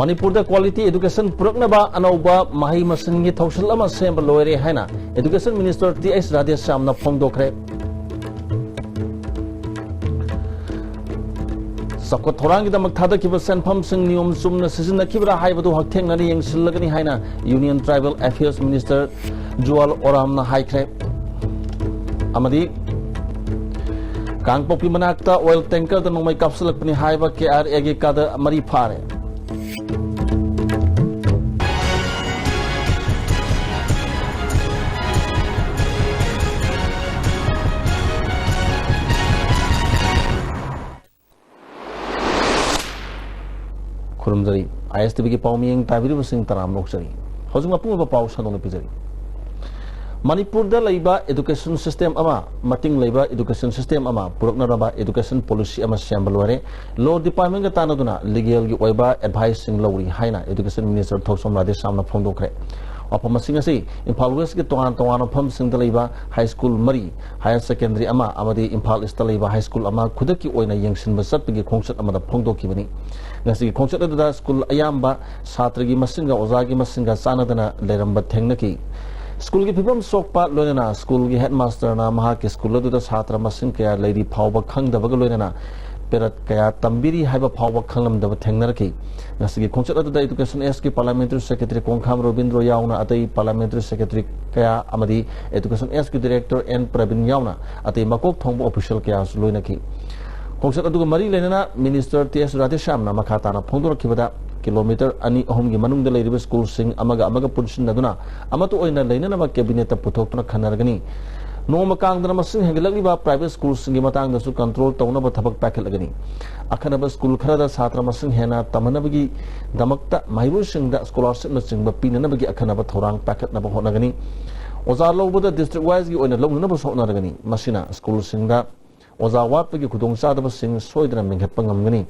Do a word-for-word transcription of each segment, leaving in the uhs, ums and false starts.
ꯃꯅꯤꯄꯨꯔꯗ quality education ꯄꯨꯔꯛꯅꯕ ꯑꯅꯧꯕ ꯃꯍꯩ ꯃꯁꯤꯡꯒꯤ ꯊꯧꯁꯤꯜ ꯑꯃ ꯁꯦꯝꯕ ꯂꯣꯏꯔꯦ ꯍꯥꯏꯅ Education Minister ꯇꯤ ꯑꯩꯆ ꯔꯥꯙꯦꯁ꯭ꯌꯥꯝꯅ ꯐꯣꯡꯗꯣꯛꯈ꯭ꯔꯦ꯫ ꯆꯥꯎꯈꯠ ꯊꯧꯔꯥꯡꯒꯤꯗꯃꯛ ꯊꯥꯗꯈꯤꯕ ꯁꯦꯟꯐꯝꯁꯤꯡ ꯅꯤꯌꯣꯝ ꯆꯨꯝꯅ ꯁꯤꯖꯤꯟꯅꯈꯤꯕ꯭ꯔꯥ ꯍꯥꯏꯕꯗꯨ ꯍꯛꯊꯦꯡꯅꯅ ꯌꯦꯡꯁꯤꯜꯂꯒꯅꯤ ꯍꯥꯏꯅ Union Tribal Affairs Minister ꯖꯨꯋꯥꯜ ꯑꯣꯔꯥꯝꯅ ꯍꯥꯏꯈ꯭ꯔꯦ꯫ ꯑꯃꯗꯤ ꯀꯥꯡꯄꯣꯛꯄꯤ ꯃꯅꯥꯛꯇ oil tanker ꯗ ꯅꯣꯡꯃꯩ ꯀꯥꯞꯁꯤꯜꯂꯛꯄꯅꯤ ꯍꯥꯏꯕ ꯀꯦ ꯑꯥꯔ ꯑꯦꯒꯤ ꯀꯥꯗꯔ ꯃꯔꯤ ꯐꯥꯔꯦ꯫ ꯈꯨꯔꯨꯝꯖꯔꯤ꯫ ꯑꯥꯏ ꯑꯦꯁ ꯇꯤ ꯚꯤꯒꯤ ꯄꯥꯎ ꯃꯤꯠꯌꯦꯡ ꯇꯥꯕꯤꯔꯤꯕꯁꯤꯡ ꯇꯔꯥꯝꯅ ꯑꯣꯛꯆꯔꯤ꯫ ꯍꯧꯖꯤꯛ ꯃꯄꯨꯡ ꯑꯣꯏꯕ ꯄꯥꯎ ꯁꯟꯗꯣꯛꯅ ꯄꯤꯖꯔꯤ꯫ ꯃꯅꯤꯄꯨꯔꯗ ꯂꯩꯕ education system ꯑꯃ, ꯃꯇꯤꯡ ꯂꯩꯕ education system ꯑꯃ ꯄꯨꯔꯛꯅꯅꯕ education policy ꯑꯃ ꯁꯦꯝꯕ ꯂꯣꯏꯔꯦ꯫ Law Department ꯀ ꯇꯥꯟꯅꯗꯨꯅ legal ꯒꯤ ꯑꯣꯏꯕ advice ꯁꯤꯡ ꯂꯧꯔꯤ ꯍꯥꯏꯅ Education Minister ꯊꯧꯁꯣꯝ ꯔꯥꯙꯦꯁ꯭ꯌꯥꯝꯅ ꯐꯣꯡꯗꯣꯛꯈ꯭ꯔꯦ꯫ ꯋꯥꯐꯝ ꯑꯁꯤꯡ ꯑꯁꯤ ꯏꯝꯐꯥꯜ West ꯀꯤ ꯇꯣꯉꯥꯟ ꯇꯣꯉꯥꯟꯕ ꯃꯐꯝꯁꯤꯡꯗ ꯂꯩꯕ high school ꯃꯔꯤ, higher secondary ꯑꯃ ꯑꯃꯗꯤ ꯏꯝꯐꯥꯜ East ꯇ ꯂꯩꯕ high school ꯑꯃ ꯈꯨꯗꯛꯀꯤ ꯑꯣꯏꯅ ꯌꯦꯡꯁꯤꯟꯕ ꯆꯠꯄꯒꯤ ꯈꯣꯡꯆꯠ ꯑꯃꯗ ꯐꯣꯡꯗꯣꯛꯈꯤꯕꯅꯤ꯫ ꯉꯁꯤꯒꯤ ꯈꯣꯡꯆꯠ ꯑꯗꯨꯗ school ꯑꯌꯥꯝꯕ ꯁꯥꯇ꯭ꯔꯒꯤ ꯃꯁꯤꯡꯒ ꯑꯣꯖꯥꯒꯤ ꯃꯁꯤꯡꯒ ꯆꯥꯟꯅꯗꯅ ꯂꯩꯔꯝꯕ ꯊꯦꯡꯅꯈꯤ꯫ School ꯒꯤ ꯐꯤꯕꯝ ꯁꯣꯛꯄ ꯂꯣꯏꯅꯅ school ꯒꯤ headmaster ꯅ ꯃꯍꯥꯛꯀꯤ school ꯑꯗꯨꯗ ꯁꯥꯇ꯭ꯔ ꯃꯁꯤꯡ ꯀꯌꯥ ꯂꯩꯔꯤ ꯐꯥꯎꯕ ꯈꯪꯗꯕꯒ ꯂꯣꯏꯅꯅ ꯄꯦꯔꯠ ꯀꯌꯥ ꯇꯝꯕꯤꯔꯤ ꯍꯥꯏꯕ ꯐꯥꯎꯕ ꯈꯪꯂꯝꯗꯕ ꯊꯦꯡꯅꯔꯛꯈꯤ꯫ ꯉꯁꯤꯒꯤ ꯈꯣꯡꯆꯠ ꯑꯗꯨꯗ Education East ꯀꯤ Parliamentary Secretary ꯀꯣꯡꯈꯥꯝ ꯔꯣꯕꯤꯟꯗ꯭ꯔꯣ ꯌꯥꯎꯅ ꯑꯇꯩ Parliamentary Secretary ꯀꯌꯥ ꯑꯃꯗꯤ Education East ꯀꯤ Director ꯑꯦꯟ ꯄ꯭ꯔꯕꯤꯟ ꯌꯥꯎꯅ ꯑꯇꯩ ꯃꯀꯣꯛ ꯊꯣꯡꯕ official ꯀꯌꯥꯁꯨ ꯂꯣꯏꯅꯈꯤ꯫ ꯈꯣꯡꯆꯠ ꯑꯗꯨꯒ ꯃꯔꯤ ꯂꯩꯅꯅ Minister ꯇꯤ ꯑꯦꯁ ꯔꯥꯙꯦꯁ꯭ꯌꯥꯝꯅ ꯃꯈꯥ ꯇꯥꯅ ꯐꯣꯡꯗꯣꯔꯛꯈꯤꯕꯗ, kilometre ꯑꯅꯤ ꯑꯍꯨꯝꯒꯤ ꯃꯅꯨꯡꯗ ꯂꯩꯔꯤꯕ school ꯁꯤꯡ ꯑꯃꯒ ꯑꯃꯒ ꯄꯨꯟꯁꯤꯟꯅꯗꯨꯅ ꯑꯃꯠꯇ ꯑꯣꯏꯅ ꯂꯩꯅꯅꯕ cabinet ꯇ ꯄꯨꯊꯣꯛꯇꯨꯅ ꯈꯟꯅꯔꯒꯅꯤ꯫ ꯅꯣꯡꯃ ꯀꯥꯡꯗꯅ ꯃꯁꯤꯡ ꯍꯦꯟꯒꯠꯂꯛꯂꯤꯕ private school ꯁꯤꯡꯒꯤ ꯃꯇꯥꯡꯗꯁꯨ control ꯇꯧꯅꯕ ꯊꯕꯛ ꯄꯥꯏꯈꯠꯂꯒꯅꯤ꯫ ꯑꯈꯟꯅꯕ school ꯈꯔꯗ ꯁꯥꯇ꯭ꯔ ꯃꯁꯤꯡ ꯍꯦꯟꯅ ꯇꯝꯍꯟꯅꯕꯒꯤꯗꯃꯛꯇ ꯃꯍꯩꯔꯣꯏꯁꯤꯡꯗ scholarship ꯅꯆꯤꯡꯕ ꯄꯤꯅꯅꯕꯒꯤ ꯑꯈꯟꯅꯕ ꯊꯧꯔꯥꯡ ꯄꯥꯏꯈꯠꯅꯕ ꯍꯣꯠꯅꯒꯅꯤ꯫ ꯑꯣꯖꯥ ꯂꯧꯕꯗ district wise ꯒꯤ ꯑꯣꯏꯅ ꯂꯧꯅꯅꯕꯁꯨ ꯍꯣꯠꯅꯔꯒꯅꯤ꯫ ꯃꯁꯤꯅ school ꯁꯤꯡꯗ ꯑꯣꯖꯥ ꯋꯥꯠꯄꯒꯤ ꯈꯨꯗꯣꯡꯆꯥꯗꯕꯁꯤꯡ ꯁꯣꯏꯗꯅ ꯃꯦꯟꯈꯠꯄ ꯉꯝꯒꯅꯤ꯫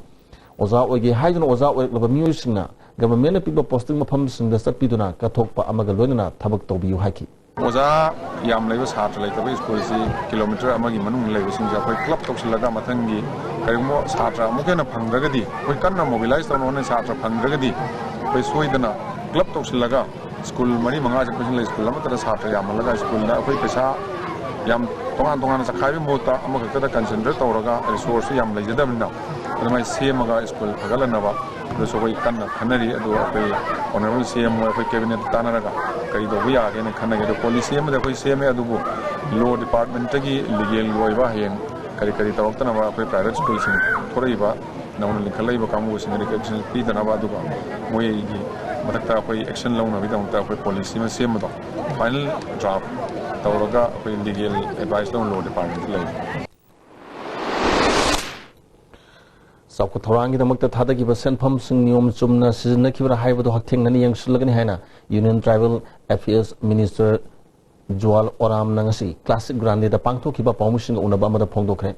ꯑꯣꯖꯥ ꯑꯣꯏꯒꯦ ꯍꯥꯏꯗꯨꯅ ꯑꯣꯖꯥ ꯑꯣꯏꯔꯛꯂꯕ ꯃꯤꯑꯣꯏꯁꯤꯡꯅ government ꯅ ꯄꯤꯕ posting ꯃꯐꯝꯁꯤꯡꯗ ꯆꯠꯄꯤꯗꯨꯅ ꯀꯠꯊꯣꯛꯄ ꯑꯃꯒ ꯂꯣꯏꯅꯅ ꯊꯕꯛ ꯇꯧꯕꯤꯌꯨ ꯍꯥꯏꯈꯤ꯫ ꯑꯣꯖꯥ ꯌꯥꯝ ꯂꯩꯕ, ꯁꯥꯇ꯭ꯔ ꯂꯩꯇꯕ ꯁ꯭ꯀꯨꯜꯁꯤ ꯀꯤꯂꯣꯃꯤꯇꯔ ꯑꯃꯒꯤ ꯃꯅꯨꯡꯗ ꯂꯩꯕꯁꯤꯡꯁꯦ ꯑꯩꯈꯣꯏ ꯀ꯭ꯂꯕ ꯇꯧꯁꯤꯜꯂꯒ, ꯃꯊꯪꯒꯤ ꯀꯔꯤꯒꯨꯝꯕ ꯁꯥꯇ꯭ꯔ ꯑꯃꯨꯛꯀ ꯍꯦꯟꯅ ꯐꯪꯗ꯭ꯔꯒꯗꯤ, ꯑꯩꯈꯣꯏ ꯀꯟꯅ ꯃꯣꯕꯤꯂꯥꯏꯁ ꯇꯧꯅꯕ ꯍꯣꯠꯅꯩ꯫ ꯁꯥꯇ꯭ꯔ ꯐꯪꯗ꯭ꯔꯒꯗꯤ ꯑꯩꯈꯣꯏ ꯁꯣꯏꯗꯅ ꯀ꯭ꯂꯕ ꯇꯧꯁꯤꯜꯂꯒ ꯁ꯭ꯀꯨꯜ ꯃꯔꯤ ꯃꯉꯥꯁꯦ ꯄꯨꯟꯁꯤꯜꯂꯒ ꯁ꯭ꯀꯨꯜ ꯑꯃꯠꯇꯗ ꯁꯥꯇ꯭ꯔ ꯌꯥꯝꯍꯜꯂꯒ, ꯁ꯭ꯀꯨꯜꯗ ꯑꯩꯈꯣꯏ ꯄꯩꯁꯥ ꯌꯥꯝ ꯇꯣꯉꯥꯟ ꯇꯣꯉꯥꯟꯅ ꯆꯈꯥꯏꯕꯒꯤ ꯃꯍꯨꯠꯇ ꯑꯃꯈꯛꯇꯗ ꯀꯟꯁꯦꯟꯇ꯭ꯔꯦꯠ ꯇꯧꯔꯒ, ꯔꯤꯁꯣꯔꯁꯁꯨ ꯌꯥꯝ ꯂꯩꯖꯗꯕꯅꯤꯅ, ꯑꯗꯨꯃꯥꯏꯅ ꯁꯦꯝꯃꯒ ꯁ꯭ꯀꯨꯜ ꯐꯒꯠꯂꯅꯕ ꯑꯗꯨꯁꯨ ꯑꯩꯈꯣꯏ ꯀꯟꯅ ꯈꯟꯅꯔꯤ꯫ ꯑꯗꯨ ꯑꯩꯈꯣꯏ ꯑꯣꯅꯔꯦꯕꯜ ꯁꯤ ꯑꯦꯝ ꯑꯣ ꯑꯩꯈꯣꯏ ꯀꯦꯕꯤꯅꯦꯠꯇ ꯇꯥꯟꯅꯔꯒ ꯀꯔꯤ ꯇꯧꯕ ꯌꯥꯒꯦꯅ ꯈꯟꯅꯒꯦ꯫ ꯑꯗꯣ ꯄꯣꯂꯤꯁꯤ ꯑꯃꯗꯤ ꯑꯩꯈꯣꯏ ꯁꯦꯝꯃꯦ, ꯑꯗꯨꯕꯨ ꯂꯣ ꯗꯤꯄꯥꯔꯠꯃꯦꯟꯇꯒꯤ ꯂꯤꯒꯦꯜꯒꯤ ꯑꯣꯏꯕ ꯍꯌꯦꯡ ꯀꯔꯤ ꯀꯔꯤ ꯇꯧꯔꯛꯇꯅꯕ, ꯑꯩꯈꯣꯏ ꯄ꯭ꯔꯥꯏꯚꯦꯠ ꯁ꯭ꯀꯨꯜꯁꯤꯡ ꯊꯣꯔꯛꯏꯕ ꯅꯧꯅ ꯂꯤꯡꯈꯠꯂꯛꯏꯕ ꯀꯥꯡꯕꯨꯁꯤꯡ ꯔꯤꯀꯣꯒꯅꯤꯁꯟ ꯄꯤꯗꯅꯕ, ꯑꯗꯨꯒ ꯃꯣꯏꯒꯤ ꯃꯊꯛꯇ ꯑꯩꯈꯣꯏ ꯑꯦꯛꯁꯟ ꯂꯧꯅꯕꯒꯤꯗꯃꯛꯇ ꯑꯩꯈꯣꯏ ꯄꯣꯂꯤꯁꯤ ꯑꯃ ꯁꯦꯝꯕꯗꯣ, ꯐꯥꯏꯅꯦꯜ ꯗ꯭ꯔꯥꯐ ꯇꯧꯔꯒ ꯑꯩꯈꯣꯏ ꯂꯤꯒꯦꯜ ꯑꯦꯗꯚꯥꯏꯁ ꯂꯧꯅ ꯂꯣ ꯗꯤꯄꯥꯔꯠꯃꯦꯟꯇ ꯂꯩꯔꯤ꯫ ꯆꯥꯎꯈꯠ ꯊꯧꯔꯥꯡꯒꯤꯗꯃꯛꯇ ꯊꯥꯗꯈꯤꯕ ꯁꯦꯟꯐꯝꯁꯤꯡ ꯅꯤꯌꯣꯝ ꯆꯨꯝꯅ ꯁꯤꯖꯤꯟꯅꯈꯤꯕ꯭ꯔꯥ ꯍꯥꯏꯕꯗꯨ ꯍꯛꯊꯦꯡꯅꯅ ꯌꯦꯡꯁꯤꯜꯂꯒꯅꯤ ꯍꯥꯏꯅ ꯌꯨꯅꯤꯌꯟ ꯇ꯭ꯔꯥꯏꯕꯦꯜ ꯑꯦꯐꯤꯌꯔꯁ ꯃꯤꯅꯤꯁꯇꯔ ꯖꯨꯋꯥꯜ ꯑꯣꯔꯥꯝꯅ ꯉꯁꯤ ꯀ꯭ꯂꯥꯁꯤꯛ ꯒ꯭ꯔꯥꯟꯗꯦꯗ ꯄꯥꯡꯊꯣꯛꯈꯤꯕ ꯄꯥꯎꯃꯤꯁꯤꯡꯒ ꯎꯅꯕ ꯑꯃꯗ ꯐꯣꯡꯗꯣꯛꯈ꯭ꯔꯦ꯫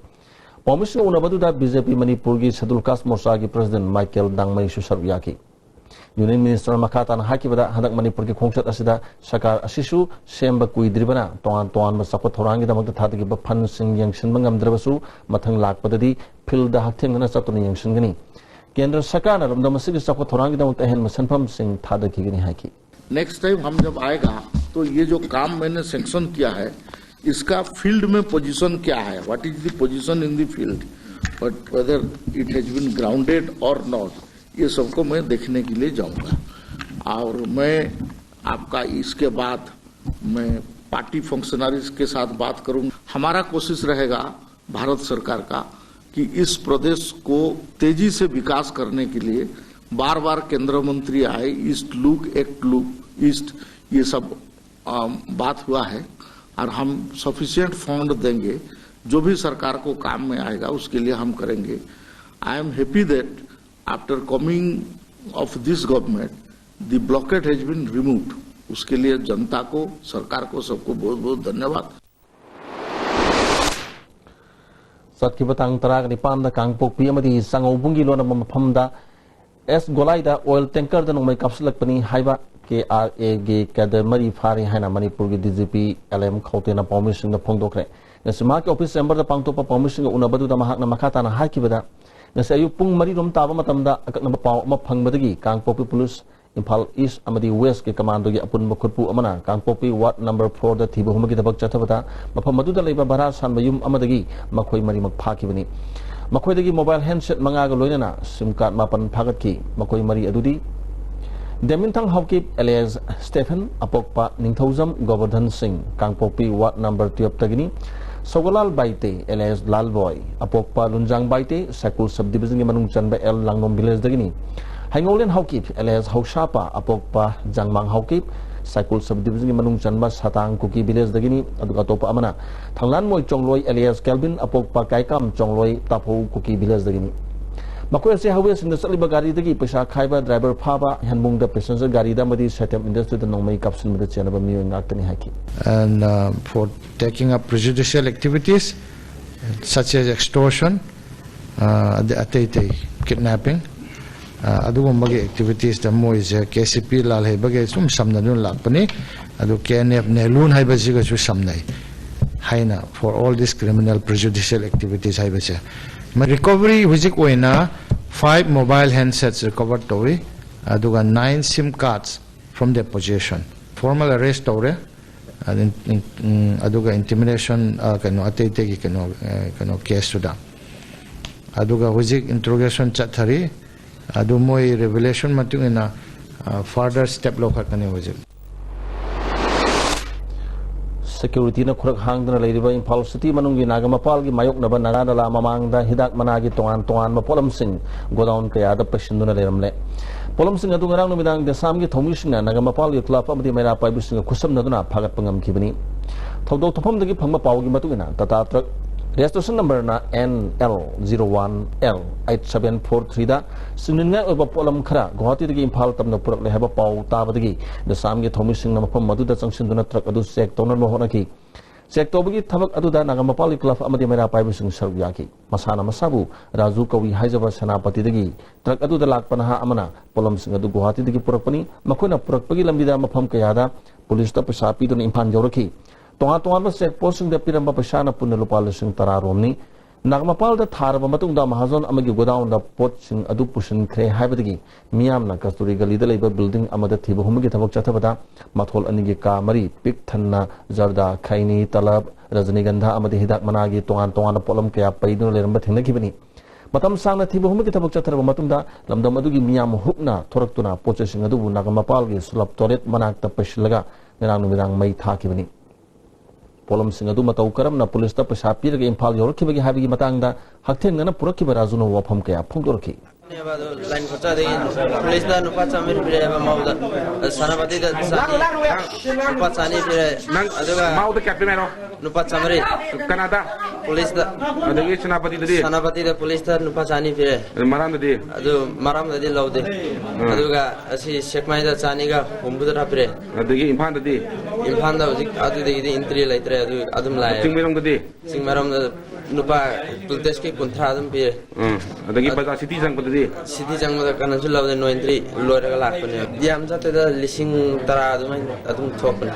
ꯄꯥꯎꯃꯤꯁꯤꯡꯒ ꯎꯅꯕꯗꯨꯗ ꯕꯤ ꯖꯦ ꯄꯤ ꯃꯅꯤꯄꯨꯔꯒꯤ ꯁꯦꯗꯨꯜ ꯀꯥꯁ ꯃꯣꯔꯆꯥꯒꯤ ꯄ꯭ꯔꯁꯤꯗꯦꯟ ꯃꯥꯏꯀꯦꯜ ꯗꯥꯡꯃꯩꯁꯨ ꯁꯔꯨꯛ ꯌꯥꯈꯤ꯫ ꯌꯨꯅꯤꯌꯟ ꯃꯤꯅꯤꯁꯇꯔꯅ ꯃꯈꯥ ꯇꯥꯅ ꯍꯥꯏꯈꯤꯕꯗ, ꯍꯟꯗꯛ ꯃꯅꯤꯄꯨꯔꯒꯤ ꯈꯣꯡꯆꯠ ꯑꯁꯤꯗ ꯁꯔꯀꯥꯔ ꯑꯁꯤꯁꯨ ꯁꯦꯝꯕ ꯀꯨꯏꯗ꯭ꯔꯤꯕꯅ, ꯇꯣꯉꯥꯟ ꯇꯣꯉꯥꯟꯕ ꯆꯥꯎꯈꯠ ꯊꯧꯔꯥꯡꯒꯤꯗꯃꯛꯇ ꯊꯥꯗꯈꯤꯕ ꯐꯟꯁꯤꯡ ꯌꯦꯡꯁꯤꯟꯕ ꯉꯝꯗ꯭ꯔꯕꯁꯨ, ꯃꯊꯪ ꯂꯥꯛꯄꯗꯗꯤ ꯐꯤꯜꯗ ꯍꯛꯊꯦꯡꯅꯅ ꯆꯠꯇꯨꯅ ꯌꯦꯡꯁꯤꯟꯒꯅꯤ꯫ ꯀꯦꯟꯗ꯭ꯔ ꯁꯔꯀꯥꯔꯅ ꯂꯝꯗꯝ ꯑꯁꯤꯒꯤ ꯆꯥꯎꯈꯠ ꯊꯧꯔꯥꯡꯒꯤꯗꯃꯛꯇ ꯑꯍꯦꯟꯕ ꯁꯦꯟꯐꯝꯁꯤꯡ ꯊꯥꯗꯈꯤꯒꯅꯤ ꯍꯥꯏꯈꯤ꯫ नेक्स्ट टाइम हम जब आएगा तो ये जो काम मैंने सैंक्शन किया है, इसका फील्ड में पोजीशन क्या है, what is the position in the field, but whether it has been grounded or not, ये सबको मैं देखने के लिए जाऊंगा। और मैं आपका इसके बाद मैं पार्टी फंक्शनरीज के साथ बात करूंगा। हमारा कोशिश रहेगा भारत सरकार का कि इस प्रदेश को तेजी से विकास करने के लिए बार बार केंद्र मंत्री आए, east look, act look east, ये सब अम, बात हुआ है और हम सफिशिएंट फंड देंगे, जो भी सरकार को काम में आएगा उसके लिए हम करेंगे। I am happy that after coming of this government, the blockade has been removed। उसके लिए जनता को, सरकार को, सबको बहुत बहुत धन्यवाद। ꯆꯠꯈꯤꯕ ꯇꯥꯡ ꯇꯔꯥꯒ ꯅꯤꯄꯥꯟꯗ ꯀꯥꯡꯄꯣꯛꯄꯤ ꯑꯃꯗꯤ ꯆꯥꯉꯧꯕꯨꯡꯒꯤ ꯂꯣꯟꯅꯕ ꯃꯐꯝꯗ ꯑꯦꯁ ꯒꯣꯂꯥꯏꯗ ꯑꯣꯏꯜ ꯇꯦꯡꯀꯔꯗ ꯅꯣꯡꯃꯩ ꯀꯥꯞꯁꯤꯜꯂꯛꯄꯅꯤ ꯍꯥꯏꯕ ꯀꯦ ꯑꯥꯔ ꯑꯦꯒꯤ ꯀꯦꯗꯔ ꯃꯔꯤ ꯐꯥꯔꯤ ꯍꯥꯏꯅ ꯃꯅꯤꯄꯨꯔꯒꯤ D G P L M ꯈꯧꯇꯦꯅ ꯄꯥꯎꯃꯤꯁꯤꯡꯗ ꯐꯣꯡꯗꯣꯛꯈ꯭ꯔꯦ꯫ ꯉꯁꯤ ꯃꯍꯥꯛꯀꯤ ꯑꯣꯐꯤꯁ ꯆꯦꯝꯕꯔꯗ ꯄꯥꯡꯊꯣꯛꯄ ꯄꯥꯎꯃꯤꯁꯤꯡꯒ ꯎꯅꯕꯗꯨꯗ ꯃꯍꯥꯛꯅ ꯃꯈꯥ ꯇꯥꯅ ꯍꯥꯏꯈꯤꯕꯗ, ꯉꯁꯤ ꯑꯌꯨꯛ ꯄꯨꯡ ꯃꯔꯤ ꯔꯣꯝ ꯇꯥꯕ ꯃꯇꯝꯗ ꯑꯀꯛꯅꯕ ꯄꯥꯎ ꯑꯃ ꯐꯪꯕꯗꯒꯤ ꯀꯥꯡꯄꯣꯛꯄꯤ ꯄꯨꯂꯤꯁ, ꯏꯝꯐꯥꯜ ꯏꯁ ꯑꯃꯗꯤ ꯋꯦꯁꯀꯤ ꯀꯃꯥꯟꯗꯣꯒꯤ ꯑꯄꯨꯟꯕ ꯈꯨꯠꯄꯨ ꯑꯃꯅ ꯀꯥꯡꯄꯣꯛꯄꯤ ꯋꯥꯔꯗ ꯅꯝꯕꯔ ꯐꯣꯔꯗ ꯊꯤꯕ ꯍꯨꯝꯕꯒꯤ ꯊꯕꯛ ꯆꯠꯊꯕꯗ, ꯃꯐꯝ ꯑꯗꯨꯗ ꯂꯩꯕ ꯚꯔꯥ ꯁꯥꯟꯕ ꯌꯨꯝ ꯑꯃꯗꯒꯤ ꯃꯈꯣꯏ ꯃꯔꯤꯃꯛ ꯐꯥꯈꯤꯕꯅꯤ꯫ ꯃꯈꯣꯏꯗꯒꯤ ꯃꯣꯕꯥꯏꯜ ꯍꯦꯟꯁꯦꯠ ꯃꯉꯥꯒ ꯂꯣꯏꯅꯅ ꯁꯤꯝ ꯀꯥꯔꯗ ꯃꯥꯄꯟ ꯐꯥꯒꯠꯈꯤ꯫ ꯃꯈꯣꯏ ꯃꯔꯤ ꯑꯗꯨꯗꯤ ꯗꯦꯃꯤꯟꯊꯪ ꯍꯥꯎꯀꯤꯞ ꯑꯦꯂꯤꯌꯥꯁ ꯁ꯭ꯇꯦꯐꯦꯟ, ꯑꯄꯣꯛꯄ ꯅꯤꯡꯊꯧꯖꯝ ꯒꯣꯕꯔꯙꯟ ꯁꯤꯡ, ꯀꯥꯡꯄꯣꯛꯄꯤ ward number ꯇꯨꯌꯦꯜꯐꯇꯒꯤꯅꯤ꯫ ꯁꯧꯒꯂꯥꯜ Baite ꯑꯦꯂꯤꯌꯥꯁ ꯂꯥꯜꯕꯣꯏ, ꯑꯄꯣꯛꯄ ꯂꯨꯟꯖꯥꯡ Baite, ꯁꯥꯏꯀꯨꯜ sub ꯗꯤꯕꯤꯖꯟꯒꯤ ꯃꯅꯨꯡ ꯆꯟꯕ ꯑꯦꯜ ꯂꯥꯡꯅꯣꯝ ꯚꯤꯂꯦꯖꯗꯒꯤꯅꯤ꯫ ꯍꯩꯉꯧꯂꯦꯟ ꯍꯥꯎꯀꯤꯞ ꯑꯦꯂꯤꯌꯥꯁ ꯍꯧꯁꯥꯄ, ꯑꯄꯣꯛꯄ ꯖꯥꯡꯃꯥꯡ ꯍꯥꯎꯀꯤꯞ, ꯁꯥꯏꯀꯨꯜ ꯁꯕ ꯗꯤꯕꯤꯖꯟꯒꯤ ꯃꯅꯨꯡ ꯆꯟꯕ ꯁꯥꯇꯥꯡ ꯀꯨꯀꯤ ꯚꯤꯂꯦꯖꯗꯒꯤꯅꯤ꯫ ꯑꯗꯨꯒ ꯑꯇꯣꯞꯄ ꯑꯃꯅ ꯊꯥꯡꯂꯥꯟꯃꯣꯏ ꯆꯣꯡꯂꯣꯏ ꯑꯦꯂꯤꯌꯥꯁ ꯀꯦꯜꯕꯤꯟ, ꯑꯄꯣꯛꯄ ꯀꯥꯏꯀꯥꯝ ꯆꯣꯡꯂꯣꯏ ꯇꯥꯐꯧ ꯀꯨꯀꯤ ꯚꯤꯂꯦꯖꯗꯒꯤꯅꯤ꯫ ꯃꯈꯣꯏ ꯑꯁꯤ ꯍꯥꯏꯋꯦꯁꯤꯡꯗ ꯆꯠꯂꯤꯕ ꯒꯥꯔꯤꯗꯒꯤ ꯄꯩꯁꯥ ꯈꯥꯏꯕ, ꯗ꯭ꯔꯥꯏꯚꯔ ꯐꯥꯕ, ꯍꯦꯟꯕꯨꯡꯗ ꯄꯦꯁꯦꯟꯖꯔ ꯒꯥꯔꯤꯗ ꯑꯃꯗꯤ ꯁꯦꯇꯦꯝ ꯏꯟꯗꯁꯇ꯭ꯔꯤꯗ ꯅꯣꯡꯃꯩ ꯀꯥꯞꯁꯤꯟꯕꯗ ꯆꯦꯟꯅꯕ ꯃꯤꯑꯣꯏ ꯉꯥꯛꯇꯅꯤ ꯍꯥꯏꯈꯤ꯫ And uh, for taking up prejudicial activities such as extortion, uh, ꯑꯗ- ꯑꯇꯩ ꯑꯇꯩ, ꯀꯤꯗꯅꯦꯄꯤꯡ, ꯑ, ꯑꯗꯨꯒꯨꯝꯕꯒꯤ ꯑꯦꯛꯇꯤꯚꯤꯇꯤꯁꯇ ꯃꯣꯏꯁꯦ ꯀꯦ ꯁꯤ ꯄꯤ ꯂꯥꯜꯍꯩꯕꯒꯤ ꯁꯨꯝ ꯁꯝꯅꯗꯨꯅ ꯂꯥꯛꯄꯅꯤ꯫ ꯑꯗꯨ ꯀꯦ ꯑꯦꯟ ꯑꯦꯐ ꯅꯦꯂꯨꯟ ꯍꯥꯏꯕꯁꯤꯒꯁꯨ ꯁꯝꯅꯩ ꯍꯥꯏꯅ, for all this criminal prejudicial activities ꯍꯥꯏꯕꯁꯦ꯫ ꯃ- ꯔꯤꯀꯣꯚꯔꯤ ꯍꯧꯖꯤꯛ ꯑꯣꯏꯅ ꯐꯥꯏꯚ ꯃꯣꯕꯥꯏꯜ ꯍꯦꯟꯁꯦꯠꯁ ꯔꯤꯀꯣꯚꯔ ꯇꯧꯏ, ꯑꯗꯨꯒ nine SIM cards from the possession. Formal arrest ꯇꯧꯔꯦ꯫ ꯑꯗꯨ ꯏꯟ- ꯏꯟ- ꯎꯝ, ꯑꯗꯨꯒ ꯏꯟꯇꯤꯃꯤꯗꯦꯁꯟ, ꯑ, ꯀꯩꯅꯣ, ꯑꯇꯩ ꯑꯇꯩꯒꯤ ꯀꯩꯅꯣ, ꯑ, ꯀꯩꯅꯣ ꯀꯦꯁꯇꯨꯗ꯫ ꯑꯗꯨꯒ ꯍꯧꯖꯤꯛ ꯏꯟꯇ꯭ꯔꯣꯒꯦꯁꯟ ꯆꯠꯊꯔꯤ꯫ ꯑꯗꯨ ꯃꯣꯏ ꯔꯤꯚꯤꯂꯦꯁꯟ ꯃꯇꯨꯡ ꯏꯟꯅ, ꯑ, ꯐꯔꯗꯔ ꯁ꯭ꯇꯦꯞ ꯂꯧꯈꯠꯀꯅꯤ ꯍꯧꯖꯤꯛ꯫ ꯁꯦꯀ꯭ꯌꯨꯔꯤꯇꯤꯅ ꯈꯨꯔꯛ ꯍꯥꯡꯗꯅ ꯂꯩꯔꯤꯕ ꯏꯝꯐꯥꯜ ꯁꯤꯇꯤ ꯃꯅꯨꯡꯒꯤ ꯅꯥꯒꯥꯃꯄꯥꯜꯒꯤ ꯃꯥꯌꯣꯛꯅꯕ ꯅꯥꯒꯥ ꯅꯂꯥ ꯃꯃꯥꯡꯗ ꯍꯤꯗꯥꯛ ꯃꯅꯥꯒꯤ ꯇꯣꯉꯥꯟ ꯇꯣꯉꯥꯟꯕ ꯄꯣꯠꯂꯝꯁꯤꯡ ꯒꯣꯗꯥꯎꯟ ꯀꯌꯥꯗ ꯄꯩꯁꯤꯟꯗꯨꯅ ꯂꯩꯔꯝꯂꯦ꯫ ꯄꯣꯠꯂꯝꯁꯤꯡ ꯑꯗꯨ ꯉꯔꯥꯡ ꯅꯨꯃꯤꯗꯥꯡ ꯗꯦꯁꯥꯝꯒꯤ ꯊꯧꯃꯤꯁꯤꯡꯅ ꯅꯥꯒꯥꯃꯄꯥꯜꯒꯤ ꯀ꯭ꯂꯕ ꯑꯃꯗꯤ ꯃꯩꯔꯥ ꯄꯥꯏꯕꯁꯤꯡꯒ ꯈꯨꯠꯁꯝꯅꯗꯨꯅ ꯐꯥꯒꯠꯄ ꯉꯝꯈꯤꯕꯅꯤ꯫ ꯊꯧꯗꯣꯛ ꯊꯣꯛꯐꯝꯗꯒꯤ ꯐꯪꯕ ꯄꯥꯎꯒꯤ ꯃꯇꯨꯡ ꯏꯟꯅ, ꯇꯥꯇꯥ ꯇ꯭ꯔꯛ ꯔꯦꯖꯤꯁꯇ꯭ꯔꯦꯁꯟ ꯅꯝꯕꯔꯅ N L zero one L eight seven four ꯊ꯭ꯔꯤꯗ ꯁꯤꯖꯤꯟꯅꯅꯤꯡꯉꯥꯏ ꯑꯣꯏꯕ ꯄꯣꯠꯂꯝ ꯈꯔ ꯒꯨꯋꯥꯍꯥꯇꯤꯗꯒꯤ ꯏꯝꯐꯥꯜ ꯇꯝꯅ ꯄꯨꯔꯛꯂꯦ ꯍꯥꯏꯕ ꯄꯥꯎ ꯇꯥꯕꯗꯒꯤ ꯗꯦꯁꯥꯝꯒꯤ ꯊꯧꯃꯤꯁꯤꯡꯅ ꯃꯐꯝ ꯑꯗꯨꯗ ꯆꯪꯁꯤꯟꯗꯨꯅ ꯇ꯭ꯔꯛ ꯑꯗꯨ ꯆꯦꯛ ꯇꯧꯅꯅꯕ ꯍꯣꯠꯅꯈꯤ꯫ ꯆꯦꯛ ꯇꯧꯕꯒꯤ ꯊꯕꯛ ꯑꯗꯨꯗ ꯅꯥꯒꯥꯃꯄꯥꯜꯒꯤ ꯀ꯭ꯂꯕ ꯑꯃꯗꯤ ꯃꯩꯔꯥ ꯄꯥꯏꯕꯁꯤꯡ ꯁꯔꯨꯛ ꯌꯥꯈꯤ꯫ ꯃꯁꯥꯅ ꯃꯁꯥꯕꯨ ꯔꯥꯖꯨ ꯀꯧꯏ ꯍꯥꯏꯖꯕ ꯁꯦꯅꯥꯄꯇꯤꯗꯒꯤ ꯇ꯭ꯔꯛ ꯑꯗꯨꯗ ꯂꯥꯛꯄ ꯅꯍꯥ ꯑꯃꯅ ꯄꯣꯠꯂꯝꯁꯤꯡ ꯑꯗꯨ ꯒꯨꯋꯥꯍꯥꯇꯤꯗꯒꯤ ꯄꯨꯔꯛꯄꯅꯤ꯫ ꯃꯈꯣꯏꯅ ꯄꯨꯔꯛꯄꯒꯤ ꯂꯝꯕꯤꯗ ꯃꯐꯝ ꯀꯌꯥꯗ ꯄꯨꯂꯤꯁꯇ ꯄꯩꯁꯥ ꯄꯤꯗꯨꯅ ꯏꯝꯐꯥꯜ ꯌꯧꯔꯛꯈꯤ꯫ ꯇꯣꯉꯥꯟ ꯇꯣꯉꯥꯟꯕ ꯆꯦꯛ ꯄꯣꯁꯁꯤꯡꯗ ꯄꯤꯔꯝꯕ ꯄꯩꯁꯥꯅ ꯄꯨꯟꯅ ꯂꯨꯄꯥ ꯂꯤꯁꯤꯡ ꯇꯔꯥ ꯔꯣꯝꯅꯤ꯫ ꯅꯥꯒꯥꯃꯄꯥꯜꯗ ꯊꯥꯔꯕ ꯃꯇꯨꯡꯗ ꯃꯍꯥꯖꯣꯟ ꯑꯃꯒꯤ ꯒꯣꯗꯥꯎꯟꯗ ꯄꯣꯠꯁꯤꯡ ꯑꯗꯨ ꯄꯨꯁꯤꯟꯈ꯭ꯔꯦ ꯍꯥꯏꯕꯗꯒꯤ ꯃꯤꯌꯥꯝꯅ ꯀꯁꯇꯨꯔꯤ ꯒꯂꯤꯗ ꯂꯩꯕ ꯕꯤꯜꯗꯤꯡ ꯑꯃꯗ ꯊꯤꯕ ꯍꯨꯝꯕꯒꯤ ꯊꯕꯛ ꯆꯠꯊꯕꯗ ꯃꯊꯣꯜ ꯑꯅꯤꯒꯤ ꯀꯥ ꯃꯔꯤ ꯄꯤꯛ ꯊꯟꯅ ꯖꯔꯗꯥ, ꯈꯩꯅꯤ, ꯇꯂꯕ, ꯔꯖꯅꯤꯒꯟꯙꯥ ꯑꯃꯗꯤ ꯍꯤꯗꯥꯛ ꯃꯅꯥꯒꯤ ꯇꯣꯉꯥꯟ ꯇꯣꯉꯥꯟꯕ ꯄꯣꯠꯂꯝ ꯀꯌꯥ ꯄꯩꯗꯨꯅ ꯂꯩꯔꯝꯕ ꯊꯦꯡꯅꯈꯤꯕꯅꯤ꯫ ꯃꯇꯝ ꯁꯥꯡꯅ ꯊꯤꯕ ꯍꯨꯝꯕꯒꯤ ꯊꯕꯛ ꯆꯠꯊꯔꯕ ꯃꯇꯨꯡꯗ ꯂꯝꯗꯝ ꯑꯗꯨꯒꯤ ꯃꯤꯌꯥꯝ ꯍꯨꯞꯅ ꯊꯣꯔꯛꯇꯨꯅ ꯄꯣꯠ ꯆꯩꯁꯤꯡ ꯑꯗꯨꯕꯨ ꯅꯥꯒꯥꯃꯄꯥꯜꯒꯤ ꯁꯨꯂꯞ ꯇꯣꯏꯂꯦꯠ ꯃꯅꯥꯛꯇ ꯄꯩꯁꯤꯜꯂꯒ ꯉꯔꯥꯡ ꯅꯨꯃꯤꯗꯥꯡ ꯃꯩ ꯊꯥꯈꯤꯕꯅꯤ꯫ ꯄꯣꯠꯂꯝꯁꯤꯡ ꯑꯗꯨ ꯃꯇꯧ ꯀꯔꯝꯅ ꯄꯨꯂꯤꯁꯇ ꯄꯩꯁꯥ ꯄꯤꯔꯒ ꯏꯝꯐꯥꯜ ꯌꯧꯔꯛꯈꯤꯕꯒꯦ ꯍꯥꯏꯕꯒꯤ ꯃꯇꯥꯡꯗ ꯍꯛꯊꯦꯡꯅꯅ ꯄꯨꯔꯛꯈꯤꯕ ꯔꯥꯖꯨꯅ ꯋꯥꯐꯝ ꯀꯌꯥ ꯐꯣꯡꯗꯣꯔꯛꯈꯤ꯫ ꯑꯗꯨ ꯂꯥꯏꯟ ꯈꯣꯠꯆꯗꯒꯤ ꯄꯨꯂꯤꯁꯅ ꯂꯨꯄꯥ ꯆꯥꯝꯃꯔꯤ ꯄꯤꯔꯛꯑꯦꯕ ꯃꯥꯎꯗ꯫ ꯁꯦꯅꯥꯄꯇꯤꯗ ꯆꯥꯅꯤ, ꯂꯨꯄꯥ ꯆꯥꯅꯤ ꯄꯤꯔꯛꯑꯦ꯫ ꯅꯪ ꯑꯗꯨꯒ ꯃꯥꯎꯗ ꯀꯌꯥ ꯄꯤꯔꯝꯃꯦ ꯍꯥꯏꯔꯣ? ꯂꯨꯄꯥ ꯆꯥꯝꯃꯔꯤ꯫ ꯀꯅꯥꯗ? ꯄꯨꯂꯤꯁꯇ꯫ ꯑꯗꯒꯤ ꯁꯦꯅꯥꯄꯇꯤꯗꯗꯤ? ꯁꯦꯅꯥꯄꯇꯤꯗ ꯄꯨꯂꯤꯁꯇ ꯂꯨꯄꯥ ꯆꯥꯅꯤ ꯄꯤꯔꯛꯑꯦ꯫ ꯑꯗꯨ ꯃꯔꯥꯝꯗꯗꯤ? ꯑꯗꯨ ꯃꯔꯥꯝꯗꯗꯤ ꯂꯧꯗꯦ꯫ ꯎꯝ꯫ ꯑꯗꯨꯒ ꯑꯁꯤ ꯁꯦꯛꯃꯥꯏꯗ ꯆꯥꯅꯤꯒ ꯍꯨꯝꯐꯨꯇꯔꯥ ꯄꯤꯔꯛꯑꯦ꯫ ꯑꯗꯒꯤ ꯏꯝꯐꯥꯜꯗꯗꯤ? ꯏꯝꯐꯥꯜꯗ ꯍꯧꯖꯤꯛ ꯑꯗꯨꯗꯒꯤꯗꯤ ꯏꯟꯇ꯭ꯔꯤ ꯂꯩꯇ꯭ꯔꯦ, ꯑꯗꯨ ꯑꯗꯨꯝ ꯂꯥꯛꯑꯦ꯫ ꯆꯤꯡꯃꯩꯔꯣꯡꯗꯗꯤ? ꯆꯤꯡꯃꯩꯔꯣꯡꯗ ꯂꯨꯄꯥ ꯄꯨꯜꯇꯦꯁꯀꯤ ꯀꯨꯟꯊ꯭ꯔꯥ ꯑꯗꯨꯝ ꯄꯤꯔꯦ꯫ ꯎꯝ꯫ ꯑꯗꯒꯤ ꯑꯗ ꯕꯖꯥꯔ ꯁꯤꯇꯤ ꯆꯪꯕꯗꯗꯤ? ꯁꯤꯇꯤ ꯆꯪꯕꯗ ꯀꯩꯅꯣꯁꯨ ꯂꯧꯗꯦ, ꯅꯣ ꯑꯦꯟꯇ꯭ꯔꯤ ꯂꯣꯏꯔꯒ ꯂꯥꯛꯄꯅꯦ꯫ ꯌꯥꯝ ꯆꯠꯇꯦꯗ, ꯂꯤꯁꯤꯡ ꯇꯔꯥ ꯑꯗꯨꯃꯥꯏꯅ ꯑꯗꯨꯝ ꯊꯣꯛꯄꯅꯦ꯫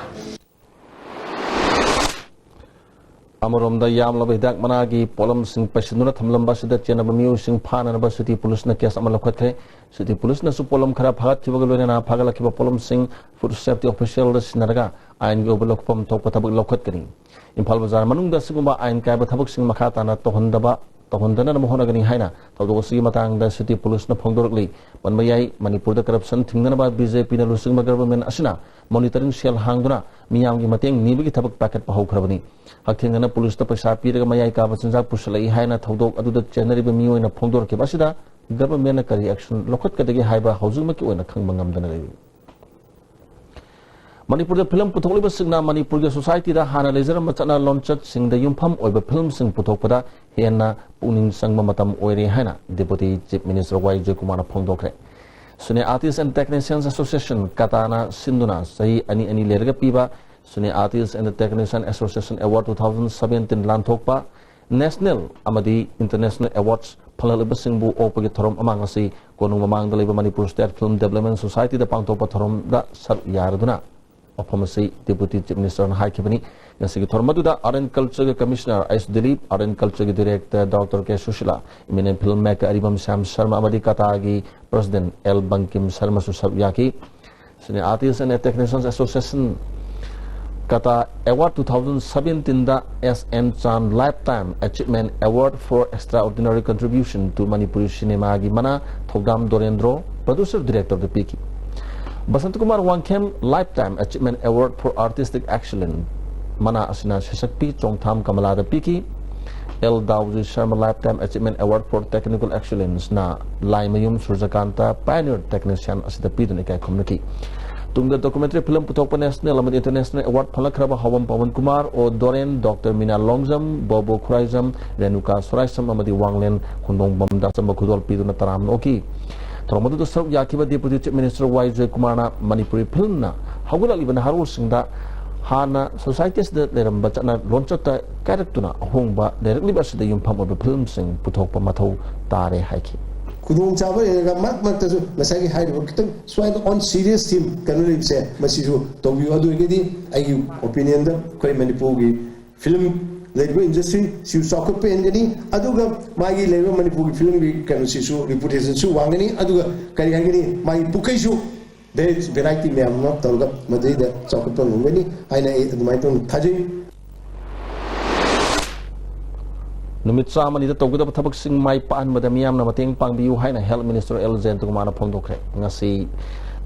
ꯑꯃꯔꯣꯝꯗ ꯌꯥꯝꯂꯕ ꯍꯤꯗꯥꯛ ꯃꯅꯥꯒꯤ ꯄꯣꯠꯂꯝꯁꯤꯡ ꯄꯩꯁꯤꯟꯗꯨꯅ ꯊꯝꯂꯝꯕ ꯑꯁꯤꯗ ꯆꯦꯟꯅꯕ ꯃꯤꯑꯣꯏꯁꯤꯡ ꯐꯥꯅꯅꯕ ꯁꯤꯇꯤ ꯄꯨꯂꯤꯁꯅ ꯀꯦꯁ ꯑꯃ ꯂꯧꯈꯠꯈ꯭ꯔꯦ꯫ ꯁꯤꯇꯤ ꯄꯨꯂꯤꯁꯅꯁꯨ ꯄꯣꯠꯂꯝ ꯈꯔ ꯐꯥꯒꯠꯈꯤꯕꯒ ꯂꯣꯏꯅꯅ ꯐꯥꯒꯠꯂꯛꯈꯤꯕ ꯄꯣꯠꯂꯝꯁꯤꯡ ꯐꯨꯗ ꯁꯦꯐꯇꯤ ꯑꯣꯐꯤꯁꯤꯌꯦꯜꯗ ꯁꯤꯟꯅꯔꯒ ꯑꯥꯏꯟꯒꯤ ꯑꯣꯏꯕ ꯂꯧꯐꯝ ꯊꯣꯛꯄ ꯊꯕꯛ ꯂꯧꯈꯠꯀꯅꯤ꯫ ꯏꯝꯐꯥꯜ ꯕꯖꯥꯔ ꯃꯅꯨꯡꯗ ꯑꯁꯤꯒꯨꯝꯕ ꯑꯥꯏꯟ ꯀꯥꯏꯕ ꯊꯕꯛꯁꯤꯡ ꯃꯈꯥ ꯇꯥꯅ ꯇꯧꯍꯟꯗꯕ, ꯇꯧꯍꯟꯗꯅꯕ ꯍꯣꯠꯅꯒꯅꯤ ꯍꯥꯏꯅ ꯊꯧꯗꯣꯛ ꯑꯁꯤꯒꯤ ꯃꯇꯥꯡꯗ ꯁꯤꯇꯤ ꯄꯨꯂꯤꯁꯅ ꯐꯣꯡꯗꯣꯔꯛꯂꯤ꯫ ꯄꯟꯕ ꯌꯥꯏ, ꯃꯅꯤꯄꯨꯔꯗ ꯀꯔꯞꯁꯟ ꯊꯤꯡꯅꯅꯕ ꯕꯤ ꯖꯦ ꯄꯤꯅ ꯂꯨꯆꯤꯡꯕ ꯒꯚꯔꯟꯃꯦꯟꯠ ꯑꯁꯤꯅ ꯃꯣꯅꯤꯇꯔꯤꯡ ꯁꯦꯜ ꯍꯥꯡꯗꯨꯅ ꯃꯤꯌꯥꯝꯒꯤ ꯃꯇꯦꯡ ꯅꯤꯕꯒꯤ ꯊꯕꯛ ꯄꯥꯏꯈꯠꯄ ꯍꯧꯈ꯭ꯔꯕꯅꯤ꯫ ꯍꯛꯊꯦꯡꯅꯅ ꯄꯨꯂꯤꯁꯇ ꯄꯩꯁꯥ ꯄꯤꯔꯒ ꯃꯌꯥꯏ ꯀꯥꯕ ꯆꯤꯟꯖꯥꯛ ꯄꯨꯁꯤꯜꯂꯛꯏ ꯍꯥꯏꯅ ꯊꯧꯗꯣꯛ ꯑꯗꯨꯗ ꯆꯦꯟꯅꯔꯤꯕ ꯃꯤꯑꯣꯏꯅ ꯐꯣꯡꯗꯣꯔꯛꯈꯤꯕ ꯑꯁꯤꯗ ꯒꯚꯔꯟꯃꯦꯟꯠꯅ ꯀꯔꯤ ꯑꯦꯛꯁꯟ ꯂꯧꯈꯠꯀꯗꯒꯦ ꯍꯥꯏꯕ ꯍꯧꯖꯤꯛꯃꯛꯀꯤ ꯑꯣꯏꯅ ꯈꯪꯕ ꯉꯝꯗꯅ ꯂꯩꯔꯤ꯫ ꯃꯅꯤꯄꯨꯔꯗ ꯐꯤꯂꯝ ꯄꯨꯊꯣꯛꯂꯤꯕꯁꯤꯡꯅ ꯃꯅꯤꯄꯨꯔꯒꯤ ꯁꯣꯁꯥꯏꯇꯤꯗ ꯍꯥꯟꯅ ꯂꯩꯖꯔꯝꯕ ꯆꯠꯅ ꯂꯣꯟꯆꯠꯁꯤꯡꯗ ꯌꯨꯝꯐꯝ ꯑꯣꯏꯕ ꯐꯤꯂꯝꯁꯤꯡ ꯄꯨꯊꯣꯛꯄꯗ ꯍꯦꯟꯅ ꯄꯨꯛꯅꯤꯡ ꯆꯪꯕ ꯃꯇꯝ ꯑꯣꯏꯔꯦ ꯍꯥꯏꯅ ꯗꯦꯄꯨꯇꯤ ꯆꯤꯐ ꯃꯤꯅꯤꯁꯇꯔ ꯋꯥꯏ ꯖꯣꯏꯀꯨꯃꯥꯔꯅ ꯐꯣꯡꯗꯣꯛꯈ꯭ꯔꯦ꯫ ꯁꯤꯅꯦ ꯑꯥꯔꯇꯤꯁ ꯑꯦꯟ ꯇꯦꯛꯅꯤꯁꯤꯌꯟꯁ ꯑꯦꯁꯣꯁꯤꯌꯦꯁꯟ, ꯀꯇꯥꯅ ꯁꯤꯟꯗꯨꯅ ꯆꯍꯤ ꯑꯅꯤ ꯑꯅꯤ ꯂꯩꯔꯒ ꯄꯤꯕ Cine Artists and the Technician Association Award two thousand seventeen ꯂꯥꯟꯊꯣꯛꯄ, national ꯑꯃꯗꯤ international awards ꯐꯪꯂꯛꯂꯤꯕꯁꯤꯡꯕꯨ ꯑꯣꯛꯄꯒꯤ ꯊꯧꯔꯝ ꯑꯃ ꯉꯁꯤ ꯀꯣꯅꯨꯡ ꯃꯃꯥꯡꯗ ꯂꯩꯕ ꯃꯅꯤꯄꯨꯔ State Film Development Societyꯗ ꯄꯥꯡꯊꯣꯛꯄ ꯊꯧꯔꯝꯗ ꯁꯔꯨꯛ ꯌꯥꯔꯗꯨꯅ ꯋꯥꯐꯝ ꯑꯁꯤ Deputy Chief Ministerꯅ ꯍꯥꯏꯈꯤꯕꯅꯤ꯫ ꯉꯁꯤꯒꯤ ꯊꯧꯔꯝ ꯑꯗꯨꯗ Art and Cultureꯒꯤ Commissioner H Dilip, Art and Cultureꯒꯤ Director Doctor K Sushila, Eminent Filmmaker Aribam Shyam Sharma ꯑꯃꯗꯤ ꯀꯇꯥꯒꯤ President ꯑꯦꯜ ꯕꯪꯀꯤꯝ ꯁꯔꯃꯁꯨ ꯁꯔꯨꯛ ꯌꯥꯈꯤ꯫ Cine Artists and Technicians Association, KATA Award two thousand seventeenꯗ S N Chand Lifetime Achievement Award for Extraordinary Contribution to Manipuri Cinemaꯒꯤ ꯃꯅꯥ ꯊꯧꯗꯥꯝ ꯗꯣꯔꯦꯟꯗ꯭ꯔꯣ, Producer Directorꯗ ꯄꯤꯈꯤ꯫ Basanta Kumar Wangkhem Lifetime Achievement Award for Artistic Excellence ꯃꯅꯥ ꯑꯁꯤꯅ ꯁꯩꯁꯛꯄꯤ ꯆꯣꯡꯊꯥꯝ ꯀꯃꯂꯥꯗ ꯄꯤꯈꯤ꯫ L Dauji Sharma Lifetime Achievement Award for Technical Excellenceꯅ ꯂꯥꯏꯃꯌꯨꯝ ꯁꯨꯔꯖꯀꯥꯟꯇ Pioneer Technician ꯑꯁꯤꯗ ꯄꯤꯗꯨꯅ ꯏꯀꯥꯏ ꯈꯨꯝꯅꯈꯤ꯫ ꯇꯨꯡꯗ documentary film ꯄꯨꯊꯣꯛꯄ national ꯑꯃꯗꯤ international award ꯐꯪꯂꯛꯈ꯭ꯔꯕ ꯍꯥꯎꯕꯝ ꯄꯋꯟ ꯀꯨꯃꯥꯔ, ꯑꯣ ꯗꯣꯔꯦꯟ, ꯗꯣꯛꯇꯔ ꯃꯤꯅꯥ ꯂꯣꯡꯖꯝ, ꯕꯣꯕꯣ ꯈꯨꯔꯥꯏꯖꯝ, ꯔꯦꯅꯨꯀꯥ ꯁꯣꯔꯥꯏꯁꯝ ꯑꯃꯗꯤ ꯋꯥꯡꯂꯦꯟ ꯈꯣꯡꯗꯣꯡꯕꯝꯗ ꯑꯆꯝꯕ ꯈꯨꯗꯣꯜ ꯄꯤꯗꯨꯅ ꯇꯔꯥꯝꯅ ꯑꯣꯛꯈꯤ꯫ ꯊꯧꯔꯝ ꯑꯗꯨꯗ ꯁꯔꯨꯛ ꯌꯥꯈꯤꯕ Deputy Chief Minister ꯋꯥꯏ ꯖꯣꯏꯀꯨꯃꯥꯔꯅ ꯃꯅꯤꯄꯨꯔꯤ filmꯅ ꯍꯧꯒꯠꯂꯛꯂꯤꯕ ꯅꯍꯥꯔꯣꯜꯁꯤꯡꯗ ꯍꯥꯟꯅ society ꯑꯁꯤꯗ ꯂꯩꯔꯝꯕ ꯆꯠꯅ ꯂꯣꯟꯆꯠꯇ ꯀꯥꯏꯔꯛꯇꯨꯅ ꯑꯍꯣꯡꯕ ꯂꯩꯔꯛꯂꯤꯕ ꯑꯁꯤꯗ ꯌꯨꯝꯐꯝ ꯑꯣꯏꯕ filmꯁꯤꯡ ꯄꯨꯊꯣꯛꯄ ꯃꯊꯧ ꯇꯥꯔꯦ ꯍꯥꯏꯈꯤ꯫ ꯈꯨꯗꯣꯡꯆꯥꯕ ꯂꯩꯔꯒ ꯃꯔꯛ ꯃꯔꯛꯇꯁꯨ ꯉꯁꯥꯏꯒꯤ ꯍꯥꯏꯔꯤꯕ ꯈꯤꯇꯪ ꯁꯨꯃꯥꯏꯅ on serious theme ꯀꯩꯅꯣ ꯂꯩꯕꯁꯦ ꯃꯁꯤꯁꯨ ꯇꯧꯕꯤꯌꯨ꯫ ꯑꯗꯨ ꯑꯣꯏꯔꯒꯗꯤ ꯑꯩꯒꯤ opinionꯗ ꯑꯩꯈꯣꯏ ꯃꯅꯤꯄꯨꯔꯒꯤ film ꯂꯩꯔꯤꯕ industry ꯁꯤꯁꯨ ꯆꯥꯎꯈꯠꯄ ꯍꯦꯟꯒꯅꯤ, ꯑꯗꯨꯒ ꯃꯥꯒꯤ ꯂꯩꯔꯤꯕ ꯃꯅꯤꯄꯨꯔꯒꯤ filmꯒꯤ ꯀꯩꯅꯣꯁꯤꯁꯨ reputationꯁꯨ ꯋꯥꯡꯒꯅꯤ, ꯑꯗꯨꯒ ꯀꯔꯤ ꯍꯥꯏꯒꯅꯤ, ꯃꯥꯒꯤ ꯄꯨꯈꯩꯁꯨ variety ꯃꯌꯥꯝ ꯑꯃ ꯇꯧꯔꯒ ꯃꯗꯩꯗ ꯆꯥꯎꯈꯠꯄ ꯉꯝꯒꯅꯤ ꯍꯥꯏꯅ ꯑꯩ ꯑꯗꯨꯃꯥꯏꯅ ꯇꯧꯅ ꯊꯥꯖꯩ꯫ ꯅꯨꯃꯤꯠ ꯆꯥꯝꯃꯅꯤꯗ ꯇꯧꯒꯗꯕ ꯊꯕꯛꯁꯤꯡ ꯃꯥꯏ ꯄꯥꯛꯍꯟꯕꯗ ꯃꯤꯌꯥꯝꯅ ꯃꯇꯦꯡ ꯄꯥꯡꯕꯤꯌꯨ ꯍꯥꯏꯅ Health Minister ꯑꯦꯜ ꯖꯌꯟꯇꯀꯨꯃꯥꯔꯅ ꯐꯣꯡꯗꯣꯛꯈ꯭ꯔꯦ꯫ ꯉꯁꯤ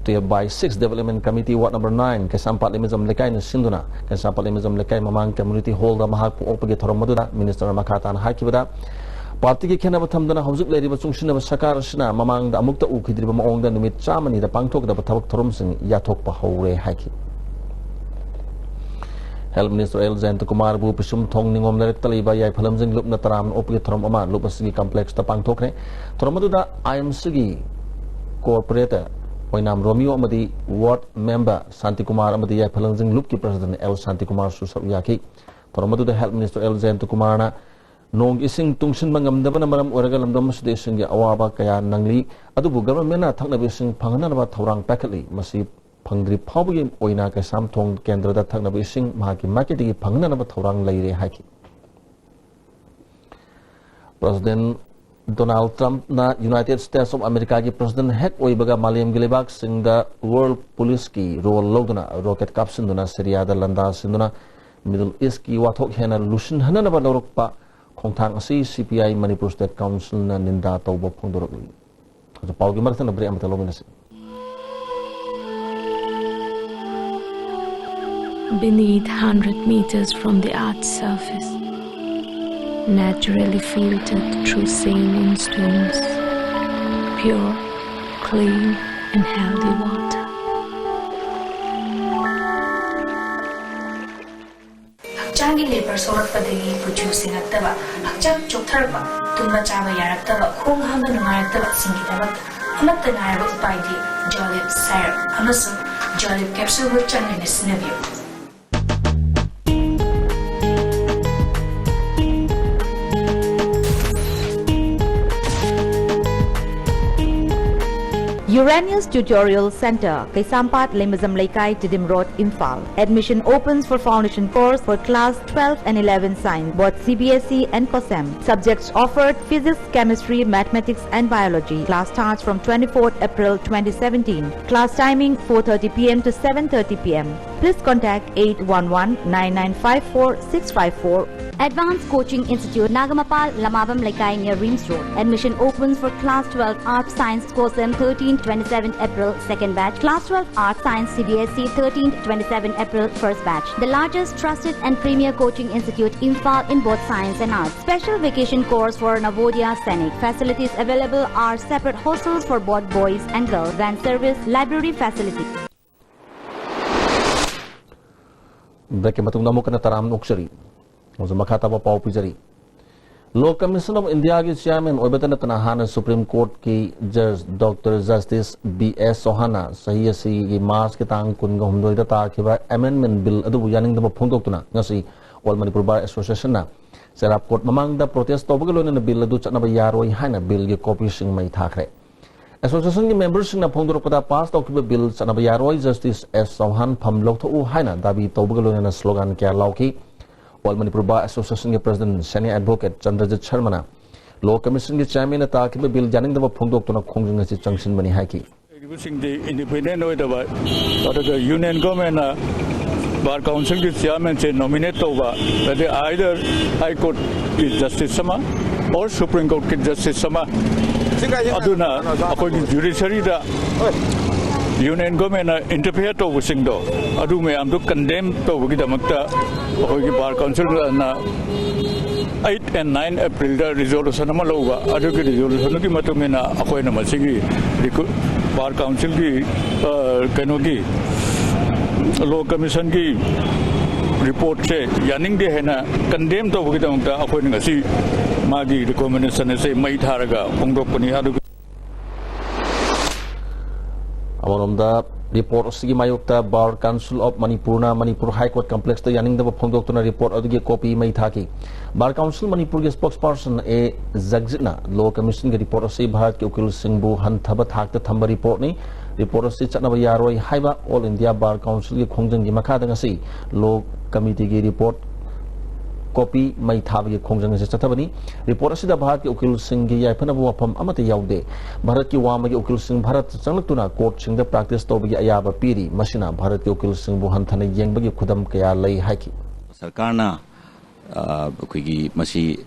twelve by six Development Committee Ward number nine ꯀꯩꯁꯥꯝꯄꯥꯠ ꯂꯩꯃꯖꯝ ꯂꯩꯀꯥꯏꯅ ꯁꯤꯟꯗꯨꯅ ꯀꯩꯁꯥꯝꯄꯥꯠ ꯂꯩꯃꯖꯝ ꯂꯩꯀꯥꯏ ꯃꯃꯥꯡ community hallꯗ ꯃꯍꯥꯛꯄꯨ ꯑꯣꯛꯄꯒꯤ ꯊꯧꯔꯝ ꯑꯗꯨꯗ ministerꯅ ꯃꯈꯥ ꯇꯥꯅ ꯍꯥꯏꯈꯤꯕꯗ, partyꯒꯤ ꯈꯦꯠꯅꯕ ꯊꯝꯗꯅ ꯍꯧꯖꯤꯛ ꯂꯩꯔꯤꯕ ꯆꯨꯡꯁꯤꯟꯅꯕ ꯁꯔꯀꯥꯔ ꯑꯁꯤꯅ ꯃꯃꯥꯡꯗ ꯑꯃꯨꯛꯇ ꯎꯈꯤꯗ꯭ꯔꯤꯕ ꯃꯑꯣꯡꯗ ꯅꯨꯃꯤꯠ ꯆꯥꯝꯃꯅꯤꯗ ꯄꯥꯡꯊꯣꯛꯀꯗꯕ ꯊꯕꯛ ꯊꯧꯔꯝꯁꯤꯡ ꯌꯥꯊꯣꯛꯄ ꯍꯧꯔꯦ ꯍꯥꯏꯈꯤ꯫ Health Minister ꯑꯦꯜ ꯖꯌꯟꯇꯀꯨꯃꯥꯔꯕꯨ ꯄꯤꯁꯨꯝꯊꯣꯡ ꯅꯤꯉꯣꯝ ꯂꯩꯔꯛꯇ ꯂꯩꯕ ꯌꯥꯏꯐꯂꯝꯁꯤꯡ ꯂꯨꯞꯅ ꯇꯔꯥꯝꯅ ꯑꯣꯛꯄꯒꯤ ꯊꯧꯔꯝ ꯑꯃ ꯂꯨꯞ ꯑꯁꯤꯒꯤ complexꯇ ꯄꯥꯡꯊꯣꯛꯈ꯭ꯔꯦ꯫ ꯊꯧꯔꯝ ꯑꯗꯨꯗ ꯑꯥꯏ ꯑꯦꯝ ꯁꯤꯒꯤ corporator ꯄꯣꯏꯅꯥꯝ ꯔꯣꯃꯤꯌꯣ ꯑꯃꯗꯤ ꯋꯥꯔꯗ ꯃꯦꯝꯕꯔ ꯁꯥꯟꯇꯤꯀꯨꯃꯥꯔ ꯑꯃꯗꯤ ꯌꯥꯏꯐ ꯂꯪꯖꯤꯡ ꯂꯨꯞꯀꯤ ꯄ꯭ꯔꯁꯤꯗꯦꯟꯠ ꯑꯦꯜ ꯁꯥꯟꯇꯤꯀꯨꯃꯥꯔꯁꯨ ꯁꯔꯨꯛ ꯌꯥꯈꯤ꯫ ꯊꯧꯔꯝ ꯑꯗꯨꯗ ꯍꯦꯜꯊ ꯃꯤꯅꯤꯁꯇꯔ ꯑꯦꯜ ꯖꯌꯟꯇꯀꯨꯃꯥꯔꯅ ꯅꯣꯡꯒꯤ ꯏꯁꯤꯡ ꯇꯨꯡꯁꯤꯟꯕ ꯉꯝꯗꯕꯅ ꯃꯔꯝ ꯑꯣꯏꯔꯒ ꯂꯝꯗꯝ ꯑꯁꯤꯗ ꯏꯁꯤꯡꯒꯤ ꯑꯋꯥꯕ ꯀꯌꯥ ꯅꯪꯂꯤ꯫ ꯑꯗꯨꯕꯨ ꯒꯚꯔꯟꯃꯦꯟꯠꯅ ꯊꯛꯅꯕ ꯏꯁꯤꯡ ꯐꯪꯍꯟꯅꯅꯕ ꯊꯧꯔꯥꯡ ꯄꯥꯏꯈꯠꯂꯤ꯫ ꯃꯁꯤ ꯐꯪꯗ꯭ꯔꯤ ꯐꯥꯎꯕꯒꯤ ꯑꯣꯏꯅ ꯀꯩꯁꯥꯝꯊꯣꯡ ꯀꯦꯟꯗ꯭ꯔꯗ ꯊꯛꯅꯕ ꯏꯁꯤꯡ ꯃꯍꯥꯛꯀꯤ ꯃꯥꯏꯀꯩꯗꯒꯤ ꯐꯪꯍꯟꯅꯅꯕ ꯊꯧꯔꯥꯡ ꯂꯩꯔꯦ ꯍꯥꯏꯈꯤ꯫ ꯄ꯭ꯔꯁꯤꯗꯦꯟꯠ ꯗꯣꯅꯥꯜꯗ ꯇ꯭ꯔꯝꯞꯅ ꯌꯨꯅꯥꯏꯇꯦꯗ ꯁ꯭ꯇꯦꯠꯁ ꯑꯣꯐ ꯑꯃꯦꯔꯤꯀꯥꯒꯤ ꯄ꯭ꯔꯁꯤꯗꯦꯟꯠ ꯍꯦꯛ ꯑꯣꯏꯕꯒ ꯃꯥꯂꯦꯝꯒꯤ ꯂꯩꯕꯥꯛꯁꯤꯡꯗ ꯋꯥꯔꯜꯗ ꯄꯨꯂꯤꯁꯀꯤ ꯔꯣꯜ ꯂꯧꯗꯨꯅ ꯔꯣꯀꯦꯠ ꯀꯥꯞꯁꯤꯟꯗꯨꯅ ꯁꯤꯔꯤꯌꯥꯗ ꯂꯥꯟꯗꯥꯁꯤꯟꯗꯨꯅ ꯃꯤꯗꯜ ꯏꯁ꯭ꯠꯀꯤ ꯋꯥꯊꯣꯛ ꯍꯦꯟꯅ ꯂꯨꯁꯤꯟꯍꯟꯅꯅꯕ ꯂꯧꯔꯛꯄ ꯈꯣꯡꯊꯥꯡ ꯑꯁꯤ ꯁꯤ ꯄꯤ ꯑꯥꯏ ꯃꯅꯤꯄꯨꯔ ꯁ꯭ꯇꯦꯠ ꯀꯥꯎꯟꯁꯤꯜꯅ ꯅꯤꯟꯗꯥ ꯇꯧꯕ ꯐꯣꯡꯗꯣꯔꯛꯂꯤ꯫ ꯑꯗꯨ ꯄꯥꯎꯒꯤ ꯃꯔꯛ ꯊꯠꯅ ꯕ꯭ꯔꯦꯛ ꯑꯃꯇ ꯂꯧꯃꯤꯟꯅꯁꯤ꯫ Beneath hundred meters from the earth's surface, naturally filtered through saline streams, pure, clean, and healthy water. ꯍꯛꯆꯥꯡꯒꯤ ꯂꯦꯕꯔ ꯁꯣꯛꯂꯛꯄꯗꯒꯤ ꯀꯨꯆꯨ ꯁꯦꯡꯉꯛꯇꯕ, ꯍꯛꯆꯥꯡ ꯆꯣꯛꯊꯔꯛꯄ, ꯇꯨꯝꯕ ꯆꯥꯕ ꯌꯥꯔꯛꯇꯕ, ꯈꯣꯡ ꯍꯥꯝꯕ ꯅꯨꯡꯉꯥꯏꯔꯛꯇꯕꯁꯤꯡꯒꯤꯗꯃꯛꯇ ꯑꯃꯠꯇ ꯉꯥꯏꯔꯕ ꯎꯄꯥꯏꯗꯤ ꯖꯣꯂꯤꯞ ꯁꯥꯏꯔꯞ ꯑꯃꯁꯨꯡ ꯖꯣꯂꯤꯞ ꯀꯦꯞꯁꯨꯜꯕꯨ ꯆꯥꯡ ꯅꯥꯏꯅ ꯁꯤꯖꯤꯟꯅꯕꯤꯌꯨ꯫ Uranius Tutorial Center, Kaisampat, Lemazam Leikai, Tidim Road, Imphal. Admission opens for foundation course for class twelve and eleven science, both C B S E and COSEM. Subjects offered: physics, chemistry, mathematics and biology. Class starts from twenty-fourth April twenty seventeen. Class timing: four thirty P M to seven thirty P M. Please contact eight one one nine nine five four six five four. Advanced Coaching Institute, Nagamapal, Lamabam Lekai near Reams Road. Admission opens for class twelve Arts Science, COSEM, thirteenth twenty-seventh April, second batch. Class twelve Arts Science, C B S E, thirteenth twenty-seventh April, first batch. The largest trusted and premier coaching institute, Imphal, in both science and arts. Special vacation course for Navodaya Sainik. Facilities available are separate hostels for both boys and girls, van service, library facility. ꯕ꯭ꯔꯦꯛꯀꯤ ꯃꯇꯨꯡꯗ ꯑꯃꯨꯛ ꯍꯟꯅ ꯇꯔꯥꯝꯅ ꯑꯣꯛꯆꯔꯤ꯫ ꯍꯧꯖꯤꯛ ꯃꯈꯥ ꯇꯥꯕ ꯄꯥꯎ ꯄꯤꯖꯔꯤ꯫ Law Commission of Indiaꯒꯤ chairman ꯑꯣꯏꯕꯇ ꯅꯠꯇꯅ ꯍꯥꯟꯅ Supreme Courtꯀꯤ Judge Doctor Justice B S Chauhanꯅ ꯆꯍꯤ ꯑꯁꯤꯒꯤ Marchꯀꯤ ꯇꯥꯡ ꯀꯨꯟꯒ ꯍꯨꯝꯗꯣꯏꯗ ꯇꯥꯈꯤꯕ amendment bill ꯑꯗꯨꯕꯨ ꯌꯥꯅꯤꯡꯗꯕ ꯐꯣꯡꯗꯣꯛꯇꯨꯅ ꯉꯁꯤ All Manipur Bar Associationꯅ ꯆꯩꯔꯥꯞ court ꯃꯃꯥꯡꯗ protest ꯇꯧꯕꯒ ꯂꯣꯏꯅꯅ bill ꯑꯗꯨ ꯆꯠꯅꯕ ꯌꯥꯔꯣꯏ ꯍꯥꯏꯅ billꯒꯤ copyꯁꯤꯡ ꯃꯩ ꯊꯥꯈ꯭ꯔꯦ꯫ Associationꯒꯤ memberꯁꯤꯡꯅ ꯐꯣꯡꯗꯣꯔꯛꯄꯗ pass ꯇꯧꯈꯤꯕ bill ꯆꯠꯅꯕ ꯌꯥꯔꯣꯏ, Justice S Chauhan ꯐꯝ ꯂꯧꯊꯣꯛꯎ ꯍꯥꯏꯅ ꯗꯥꯕꯤ ꯇꯧꯕꯒ ꯂꯣꯏꯅꯅ slogan ꯀꯌꯥ ꯂꯥꯎꯈꯤ꯫ All Manipur Bar Associationꯒꯤ president senior advocate ꯆꯟꯗ꯭ꯔꯖꯤꯠ ꯁꯔꯃꯅ Law Commissionꯒꯤ chairmanꯅ ꯇꯥꯈꯤꯕ bill ꯌꯥꯅꯤꯡꯗꯕ ꯐꯣꯡꯗꯣꯛꯇꯨꯅ ꯈꯣꯡꯖꯪ ꯑꯁꯤ ꯆꯪꯁꯤꯟꯕꯅꯤ ꯍꯥꯏꯈꯤ꯫ ꯂꯩꯔꯤꯕꯁꯤꯡꯗꯤ independent ꯑꯣꯏꯗꯕ, ꯑꯗꯨꯒ union governmentꯅ Bar Councilꯒꯤ chairmanꯁꯦ nominate ꯇꯧꯕ, ꯑꯗꯩ either High Courtꯀꯤ justice ꯑꯃ or Supreme Courtꯀꯤ justice ꯑꯃ, ꯑꯗꯨꯅ ꯑꯩꯈꯣꯏꯒꯤ judiciaryꯗ union governmentꯅ interfere ꯇꯧꯕꯁꯤꯡꯗꯣ, ꯑꯗꯨ ꯃꯌꯥꯝꯗꯨ condemn ꯇꯧꯕꯒꯤꯗꯃꯛꯇ ꯑꯩꯈꯣꯏꯒꯤ Bar Councilꯅ eight and nine Aprilꯗ resolution ꯑꯃ ꯂꯧꯕ, ꯑꯗꯨꯒꯤ resolutionꯗꯨꯒꯤ ꯃꯇꯨꯡ ꯏꯟꯅ ꯑꯩꯈꯣꯏꯅ ꯃꯁꯤꯒꯤ recu-, Bar Councilꯒꯤ, ꯑ, ꯀꯩꯅꯣꯒꯤ, Law Commissionꯒꯤ reportꯁꯦ ꯌꯥꯅꯤꯡꯗꯦ ꯍꯥꯏꯅ condemn ꯇꯧꯕꯒꯤꯗꯃꯛꯇ ꯑꯩꯈꯣꯏꯅ ꯉꯁꯤ ꯃꯥꯒꯤ recommendation ꯑꯁꯦ ꯃꯩ ꯊꯥꯔꯒ ꯐꯣꯡꯗꯣꯛꯄꯅꯤ꯫ ꯑꯗꯨꯒ ꯑꯃꯔꯣꯝꯗ, report ꯑꯁꯤꯒꯤ ꯃꯥꯌꯣꯛꯇ Bar Council of Manipurꯅ Manipur High Court complexꯇ ꯌꯥꯅꯤꯡꯗꯕ ꯐꯣꯡꯗꯣꯛꯇꯨꯅ report ꯑꯗꯨꯒꯤ copy ꯃꯩ ꯊꯥꯈꯤ꯫ Bar Council Manipurꯒꯤ spokesperson A ꯖꯒꯖꯤꯠꯅ Law Commissionꯒꯤ report ꯑꯁꯤ ꯚꯥꯔꯠꯀꯤ ꯎꯀꯤꯜꯁꯤꯡꯕꯨ ꯍꯟꯊꯕ ꯊꯥꯛꯇ ꯊꯝꯕ reportꯅꯤ꯫ Report ꯑꯁꯤ ꯆꯠꯅꯕ ꯌꯥꯔꯣꯏ ꯍꯥꯏꯕ All India Bar Councilꯒꯤ ꯈꯣꯡꯖꯪꯒꯤ ꯃꯈꯥꯗ ꯉꯁꯤ Law Committeeꯒꯤ report copy ꯃꯩ ꯊꯥꯕꯒꯤ ꯈꯣꯡꯖꯪ ꯑꯁꯤ ꯆꯠꯊꯕꯅꯤ꯫ Report ꯑꯁꯤꯗ ꯚꯥꯔꯠꯀꯤ ꯎꯀꯤꯜꯁꯤꯡꯒꯤ ꯌꯥꯏꯐꯅꯕ ꯋꯥꯐꯝ ꯑꯃꯠꯇ ꯌꯥꯎꯗꯦ꯫ ꯚꯥꯔꯠꯀꯤ ꯋꯥꯡꯃꯒꯤ ꯎꯀꯤꯜꯁꯤꯡ ꯚꯥꯔꯠꯇ ꯆꯪꯂꯛꯇꯨꯅ courtꯁꯤꯡꯗ practice ꯇꯧꯕꯒꯤ ꯑꯌꯥꯕ ꯄꯤꯔꯤ꯫ ꯃꯁꯤꯅ ꯚꯥꯔꯠꯀꯤ ꯎꯀꯤꯜꯁꯤꯡꯕꯨ ꯍꯟꯊꯅ ꯌꯦꯡꯕꯒꯤ ꯈꯨꯗꯝ ꯀꯌꯥ ꯂꯩ ꯍꯥꯏꯈꯤ꯫ ꯁꯔꯀꯥꯔꯅ, ꯑ, ꯑꯩꯈꯣꯏꯒꯤ ꯃꯁꯤ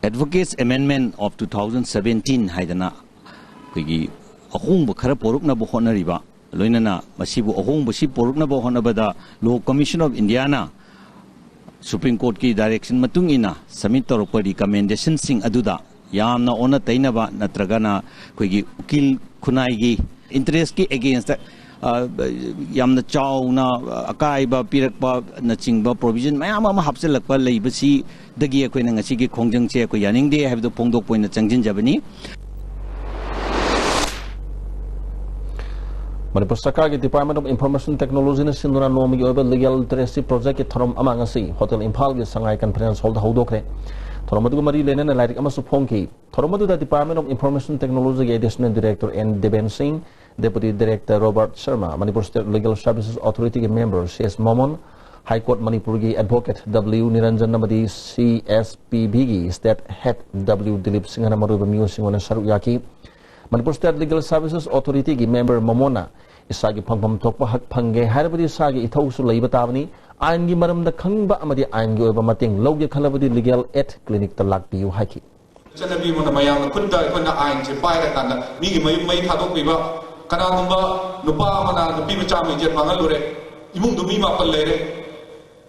Advocates Amendment of two thousand seventeen ꯍꯥꯏꯗꯅ ꯑꯩꯈꯣꯏꯒꯤ ꯑꯍꯣꯡꯕ ꯈꯔ ꯄꯣꯔꯛꯅꯕ ꯍꯣꯠꯅꯔꯤꯕ, ꯂꯣꯏꯅꯅ ꯃꯁꯤꯕꯨ ꯑꯍꯣꯡꯕꯁꯤ ꯄꯣꯔꯛꯅꯕ ꯍꯣꯠꯅꯕꯗ Law Commission of Indiaꯅ Supreme Courtꯀꯤ direction ꯃꯇꯨꯡ ꯏꯟꯅ submit ꯇꯧꯔꯛꯄ recommendationꯁꯤꯡ ꯑꯗꯨꯗ ꯌꯥꯝꯅ ꯑꯣꯟꯅ ꯇꯩꯅꯕ ꯅꯠꯇ꯭ꯔꯒꯅ ꯑꯩꯈꯣꯏꯒꯤ ꯎꯀꯤꯜ ꯈꯨꯟꯅꯥꯏꯒꯤ interestꯀꯤ againstꯇ ꯑ, ꯌꯥꯝꯅ ꯆꯥꯎꯅ ꯑꯀꯥꯏꯕ ꯄꯤꯔꯛꯄꯅꯆꯤꯡꯕ provision ꯃꯌꯥꯝ ꯑꯃ ꯍꯥꯞꯆꯤꯜꯂꯛꯄ ꯂꯩꯕꯁꯤꯗꯒꯤ ꯑꯩꯈꯣꯏꯅ ꯉꯁꯤꯒꯤ ꯈꯣꯡꯖꯪꯁꯦ ꯑꯩꯈꯣꯏ ꯌꯥꯅꯤꯡꯗꯦ ꯍꯥꯏꯕꯗꯨ ꯐꯣꯡꯗꯣꯛꯄ ꯑꯣꯏꯅ ꯆꯪꯁꯤꯟꯖꯕꯅꯤ꯫ ꯃꯅꯤꯄꯨꯔ ꯁꯔꯀꯥꯔꯒꯤ Department of Information Technologyꯅ ꯁꯤꯟꯗꯨꯅ ꯅꯣꯡꯃꯒꯤ ꯑꯣꯏꯕ Legal Literacy Projectꯀꯤ ꯊꯧꯔꯝ ꯑꯃ ꯉꯁꯤ ꯍꯣꯇꯦꯜ ꯏꯝꯐꯥꯜꯒꯤ ꯁꯉꯥꯏ Conference Hallꯗ ꯍꯧꯗꯣꯛꯈ꯭ꯔꯦ꯫ ꯊꯧꯔꯝ ꯑꯗꯨꯒ ꯃꯔꯤ ꯂꯩꯅꯅ ꯂꯥꯏꯔꯤꯛ ꯑꯃꯁꯨ ꯐꯣꯡꯈꯤ꯫ ꯊꯧꯔꯝ ꯑꯗꯨꯗ Department of Information Technologyꯒꯤ Additional Director N Deben ꯁꯤꯡ, Deputy Director Robert Sharma, Manipur State Legal Services Authorityꯒꯤ member C S ꯃꯣꯃꯣꯟ, High Court ꯃꯅꯤꯄꯨꯔꯒꯤ advocate W ꯅꯤꯔꯟꯖꯟ ꯑꯃꯗꯤ C S P ꯕꯤꯒꯤ state head W Dilip ꯁꯤꯡꯍꯅ ꯃꯔꯨꯑꯣꯏꯕ ꯃꯤꯑꯣꯏꯁꯤꯡ ꯑꯣꯏꯅ ꯁꯔꯨꯛ ꯌꯥꯈꯤ꯫ Manipur State Legal Services Authorityꯒꯤ member ꯃꯣꯃꯣꯟꯅ ꯏꯁꯥꯒꯤ ꯐꯪꯐꯝ ꯊꯣꯛꯄ ꯍꯛ ꯐꯪꯒꯦ ꯍꯥꯏꯔꯕꯗꯤ ꯏꯁꯥꯒꯤ ꯏꯊꯧꯁꯨ ꯂꯩꯕ ꯇꯥꯕꯅꯤ꯫ ꯑꯥꯏꯟꯒꯤ ꯃꯔꯝꯗ ꯈꯪꯕ ꯑꯃꯗꯤ ꯑꯥꯏꯟꯒꯤ ꯑꯣꯏꯕ ꯃꯇꯦꯡ ꯂꯧꯒꯦ ꯈꯜꯂꯕꯗꯤ Legal Aid Clinicꯇ ꯂꯥꯛꯄꯤꯌꯨ ꯍꯥꯏꯈꯤ꯫ ꯆꯠꯅꯕꯤ ꯑꯃꯅ ꯃꯌꯥꯝꯅ ꯈꯨꯠꯇ ꯑꯩꯈꯣꯏꯅ ꯑꯥꯏꯟꯁꯦ ꯄꯥꯏꯔꯀꯥꯟꯗ ꯃꯤꯒꯤ ꯃꯌꯨꯝ ꯃꯩ ꯊꯥꯗꯣꯛꯄꯤꯕ, ꯀꯅꯥꯒꯨꯝꯕ ꯅꯨꯄꯥ ꯑꯃꯅ ꯅꯨꯄꯤ ꯃꯆꯥ ꯑꯃ ꯏꯖꯠ ꯃꯥꯡꯍꯜꯂꯨꯔꯦ, ꯏꯃꯨꯡꯗꯨ ꯃꯤ ꯃꯥꯄꯟ ꯂꯩꯔꯦ,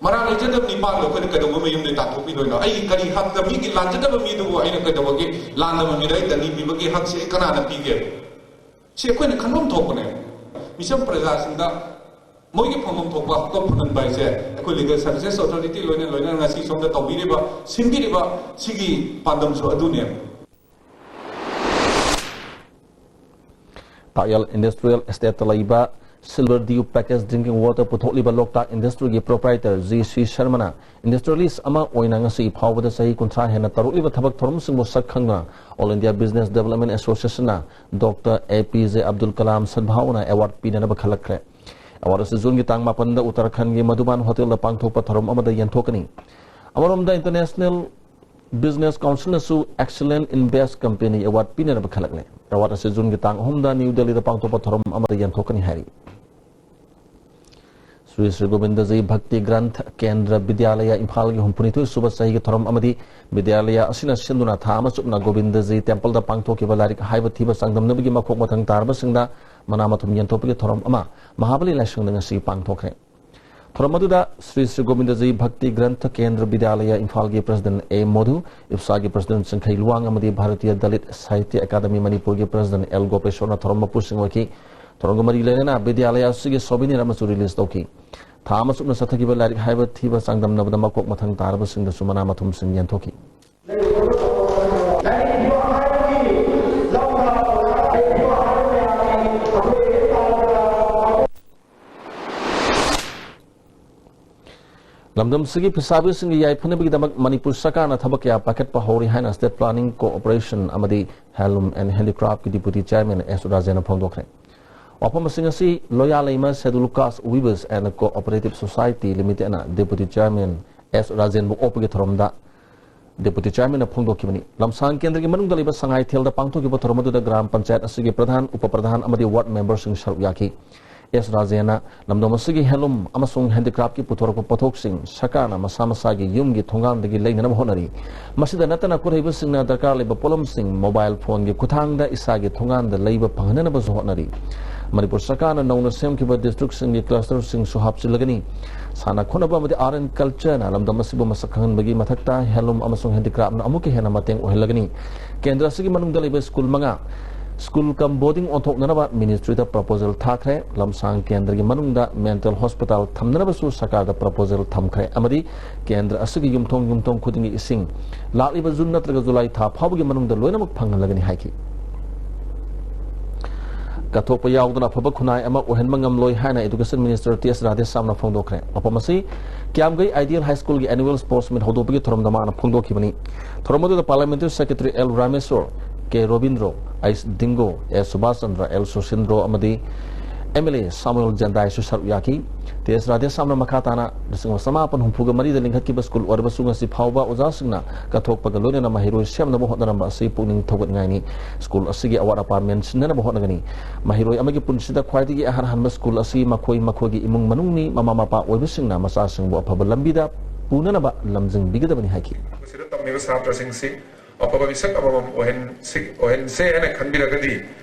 ꯃꯔꯥꯜ ꯂꯩꯖꯗꯕ ꯅꯤꯄꯥꯟꯗꯣ ꯑꯩꯈꯣꯏꯅ ꯀꯩꯗꯧꯕ ꯃꯌꯨꯝꯗꯩ ꯇꯥꯟꯊꯣꯛꯄꯤꯗꯣꯏꯅꯣ? ꯑꯩꯒꯤ ꯀꯔꯤ ꯍꯛꯇ ꯃꯤꯒꯤ ꯂꯥꯟꯖꯗꯕ ꯃꯤꯗꯨꯕꯨ ꯑꯩꯅ ꯀꯩꯗꯧꯕꯒꯤ ꯂꯥꯟꯗꯕ ꯃꯤꯗ ꯑꯩ ꯗꯟꯗꯤ ꯄꯤꯕꯒꯤ ꯍꯛꯁꯦ ꯑꯩ ꯀꯅꯥꯅ ꯄꯤꯒꯦ? ꯁꯤ ꯑꯩꯈꯣꯏꯅ ꯈꯟꯐꯝ ꯊꯣꯛꯄꯅꯦ꯫ ꯃꯤꯆꯝ ꯄ꯭ꯔꯖꯥꯁꯤꯡꯗ ꯃꯣꯏꯒꯤ ꯐꯪꯐꯝ ꯊꯣꯛꯄ ꯍꯛꯇꯣ ꯐꯪꯍꯟꯕ ꯍꯥꯏꯁꯦ ꯑꯩꯈꯣꯏ Legal Services Authority ꯂꯣꯏꯅ ꯂꯣꯏꯅꯅ ꯉꯁꯤ ꯁꯣꯝꯗ ꯇꯧꯕꯤꯔꯤꯕ, ꯁꯤꯟꯕꯤꯔꯤꯕ ꯁꯤꯒꯤ ꯄꯥꯟꯗꯝꯁꯨ ꯑꯗꯨꯅꯦꯕ꯫ ꯇꯥꯛꯌꯦꯜ Industrial Estateꯇ ꯂꯩꯕ Silver Dew Packaged Drinking Water ꯄꯨꯊꯣꯛꯂꯤꯕ ꯂꯣꯛꯇꯥꯛ Industryꯒꯤ proprietor ꯖꯤ ꯁꯤ ꯁꯔꯃꯅ industrialist ꯑꯃ ꯑꯣꯏꯅ ꯉꯁꯤ ꯐꯥꯎꯕꯗ ꯆꯍꯤ ꯀꯨꯟꯊ꯭ꯔꯥ ꯍꯦꯟꯅ ꯇꯧꯔꯛꯂꯤꯕ ꯊꯕꯛ ꯊꯧꯔꯝꯁꯤꯡꯕꯨ ꯁꯛ ꯈꯪꯗꯨꯅ All India Business Development Associationꯅ Doctor A P J Abdul Kalam ꯁꯗꯚꯥꯋꯅꯥ Award ꯄꯤꯅꯅꯕ ꯈꯜꯂꯛꯈ꯭ꯔꯦ꯫ Award ꯑꯁꯤ Juneꯒꯤ ꯇꯥꯡ ꯃꯥꯄꯟꯗ ꯎꯠꯇꯔꯥꯈꯟꯗꯒꯤ ꯃꯙꯨꯕꯥꯟ ꯍꯣꯇꯦꯜꯗ ꯄꯥꯡꯊꯣꯛꯄ ꯊꯧꯔꯝ ꯑꯃꯗ ꯌꯦꯟꯊꯣꯛꯀꯅꯤ꯫ ꯑꯃꯔꯣꯝꯗ International Business Councilꯅꯁꯨ Excellent in Best Company Award ꯄꯤꯅꯅꯕ ꯈꯜꯂꯛꯂꯦ꯫ Award ꯑꯁꯤ Juneꯒꯤ ꯇꯥꯡ ꯑꯍꯨꯝꯗ ꯅ꯭ꯌꯨ ꯗꯦꯜꯂꯤꯗ ꯄꯥꯡꯊꯣꯛꯄ ꯊꯧꯔꯝ ꯑꯃꯗ ꯌꯦꯟꯊꯣꯛꯀꯅꯤ ꯍꯥꯏꯔꯤ꯫ ꯁ꯭ꯔꯤ ꯁ꯭ꯔꯤ ꯒꯣꯕꯤꯟꯗꯖꯤ ꯚꯛꯇꯤ ꯒ꯭ꯔꯟꯊ ꯀꯦꯟꯗ꯭ꯔ ꯕꯤꯗ꯭ꯌꯥꯂꯌ ꯏꯝꯐꯥꯜꯒꯤ ꯍꯨꯝꯐꯨꯅꯤꯊꯣꯏ ꯁꯨꯕ ꯆꯍꯤꯒꯤ ꯊꯧꯔꯝ ꯑꯃꯗꯤ ꯕꯤꯗ꯭ꯌꯥꯂꯌ ꯑꯁꯤꯅ ꯁꯤꯟꯗꯨꯅ ꯊꯥ ꯑꯃ ꯆꯨꯞꯅ ꯒꯣꯕꯤꯟꯗꯖꯤ Templeꯗ ꯄꯥꯡꯊꯣꯛꯈꯤꯕ ꯂꯥꯏꯔꯤꯛ ꯍꯥꯏꯕ ꯊꯤꯕ ꯆꯥꯡꯗꯝꯅꯕꯒꯤ ꯃꯈꯣꯛ ꯃꯊꯪ ꯇꯥꯔꯕꯁꯤꯡꯗ ꯃꯅꯥ ꯃꯊꯨꯝ ꯌꯦꯟꯊꯣꯛꯄꯒꯤ ꯊꯧꯔꯝ ꯑꯃ ꯃꯍꯥꯕꯂꯤ ꯂꯥꯏꯁꯪꯗ ꯉꯁꯤ ꯄꯥꯡꯊꯣꯛꯈ꯭ꯔꯦ꯫ ꯊꯧꯔꯝ ꯑꯗꯨꯗ ꯁ꯭ꯔꯤ ꯁ꯭ꯔꯤ ꯒꯣꯕꯤꯟꯗꯖꯤ ꯚꯛꯇꯤ ꯒ꯭ꯔꯟꯊ ꯀꯦꯟꯗ꯭ꯔ ꯕꯤꯗ꯭ꯌꯥꯂꯌ ꯏꯝꯐꯥꯜꯒꯤ President A ꯃꯣꯙꯨ, ꯏꯞꯁꯥꯒꯤ President ꯆꯤꯡꯈꯩ ꯂꯨꯋꯥꯡ ꯑꯃꯗꯤ ꯚꯥꯔꯇꯤꯌ ꯗꯂꯤꯠ ꯁꯥꯍꯤꯇ꯭ꯌ ꯑꯦꯀꯥꯗꯃꯤ ꯃꯅꯤꯄꯨꯔꯒꯤ President L ꯒꯣꯄꯦꯁꯣꯔꯅ ꯊꯧꯔꯝ ꯃꯄꯨꯁꯤꯡ ꯑꯣꯏꯈꯤ꯫ ꯊꯧꯔꯝꯒ ꯃꯔꯤ ꯂꯩꯅꯅ ꯕꯤꯗ꯭ꯌꯥꯂꯌꯥ ꯑꯁꯤꯒꯤ ꯁꯣꯚꯤꯅꯤꯔ ꯑꯃꯁꯨ ꯔꯤꯂꯤꯖ ꯇꯧꯈꯤ꯫ ꯊꯥ ꯑꯃ ꯆꯨꯞꯅ ꯆꯠꯊꯈꯤꯕ ꯂꯥꯏꯔꯤꯛ ꯍꯥꯏꯕ ꯊꯤꯕ ꯆꯥꯡꯗꯝꯅꯕꯗ ꯃꯀꯣꯛ ꯃꯊꯪ ꯇꯥꯔꯕꯁꯤꯡꯗꯁꯨ ꯃꯅꯥ ꯃꯊꯨꯝꯁꯤꯡ ꯌꯦꯟꯊꯣꯛꯈꯤ꯫ ꯂꯝꯗꯝꯁꯤꯒꯤ ꯐꯤꯁꯥꯕꯤꯁꯤꯡꯒꯤ ꯌꯥꯏꯐꯅꯕꯒꯤꯗꯃꯛ ꯃꯅꯤꯄꯨꯔ ꯁꯔꯀꯥꯔꯅ ꯊꯕꯛ ꯀꯌꯥ ꯄꯥꯏꯈꯠꯄ ꯍꯧꯔꯤ ꯍꯥꯏꯅ State Planning Cooperation ꯑꯃꯗꯤ Handloom and Handicraft ꯀꯤ Deputy Chairman ꯑꯦꯁ ꯔꯥꯖꯦꯟꯅ ꯐꯣꯡꯗꯣꯛꯈ꯭ꯔꯦ꯫ ꯋꯥꯐꯝꯁꯤꯡ ꯑꯁꯤ ꯂꯣꯌꯥꯂꯩꯃ Scheduled Caste Weavers and Cooperative Society Limited ꯅ Deputy Chairman ꯑꯦꯁ ꯔꯥꯖꯦꯟꯕꯨ ꯑꯣꯛꯄꯒꯤ ꯊꯧꯔꯝꯗ Deputy Chairman ꯅ ꯐꯣꯡꯗꯣꯛꯈꯤꯕꯅꯤ꯫ ꯂꯝꯁꯥꯡ ꯀꯦꯟꯗ꯭ꯔꯒꯤ ꯃꯅꯨꯡꯗ ꯂꯩꯕ ꯁꯉꯥꯏꯊꯦꯜꯗ ꯄꯥꯡꯊꯣꯛꯈꯤꯕ ꯊꯧꯔꯝ ꯑꯗꯨꯗ ꯒ꯭ꯔꯥꯝ ꯄꯟꯆꯥꯌꯠ ꯑꯁꯤꯒꯤ ꯄ꯭ꯔꯙꯥꯟ, ꯎꯄ ꯄ꯭ꯔꯙꯥꯟ ꯑꯃꯗꯤ ꯋꯥꯔꯗ ꯃꯦꯝꯕꯔꯁꯤꯡ ꯁꯔꯨꯛ ꯌꯥꯈꯤ꯫ ꯑꯦꯁ ꯔꯥꯖꯦꯟꯅ ꯂꯝꯗꯝ ꯑꯁꯤꯒꯤ handloom ꯑꯃꯁꯨꯡ handicraft ꯀꯤ ꯄꯨꯊꯣꯔꯛꯄ ꯄꯣꯠꯊꯣꯛꯁꯤꯡ ꯁꯔꯀꯥꯔꯅ ꯃꯁꯥ ꯃꯁꯥꯒꯤ ꯌꯨꯝꯒꯤ ꯊꯣꯡꯒꯥꯟꯗꯒꯤ ꯂꯩꯅꯅꯕ ꯍꯣꯠꯅꯔꯤ꯫ ꯃꯁꯤꯗ ꯅꯠꯇꯅ ꯈꯨꯠꯍꯩꯕꯁꯤꯡꯅ ꯗꯔꯀꯥꯔ ꯂꯩꯕ ꯄꯣꯠꯂꯝꯁꯤꯡ mobile phone ꯒꯤ ꯈꯨꯠꯊꯥꯡꯗ ꯏꯁꯥꯒꯤ ꯊꯣꯡꯒꯥꯟꯗ ꯂꯩꯕ ꯐꯪꯍꯟꯅꯅꯕꯁꯨ ꯍꯣꯠꯅꯔꯤ꯫ ꯃꯅꯤꯄꯨꯔ ꯁꯔꯀꯥꯔꯅ ꯅꯧꯅ ꯁꯦꯝꯈꯤꯕ district ꯁꯤꯡꯒꯤ cluster ꯁꯤꯡꯁꯨ ꯍꯥꯞꯆꯤꯜꯂꯒꯅꯤ꯫ ꯁꯥꯟꯅ ꯈꯣꯠꯅꯕ ꯑꯃꯗꯤ Art and Culture ꯅ ꯂꯝꯗꯝ ꯑꯁꯤꯕꯨ ꯃꯁꯛ ꯈꯪꯍꯟꯕꯒꯤ ꯃꯊꯛꯇ handloom ꯑꯃꯁꯨꯡ handicraft ꯅ ꯑꯃꯨꯛꯀ ꯍꯦꯟꯅ ꯃꯇꯦꯡ ꯑꯣꯏꯍꯜꯂꯒꯅꯤ꯫ ꯀꯦꯟꯗ꯭ꯔ ꯑꯁꯤꯒꯤ ꯃꯅꯨꯡꯗ ꯂꯩꯕ ꯁ꯭ꯀꯨꯜ ꯃꯉꯥ school cum boarding ꯑꯣꯟꯊꯣꯛꯅꯅꯕ ministry ꯗ proposal ꯊꯥꯈ꯭ꯔꯦ꯫ ꯂꯝꯁꯥꯡ ꯀꯦꯟꯗ꯭ꯔꯒꯤ ꯃꯅꯨꯡꯗ mental hospital ꯊꯝꯅꯅꯕꯁꯨ ꯁꯔꯀꯥꯔꯗ proposal ꯊꯝꯈ꯭ꯔꯦ ꯑꯃꯗꯤ ꯀꯦꯟꯗ꯭ꯔ ꯑꯁꯤꯒꯤ ꯌꯨꯝꯊꯣꯡ ꯌꯨꯝꯊꯣꯡ ꯈꯨꯗꯤꯡꯒꯤ ꯏꯁꯤꯡ ꯂꯥꯛꯂꯤꯕ ꯖꯨꯟ ꯅꯠꯇ꯭ꯔꯒ ꯖꯨꯂꯥꯏ ꯊꯥ ꯐꯥꯎꯕꯒꯤ ꯃꯅꯨꯡꯗ ꯂꯣꯏꯅꯃꯛ ꯐꯪꯍꯜꯂꯒꯅꯤ ꯍꯥꯏꯈꯤ꯫ ꯀꯠꯊꯣꯛꯄ ꯌꯥꯎꯗꯅ ꯑꯐꯕ ꯈꯨꯟꯅꯥꯏ ꯑꯃ ꯑꯣꯏꯍꯟꯕ ꯉꯝꯂꯣꯏ ꯍꯥꯏꯅ Education Minister ꯇꯤ ꯑꯦꯁ ꯔꯥꯙꯦꯁ꯭ꯌꯥꯝꯅ ꯐꯣꯡꯗꯣꯛꯈ꯭ꯔꯦ꯫ ꯋꯥꯐꯝ ꯑꯁꯤ ꯀ꯭ꯌꯥꯝꯒꯩ Ideal High School ꯒꯤ annual sports meet ꯍꯧꯗꯣꯛꯄꯒꯤ ꯊꯧꯔꯝꯗ ꯃꯥꯅ ꯐꯣꯡꯗꯣꯛꯈꯤꯕꯅꯤ꯫ ꯊꯧꯔꯝ ꯑꯗꯨꯗ Parliamentary Secretary ꯑꯦꯜ ꯔꯥꯃꯦꯁꯣꯔ, ꯀꯦ ꯔꯣꯕꯤꯟꯗ꯭ꯔꯣ, ꯑꯩꯆ ꯗꯤꯡꯒꯣ, ꯑꯦꯁ ꯁꯨꯕꯥꯁ ꯆꯟꯗ꯭ꯔ, ꯑꯦꯜ ꯁꯨꯁꯤꯟꯗ꯭ꯔꯣ ꯑꯃꯗꯤ ꯑꯦꯝ ꯑꯦꯜ ꯑꯦ ꯁꯥꯃꯨꯑꯦꯜ ꯖꯦꯟꯗꯥꯏꯁꯨ ꯁꯔꯨꯛ ꯌꯥꯈꯤ꯫ ꯇꯤ ꯑꯦꯁ ꯔꯥꯙꯦꯁ꯭ꯌꯥꯝꯅ ꯃꯈꯥ ꯇꯥꯅ ꯂꯤꯁꯤꯡ ꯑꯃ ꯆꯃꯥꯄꯟ ꯍꯨꯝꯐꯨꯒ ꯃꯔꯤꯗ ꯂꯤꯡꯈꯠꯈꯤꯕ ꯁ꯭ꯀꯨꯜ ꯑꯣꯏꯔꯕꯁꯨ ꯉꯁꯤ ꯐꯥꯎꯕ ꯑꯣꯖꯥꯁꯤꯡꯅ ꯀꯠꯊꯣꯛꯄꯒ ꯂꯣꯏꯅꯅ ꯃꯍꯩꯔꯣꯏ ꯁꯦꯝꯅꯕ ꯍꯣꯠꯅꯔꯝꯕ ꯑꯁꯤ ꯄꯨꯛꯅꯤꯡ ꯊꯧꯒꯠꯅꯤꯡꯉꯥꯏꯅꯤ꯫ ꯁ꯭ꯀꯨꯜ ꯑꯁꯤꯒꯤ ꯑꯋꯥꯠ ꯑꯄꯥ ꯃꯦꯟꯁꯤꯟꯅꯅꯕ ꯍꯣꯠꯅꯒꯅꯤ꯫ ꯃꯍꯩꯔꯣꯏ ꯑꯃꯒꯤ ꯄꯨꯟꯁꯤꯗ ꯈ꯭ꯋꯥꯏꯗꯒꯤ ꯑꯍꯥꯟ ꯍꯥꯟꯕ ꯁ꯭ꯀꯨꯜ ꯑꯁꯤ ꯃꯈꯣꯏ ꯃꯈꯣꯏꯒꯤ ꯏꯃꯨꯡ ꯃꯅꯨꯡꯅꯤ꯫ ꯃꯃꯥ ꯃꯄꯥ ꯑꯣꯏꯕꯁꯤꯡꯅ ꯃꯆꯥꯁꯤꯡꯕꯨ ꯑꯐꯕ ꯂꯝꯕꯤꯗ ꯄꯨꯅꯅꯕ ꯂꯝꯖꯤꯡꯕꯤꯒꯗꯕꯅꯤ ꯍꯥꯏꯈꯤ꯫ ꯃꯁꯤꯗ ꯇꯝꯂꯤꯕ ꯁꯥꯇ꯭ꯔꯁꯤꯡꯁꯤ ꯑꯐꯕ ꯃꯤꯁꯛ ꯑꯃꯃꯝ ꯑꯣꯏꯍꯟꯁꯤ-, ꯑꯣꯏꯍꯟꯁꯦ ꯍꯥꯏꯅ ꯈꯟꯕꯤꯔꯒꯗꯤ,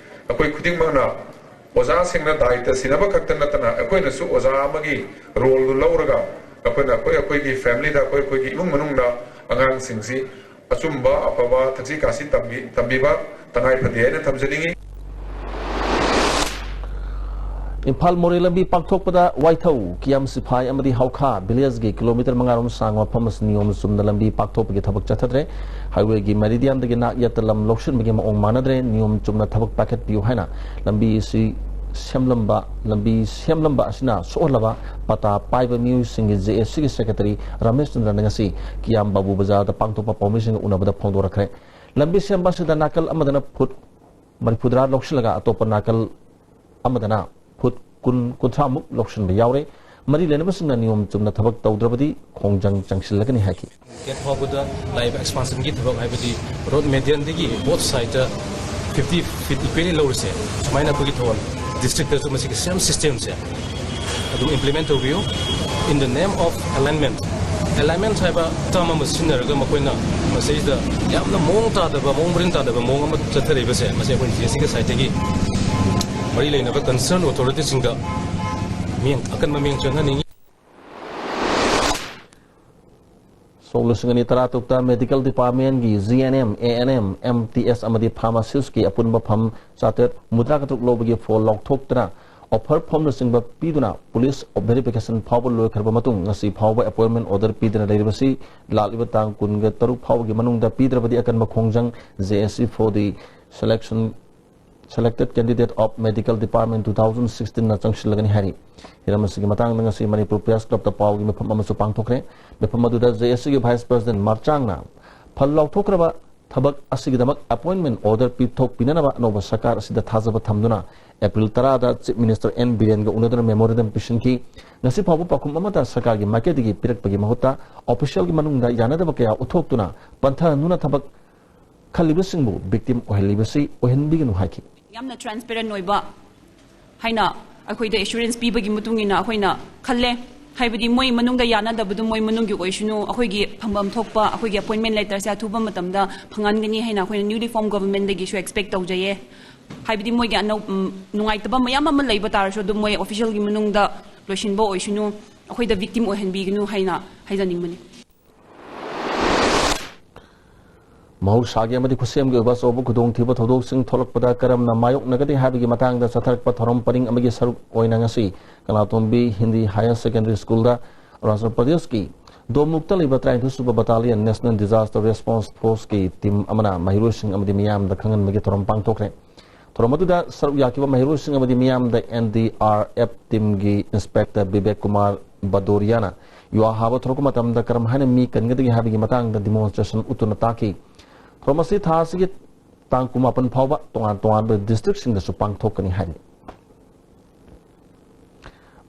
ꯑꯩꯈꯣꯏ ꯈꯨꯗꯤꯡꯃꯛꯅ ꯑꯣꯖꯥꯁꯤꯡꯅ ꯗꯥꯏꯇ ꯁꯤꯟꯅꯕ ꯈꯛꯇ ꯅꯠꯇꯅ, ꯑꯩꯈꯣꯏꯅꯁꯨ ꯑꯣꯖꯥ ꯑꯃꯒꯤ ꯔꯣꯜꯗꯨ ꯂꯧꯔꯒ, ꯑꯩꯈꯣꯏꯅ ꯑꯩꯈꯣꯏ ꯑꯩꯈꯣꯏꯒꯤ ꯐꯦꯃꯤꯂꯤꯗ, ꯑꯩꯈꯣꯏ ꯑꯩꯈꯣꯏꯒꯤ ꯏꯃꯨꯡ ꯃꯅꯨꯡꯗ ꯑꯉꯥꯡꯁꯤꯡꯁꯤ ꯑꯆꯨꯝꯕ, ꯑꯐꯕ, ꯊꯛꯁꯤ ꯈꯥꯁꯤ ꯇꯝꯕꯤ-, ꯇꯝꯕꯤꯕ ꯇꯉꯥꯏ ꯐꯗꯦ ꯍꯥꯏꯅ ꯊꯝꯖꯅꯤꯡꯏ꯫ ꯏꯝꯐꯥꯜ ꯃꯣꯔꯦ ꯂꯝꯕꯤ ꯄꯥꯛꯊꯣꯛꯄꯗ ꯋꯥꯏꯊꯧ, ꯀꯤꯌꯥꯝ ꯁꯤꯐꯥꯏ ꯑꯃꯗꯤ ꯍꯧꯈꯥ ꯚꯤꯂꯦꯖꯒꯤ ꯀꯤꯂꯣꯃꯤꯇꯔ ꯃꯉꯥ ꯔꯣꯝ ꯁꯥꯡꯕ ꯃꯐꯝ ꯑꯁꯤ ꯅꯤꯌꯣꯝ ꯆꯨꯝꯅ ꯂꯝꯕꯤ ꯄꯥꯛꯊꯣꯛꯄꯒꯤ ꯊꯕꯛ ꯆꯠꯊꯗ꯭ꯔꯦ꯫ ꯍꯥꯏꯋꯦꯒꯤ ꯃꯦꯔꯤꯗꯤꯌꯥꯟꯗꯒꯤ ꯅꯥꯛ ꯌꯦꯠꯇ ꯂꯝ ꯂꯧꯁꯤꯟꯕꯒꯤ ꯃꯑꯣꯡ ꯃꯥꯟꯅꯗ꯭ꯔꯦ꯫ ꯅꯤꯌꯣꯝ ꯆꯨꯝꯅ ꯊꯕꯛ ꯄꯥꯏꯈꯠꯄꯤꯌꯨ ꯍꯥꯏꯅ ꯂꯝꯕꯤ ꯑꯁꯤ ꯁꯦꯝꯂꯝꯕ, ꯂꯝꯕꯤ ꯁꯦꯝꯂꯝꯕ ꯑꯁꯤꯅ ꯁꯣꯛꯍꯜꯂꯕ ꯄꯇꯥ ꯄꯥꯏꯕ ꯃꯤꯑꯣꯏꯁꯤꯡꯒꯤ ꯖꯦ ꯑꯦ ꯁꯤꯒꯤ ꯁꯦꯀ꯭ꯔꯦꯇꯔꯤ ꯔꯃꯦꯁ ꯆꯟꯗ꯭ꯔꯅ ꯉꯁꯤ ꯀꯤꯌꯥꯝ ꯕꯥꯕꯨ ꯕꯖꯥꯔꯗ ꯄꯥꯡꯊꯣꯛꯄ ꯄꯥꯎꯃꯤꯁꯤꯡꯒ ꯎꯅꯕꯗ ꯐꯣꯡꯗꯣꯔꯛꯈ꯭ꯔꯦ꯫ ꯂꯝꯕꯤ ꯁꯦꯝꯕ ꯑꯁꯤꯗ ꯅꯥꯀꯜ ꯑꯃꯗꯅ ꯐꯨꯠ ꯃꯔꯤꯐꯨꯇꯔꯥ ꯂꯧꯁꯤꯜꯂꯒ ꯑꯇꯣꯞꯄ ꯅꯥꯀꯜ ꯑꯃꯗꯅ ꯐꯨꯠ ꯀꯨꯟ, ꯀꯨꯟꯊ꯭ꯔꯥꯃꯨꯛ ꯂꯧꯁꯤꯟꯕ ꯌꯥꯎꯔꯦ꯫ ꯃꯔꯤ ꯂꯩꯅꯕꯁꯤꯡꯅ ꯅꯤꯌꯣꯝ ꯆꯨꯝꯅ ꯊꯕꯛ ꯇꯧꯗ꯭ꯔꯕꯗꯤ ꯈꯣꯡꯖꯪ ꯆꯪꯁꯤꯜꯂꯒꯅꯤ ꯍꯥꯏꯈꯤ꯫ ꯒꯦꯠ ꯐꯥꯎꯕꯗ ꯂꯥꯛꯏꯕ ꯑꯦꯛꯁꯄꯥꯟꯁꯟꯒꯤ ꯊꯕꯛ, ꯍꯥꯏꯕꯗꯤ road ꯃꯦꯗꯤꯌꯟꯗꯒꯤ boat ꯁꯥꯏꯗꯇ fifty fit equally ꯂꯧꯔꯤꯁꯦ, ꯁꯨꯃꯥꯏꯅ ꯑꯩꯈꯣꯏꯒꯤ ꯊꯧꯕꯥꯜ ꯗꯤꯁꯇ꯭ꯔꯤꯛꯇꯁꯨ ꯃꯁꯤꯒꯤ ꯁꯦꯝ ꯁꯤꯁꯇꯦꯝꯁꯦ ꯑꯗꯨꯝ ꯏꯝꯄ꯭ꯂꯤꯃꯦꯟ ꯇꯧꯕꯤꯌꯨ꯫ In the name of alignment, alignment ꯍꯥꯏꯕ ꯇꯔꯝ ꯑꯃ ꯁꯤꯖꯤꯟꯅꯔꯒ ꯃꯈꯣꯏꯅ ꯃꯁꯤꯗ ꯌꯥꯝꯅ ꯃꯑꯣꯡ ꯇꯥꯗꯕ, ꯃꯑꯣꯡ ꯃꯔꯤꯟ ꯇꯥꯗꯕ ꯃꯑꯣꯡ ꯑꯃ ꯆꯠꯊꯔꯛꯏꯕꯁꯦ, ꯃꯁꯤ ꯑꯩꯈꯣꯏ ꯖꯤ ꯑꯦꯁ ꯁꯤꯒꯤ ꯁꯥꯏꯠꯇꯒꯤ ꯃꯔꯤ ꯂꯩꯅꯕ ꯀꯟꯁꯔꯟ ꯑꯣꯊꯣꯔꯤꯇꯤꯁꯤꯡꯗ ꯃꯤꯠꯌꯦꯡ, ꯑꯀꯟꯕ ꯃꯤꯠꯌꯦꯡ ꯆꯪꯍꯟꯅꯤꯡꯉꯤ꯫ ꯁꯣꯛ ꯂꯤꯁꯤꯡ ꯑꯅꯤ ꯇꯔꯥꯇꯔꯨꯛꯇ ꯃꯦꯗꯤꯀꯦꯜ ꯗꯤꯄꯥꯔꯠꯃꯦꯟꯒꯤ G N M, A N M, M T S ꯑꯃꯗꯤ ꯐꯥꯔꯃꯥꯁꯤꯁꯀꯤ ꯑꯄꯨꯟꯕ ꯐꯝ ꯆꯥꯇ꯭ꯔꯦꯠ ꯍꯨꯝꯐꯨꯇꯔꯥꯒ ꯇꯔꯨꯛ ꯂꯧꯕꯒꯤ ꯐꯣꯜ ꯂꯥꯎꯊꯣꯛꯇꯨꯅ ꯑꯣꯐꯔ ꯐꯣꯝꯅꯆꯤꯡꯕ ꯄꯤꯗꯨꯅ ꯄꯨꯂꯤꯁ ꯚꯦꯔꯤꯐꯤꯀꯦꯁꯟ ꯐꯥꯎꯕ ꯂꯣꯏꯈ꯭ꯔꯕ ꯃꯇꯨꯡ ꯉꯁꯤ ꯐꯥꯎꯕ ꯑꯦꯄꯣꯏꯟꯃꯦꯟ ꯑꯣꯔꯗꯔ ꯄꯤꯗꯅ ꯂꯩꯔꯤꯕꯁꯤ ꯂꯥꯛꯂꯤꯕ ꯇꯥꯡ ꯀꯨꯟꯒ ꯇꯔꯨꯛ ꯐꯥꯎꯕꯒꯤ ꯃꯅꯨꯡꯗ ꯄꯤꯗ꯭ꯔꯕꯗꯤ ꯑꯀꯟꯕ ꯈꯣꯡꯖꯪ, J S C for the selection, Selected Candidate of Medical Department two thousand sixteen ꯅ ꯆꯪꯁꯤꯜꯂꯒꯅꯤ ꯍꯥꯏꯔꯤ꯫ ꯍꯤꯔꯝ ꯑꯁꯤꯒꯤ ꯃꯇꯥꯡꯗ ꯉꯁꯤ ꯃꯅꯤꯄꯨꯔ ꯄ꯭ꯔꯦꯁ ꯀ꯭ꯂꯕꯇ ꯄꯥꯎꯒꯤ ꯃꯤꯐꯝ ꯑꯃꯁꯨ ꯄꯥꯡꯊꯣꯛꯈ꯭ꯔꯦ꯫ ꯃꯤꯐꯝ ꯑꯗꯨꯗ ꯖꯦ ꯑꯦꯁ ꯁꯤꯒꯤ ꯚꯥꯏꯁ ꯄ꯭ꯔꯁꯤꯗꯦꯟ ꯃꯥꯔꯆꯥꯡꯅ ꯐꯜ ꯂꯥꯎꯊꯣꯛꯈ꯭ꯔꯕ ꯊꯕꯛ ꯑꯁꯤꯒꯤꯗꯃꯛ ꯑꯦꯄꯣꯏꯟꯃꯦꯟ ꯑꯣꯔꯗꯔ ꯄꯤꯊꯣꯛꯄꯤꯅꯅꯕ ꯑꯅꯧꯕ ꯁꯔꯀꯥꯔ ꯑꯁꯤꯗ ꯊꯥꯖꯕ ꯊꯝꯗꯨꯅ ꯑꯦꯄ꯭ꯔꯤꯜ ꯇꯔꯥꯗ ꯆꯤꯐ ꯃꯤꯅꯤꯁꯇꯔ ꯑꯦꯟ ꯕꯤꯔꯦꯟꯒ ꯎꯅꯗꯨꯅ ꯃꯦꯃꯣꯔꯦꯟꯗꯝ ꯄꯤꯁꯤꯟꯈꯤ꯫ ꯉꯁꯤ ꯐꯥꯎꯕ ꯄꯥꯎꯈꯨꯝ ꯑꯃꯠꯇ ꯁꯔꯀꯥꯔꯒꯤ ꯃꯥꯏꯀꯩꯗꯒꯤ ꯄꯤꯔꯛꯄꯒꯤ ꯃꯍꯨꯠꯇ ꯑꯣꯐꯤꯁꯤꯌꯦꯜꯒꯤ ꯃꯅꯨꯡꯗ ꯌꯥꯅꯗꯕ ꯀꯌꯥ ꯎꯠꯊꯣꯛꯇꯨꯅ ꯄꯟꯊꯅꯨꯅ ꯊꯕꯛ ꯈꯜꯂꯤꯕꯁꯤꯡꯕꯨ ꯚꯤꯛꯇꯤꯝ ꯑꯣꯏꯍꯜꯂꯤꯕꯁꯤ ꯑꯣꯏꯍꯟꯕꯤꯒꯅꯨ ꯍꯥꯏꯈꯤ꯫ ꯌꯥꯝꯅ ꯇ꯭ꯔꯥꯟꯁꯄꯦꯔꯦꯟ ꯑꯣꯏꯕ ꯍꯥꯏꯅ ꯑꯩꯈꯣꯏꯗ ꯑꯦꯁꯨꯔꯦꯟꯁ ꯄꯤꯕꯒꯤ ꯃꯇꯨꯡ ꯏꯟꯅ ꯑꯩꯈꯣꯏꯅ ꯈꯜꯂꯦ꯫ ꯍꯥꯏꯕꯗꯤ ꯃꯣꯏ ꯃꯅꯨꯡꯗ ꯌꯥꯅꯗꯕꯗꯨ ꯃꯣꯏ ꯃꯅꯨꯡꯒꯤ ꯑꯣꯏꯁꯅꯨ, ꯑꯩꯈꯣꯏꯒꯤ ꯐꯪꯐꯝ ꯊꯣꯛꯄ ꯑꯩꯈꯣꯏꯒꯤ ꯑꯦꯄꯣꯏꯟꯃꯦꯟ ꯂꯦꯇꯔꯁꯦ ꯑꯊꯨꯕ ꯃꯇꯝꯗ ꯐꯪꯍꯟꯒꯅꯤ ꯍꯥꯏꯅ ꯑꯩꯈꯣꯏꯅ ꯅ꯭ꯌꯨꯂꯤ ꯐꯣꯝ ꯒꯣꯚꯔꯟꯃꯦꯟꯗꯒꯤꯁꯨ ꯑꯦꯛꯁꯄꯦꯛ ꯇꯧꯖꯩꯌꯦ꯫ ꯍꯥꯏꯕꯗꯤ ꯃꯣꯏꯒꯤ ꯑꯅꯧ-, ꯎꯝ, ꯅꯨꯡꯉꯥꯏꯇꯕ ꯃꯌꯥꯝ ꯑꯃ ꯂꯩꯕ ꯇꯥꯔꯁꯨ ꯑꯗꯨꯝ ꯃꯣꯏ ꯑꯣꯐꯤꯁꯤꯌꯦꯜꯒꯤ ꯃꯅꯨꯡꯗ ꯂꯣꯏꯁꯤꯟꯕ ꯑꯣꯏꯁꯅꯨ, ꯑꯩꯈꯣꯏꯗ ꯚꯤꯛꯇꯤꯝ ꯑꯣꯏꯍꯟꯕꯤꯒꯅꯨ ꯍꯥꯏꯅ ꯍꯥꯏꯖꯅꯤꯡꯕꯅꯤ꯫ ꯃꯍꯧꯁꯥꯒꯤ ꯑꯃꯗꯤ ꯈꯨꯠꯁꯦꯝꯒꯤ ꯑꯣꯏꯕ ꯑꯆꯧꯕ ꯈꯨꯗꯣꯡꯊꯤꯕ ꯊꯧꯗꯣꯛꯁꯤꯡ ꯊꯣꯛꯂꯛꯄꯗ ꯀꯔꯝꯅ ꯃꯥꯌꯣꯛꯅꯒꯅꯤ ꯍꯥꯏꯕꯒꯤ ꯃꯇꯥꯡꯗ ꯆꯠꯊꯔꯛꯄ ꯊꯧꯔꯝ ꯄꯔꯤꯡ ꯑꯃꯒꯤ ꯁꯔꯨꯛ ꯑꯣꯏꯅ ꯉꯁꯤ ꯀꯪꯂꯥꯇꯣꯡꯕꯤ ꯍꯤꯟꯗꯤ ꯍꯥꯌꯔ ꯁꯦꯀꯦꯟꯗꯔꯤ ꯁ꯭ꯀꯨꯜꯗ ꯑꯔꯨꯅꯥꯆꯜ ꯄ꯭ꯔꯗꯦꯁꯀꯤ ꯗꯣꯃꯨꯛꯇ ꯂꯩꯕ ꯇꯔꯥꯅꯤꯊꯣꯏ ꯁꯨꯕ battalion national disaster response ꯐꯣꯔꯁꯀꯤ team ꯑꯃꯅ ꯃꯍꯩꯔꯣꯏꯁꯤꯡ ꯑꯃꯗꯤ ꯃꯤꯌꯥꯝꯗ ꯈꯪꯍꯟꯕꯒꯤ ꯊꯧꯔꯝ ꯄꯥꯡꯊꯣꯛꯈ꯭ꯔꯦ꯫ ꯊꯧꯔꯝ ꯑꯗꯨꯗ ꯁꯔꯨꯛ ꯌꯥꯈꯤꯕ ꯃꯍꯩꯔꯣꯏꯁꯤꯡ ꯑꯃꯗꯤ ꯃꯤꯌꯥꯝꯗ ꯑꯦꯟ ꯗꯤ ꯑꯥꯔ ꯑꯦꯐ ꯇꯤꯝꯒꯤ ꯏꯟꯁꯄꯦꯛꯇꯔ ꯕꯤꯕꯦꯛ ꯀꯨꯃꯥꯔ ꯕꯗꯣꯔꯤꯌꯥꯅ ꯌꯨꯍꯥ ꯍꯥꯕ ꯊꯣꯔꯛꯄ ꯃꯇꯝꯗ ꯀꯔꯝ ꯍꯥꯏꯅ ꯃꯤ ꯀꯟꯒꯗꯒꯦ ꯍꯥꯏꯕꯒꯤ ꯃꯇꯥꯡꯗ ꯗꯤꯃꯣꯟꯁꯇ꯭ꯔꯦꯁꯟ ꯎꯠꯇꯨꯅ ꯇꯥꯛꯈꯤ꯫ ꯊꯧꯔꯝ ꯑꯁꯤ ꯊꯥ ꯑꯁꯤꯒꯤ ꯇꯥꯡ ꯀꯨꯟꯃꯥꯄꯟ ꯐꯥꯎꯕ ꯇꯣꯉꯥꯟ ꯇꯣꯉꯥꯟꯕ ꯗꯤꯁꯇ꯭ꯔꯤꯛꯁꯤꯡꯗꯁꯨ ꯄꯥꯡꯊꯣꯛꯀꯅꯤ ꯍꯥꯏꯔꯤ꯫